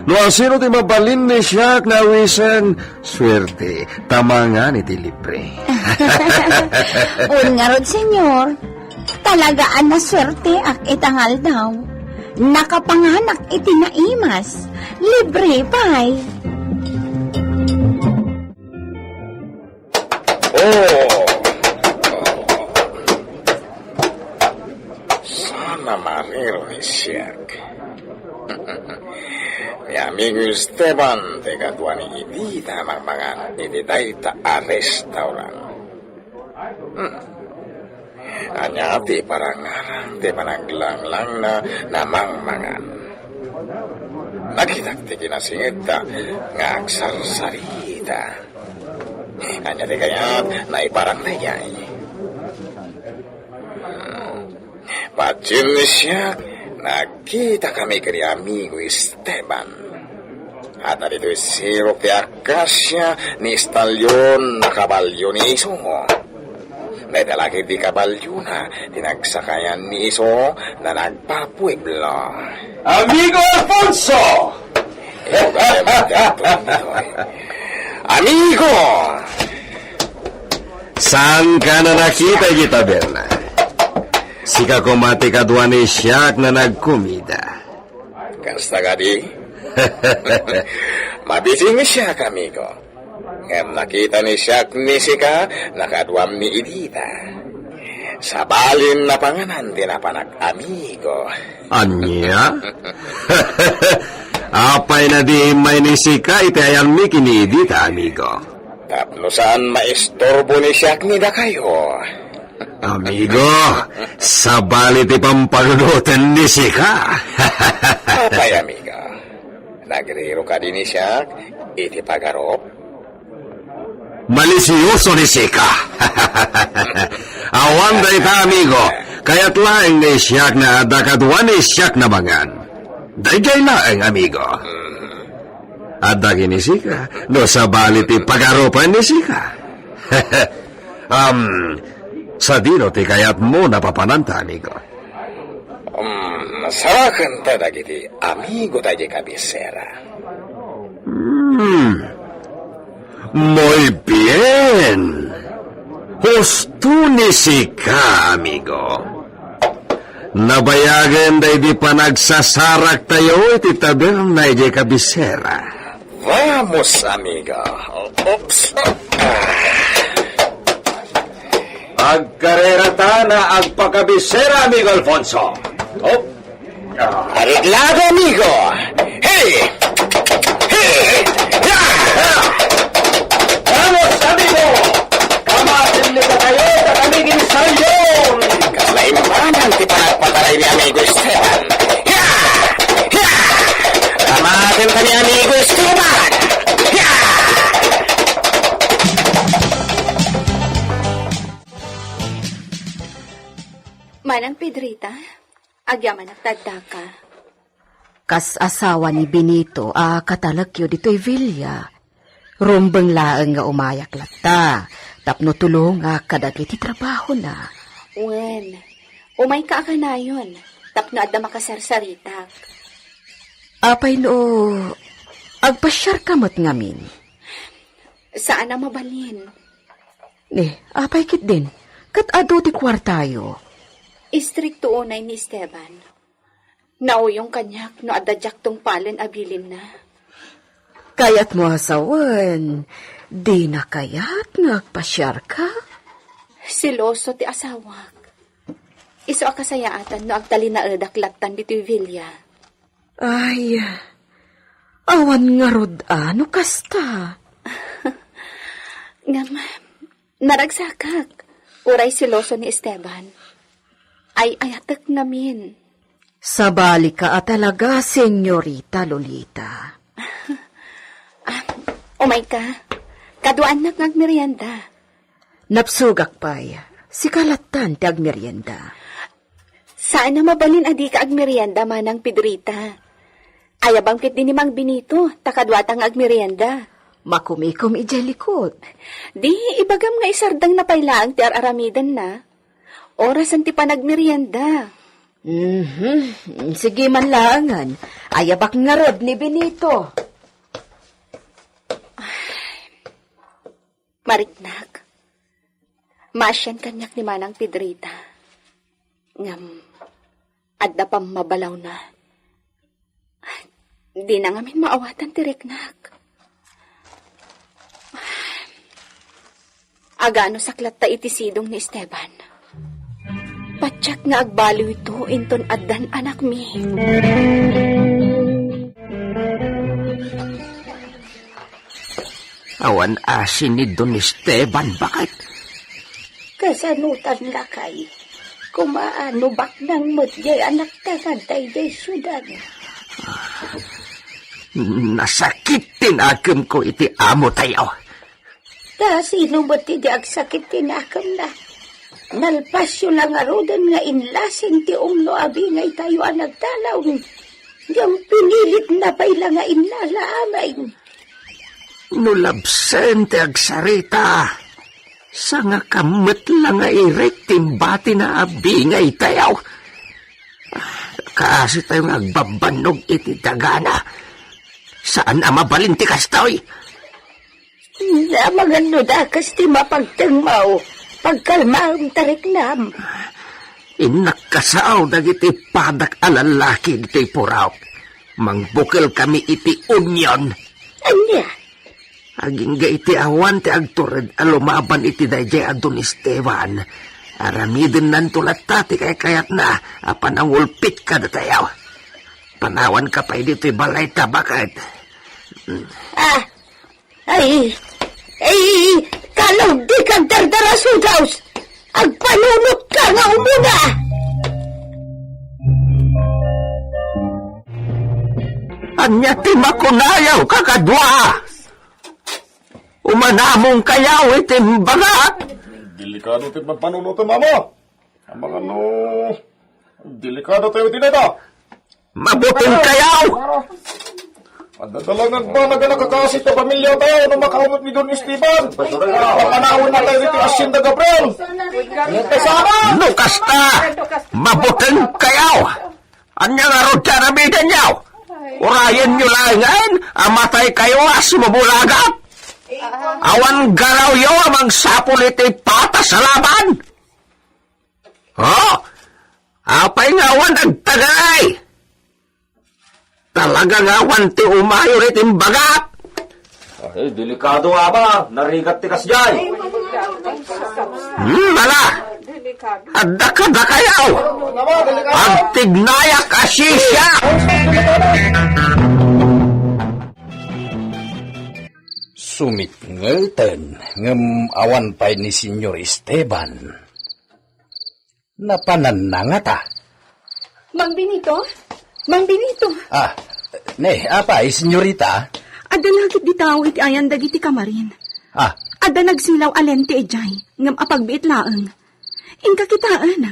No asino ti mabalin ni siak nga awisen, suerte, ta mangan iti libre. Wen ngarud, Señor. Talagaan a suerteak ita nga aldaw. Nakapanganak iti naimas. Libre pay. Oh! Saan a mariro ni siak. Ni amigo Esteban, ti kadua ni Edita a mangmangan iti dayta a restaurant. Hmm. Ania ti parangarang ti panaglanglangna a mangmangan? Nakitak ti kinasingedda nga agsarsarita. Ania ti kayat a iparang daydiay? Hmm. Patien ni siak, nagkitakami ken ni amigo Esteban. Adda ditoy sirok ti akasia ni Estalion a kabalio ni isu. Dayta la ketdi kabaliona ti nagsakayan ni isu a nagpapueblo. Amigo Alfonso! Amigo! Saanka a nakita iti taberna? Sika koma ti kadua ni siak a nagkumida. Kasta kadi? Mabisin ni siak, amigo. Ngem nakita ni siak ni sika a kaduam ni Edita. Sabali a panganan ti napanak, amigo. Ania? Apay a di immay ni sika iti ayanmi ken ni Edita, amigo? Tapno saan maisturbo ni siak ni dakayo. Amigo, sabali ti pampanunoten ni sika. Apay, amigo? Nagriro kadi ni siak iti pagarup? Malisioso ni sika. Awan dayta, amigo. Kayat laeng ni siak a adda kadua ni siak a mangan. Daydiay laeng, amigo. Hmm. Adda ken ni sika, no sabali ti pagarupan ni sika. Um, sadino ti kayatmo napapananta, amigo? Um, sarakenta dagiti amigo ta idiay kabisera. Hmm. Muy bien. Husto ni sika, amigo. Nabayagen daydi panagsasaraktayo iti taberna idiay kabisera. Vamos, amigo. Oops. Agkarerata nga agpakabisera, amigo Alfonso. Op. Areglado, amigo. Hey! Hey! Ya! Vamos, amigo! Kamaten ni katayo, ta kami ginsalyon! Kasla imbanan ti panagpataray ni Amigo Esteban. Ya! Ya! Kamaten kami, Amigo Esteban! Ya! Manang Pedrita, agyamanak ta addaka. Kas asawa ni Benito a katalekyo ditoy villa, rumbeng laeng nga umayak latta tapno tulongak kadagiti trabahona. Wen, umayka a kanayon tapno adda makasarsaritak. Apay no agpasiarka met ngamin? Saan a mabalin. Ne, apay ketdin, ket adu ti kuartayo. Istrikto unay ni Esteban. Nauyong kaniak no adda diak tungpalen a bilinna. Kayatmo a sawen, dina kayat nga agpasiarka? Seloso ti asawak. Isu a kasayaatan no agtalinaedak lattan ditoy villa. Ay, awan ngarud a no kasta. Ngem, naragsakak. Uray seloso ni Esteban. Ay-ayatek ngamin. Sabalika a talaga, Senyorita Lolita. Ah, umayka. Kaduaannak nga agmerienda. Napsugak pay, sika lattan ti agmerienda. Saan a mabalin a dika agmerienda, Manang Pedrita. Ayabam ketdi ni Mang Benito, ta kaduata nga agmerienda. Makumikom idiay likod. Di, ibagam nga isardengna pay laeng ti ar-aramidenna. Orasen ti panagmerienda. Mhm. Sige man laengen. Ayabak ngarud ni Benito. Mariknak, maasian kaniak ni Manang Pedrita. Ngem, adda pammabalawna. Dina ngamin maawatan ti riknak. Aganusak latta iti sidong ni Esteban. Patiek nga agbaliwto inton addan anakmi. Awan asin ni Don Esteban, baket. Kasanotan, lakay? Kumaano baknang met jay anakta kadta idiay siudad? Nasakit ti nakemko iti amo tayo. Ta sino met ti di agsakit ti nakemna? Nalpasyo la ngaruden nga inlasing ti umno a bingay tayo a nagdalaw. Ngem pinilitna pay la nga innala amin. No labsen ti agsarita, sangakam met la nga irek ti imbatina a bingay tayo. Kaasi tayo nga agbabbannog iti dagana. Saan a mabalin ti kastoy. Amangan no dakas ti mapagtengmaw, pagkalmaem ta riknam. Innak kasao dagiti padak a lallaki ditoy puraok. Mangbukel kami iti union. Ania? Agingga iti awan ti agtured a lumaban iti daydiay a Don Esteban. Aramidennanto latta ti kaykayatna a panangulpit kadatayo. Panawanka pay ditoy balay ta baket. Ah, Ay, ay, kano dika agdardarasudaw? Agpanunotka nga umuna! Ania ti makunayo, kakadua? Umanamong kayaw iti imbagak? Delikado ti pagpanunotem, Ama. Amangan no delikado tayo iti dayta. Mabuting kayaw! Adda la nga agbanag a nakakaasit a pamiliatayo no makaunot ni Don Esteban. Papanawen na tayo ditoy Hacienda Gabriel. Kasama! No kasta, mabutengkayo! Ania ngarud ti aramidenyo? Urayenyo laengen a mataykayo a sumubulagat! Awan garawyo a mangsapul iti patas a laban! Ha? Apay nga awan agtagalay? Talaga nga awan ti umayo iti imbagak. Ay, delikado, Ama. Narigat ti kasdiay. Hmm, ala. Adda kadakayaw. Agtignayak a sisiak. Sumitngeten, ngem awan pay ni Señor Esteban. Napananna ngata. Mang Benito? Mang Benito! Ah, ne, apay, senyorita? Adda lagip di tao iti ayan dagiti kamarin. Ah. Adda nagsilaw a lente idiay, ngem apagbiit laeng. Inka kitaen,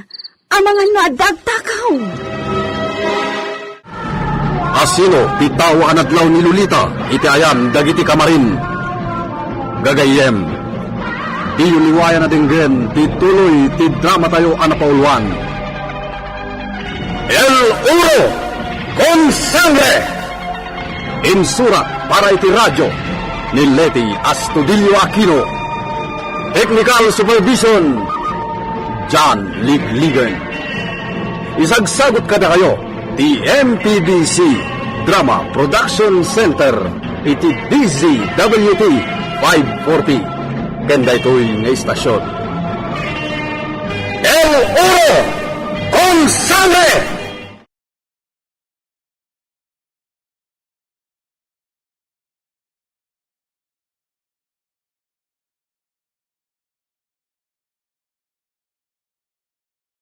amangan no adda agtakaw. Asino ti tao a nadlaw ni Lolita iti ayan dagiti kamarin? Gagayyem, diyo liwayan a denggen ti tuloy ti dramatayo a napauluan, El Oro con Sangre. Insurat para iti radio ni Leti Astudillo Aquino. Technical supervision, John Ligligan. Isagsagut kadakayo ti M P B C Drama Production Center iti D Z W T five forty. Ken daytoy nga istasyon, El Oro con Sangre!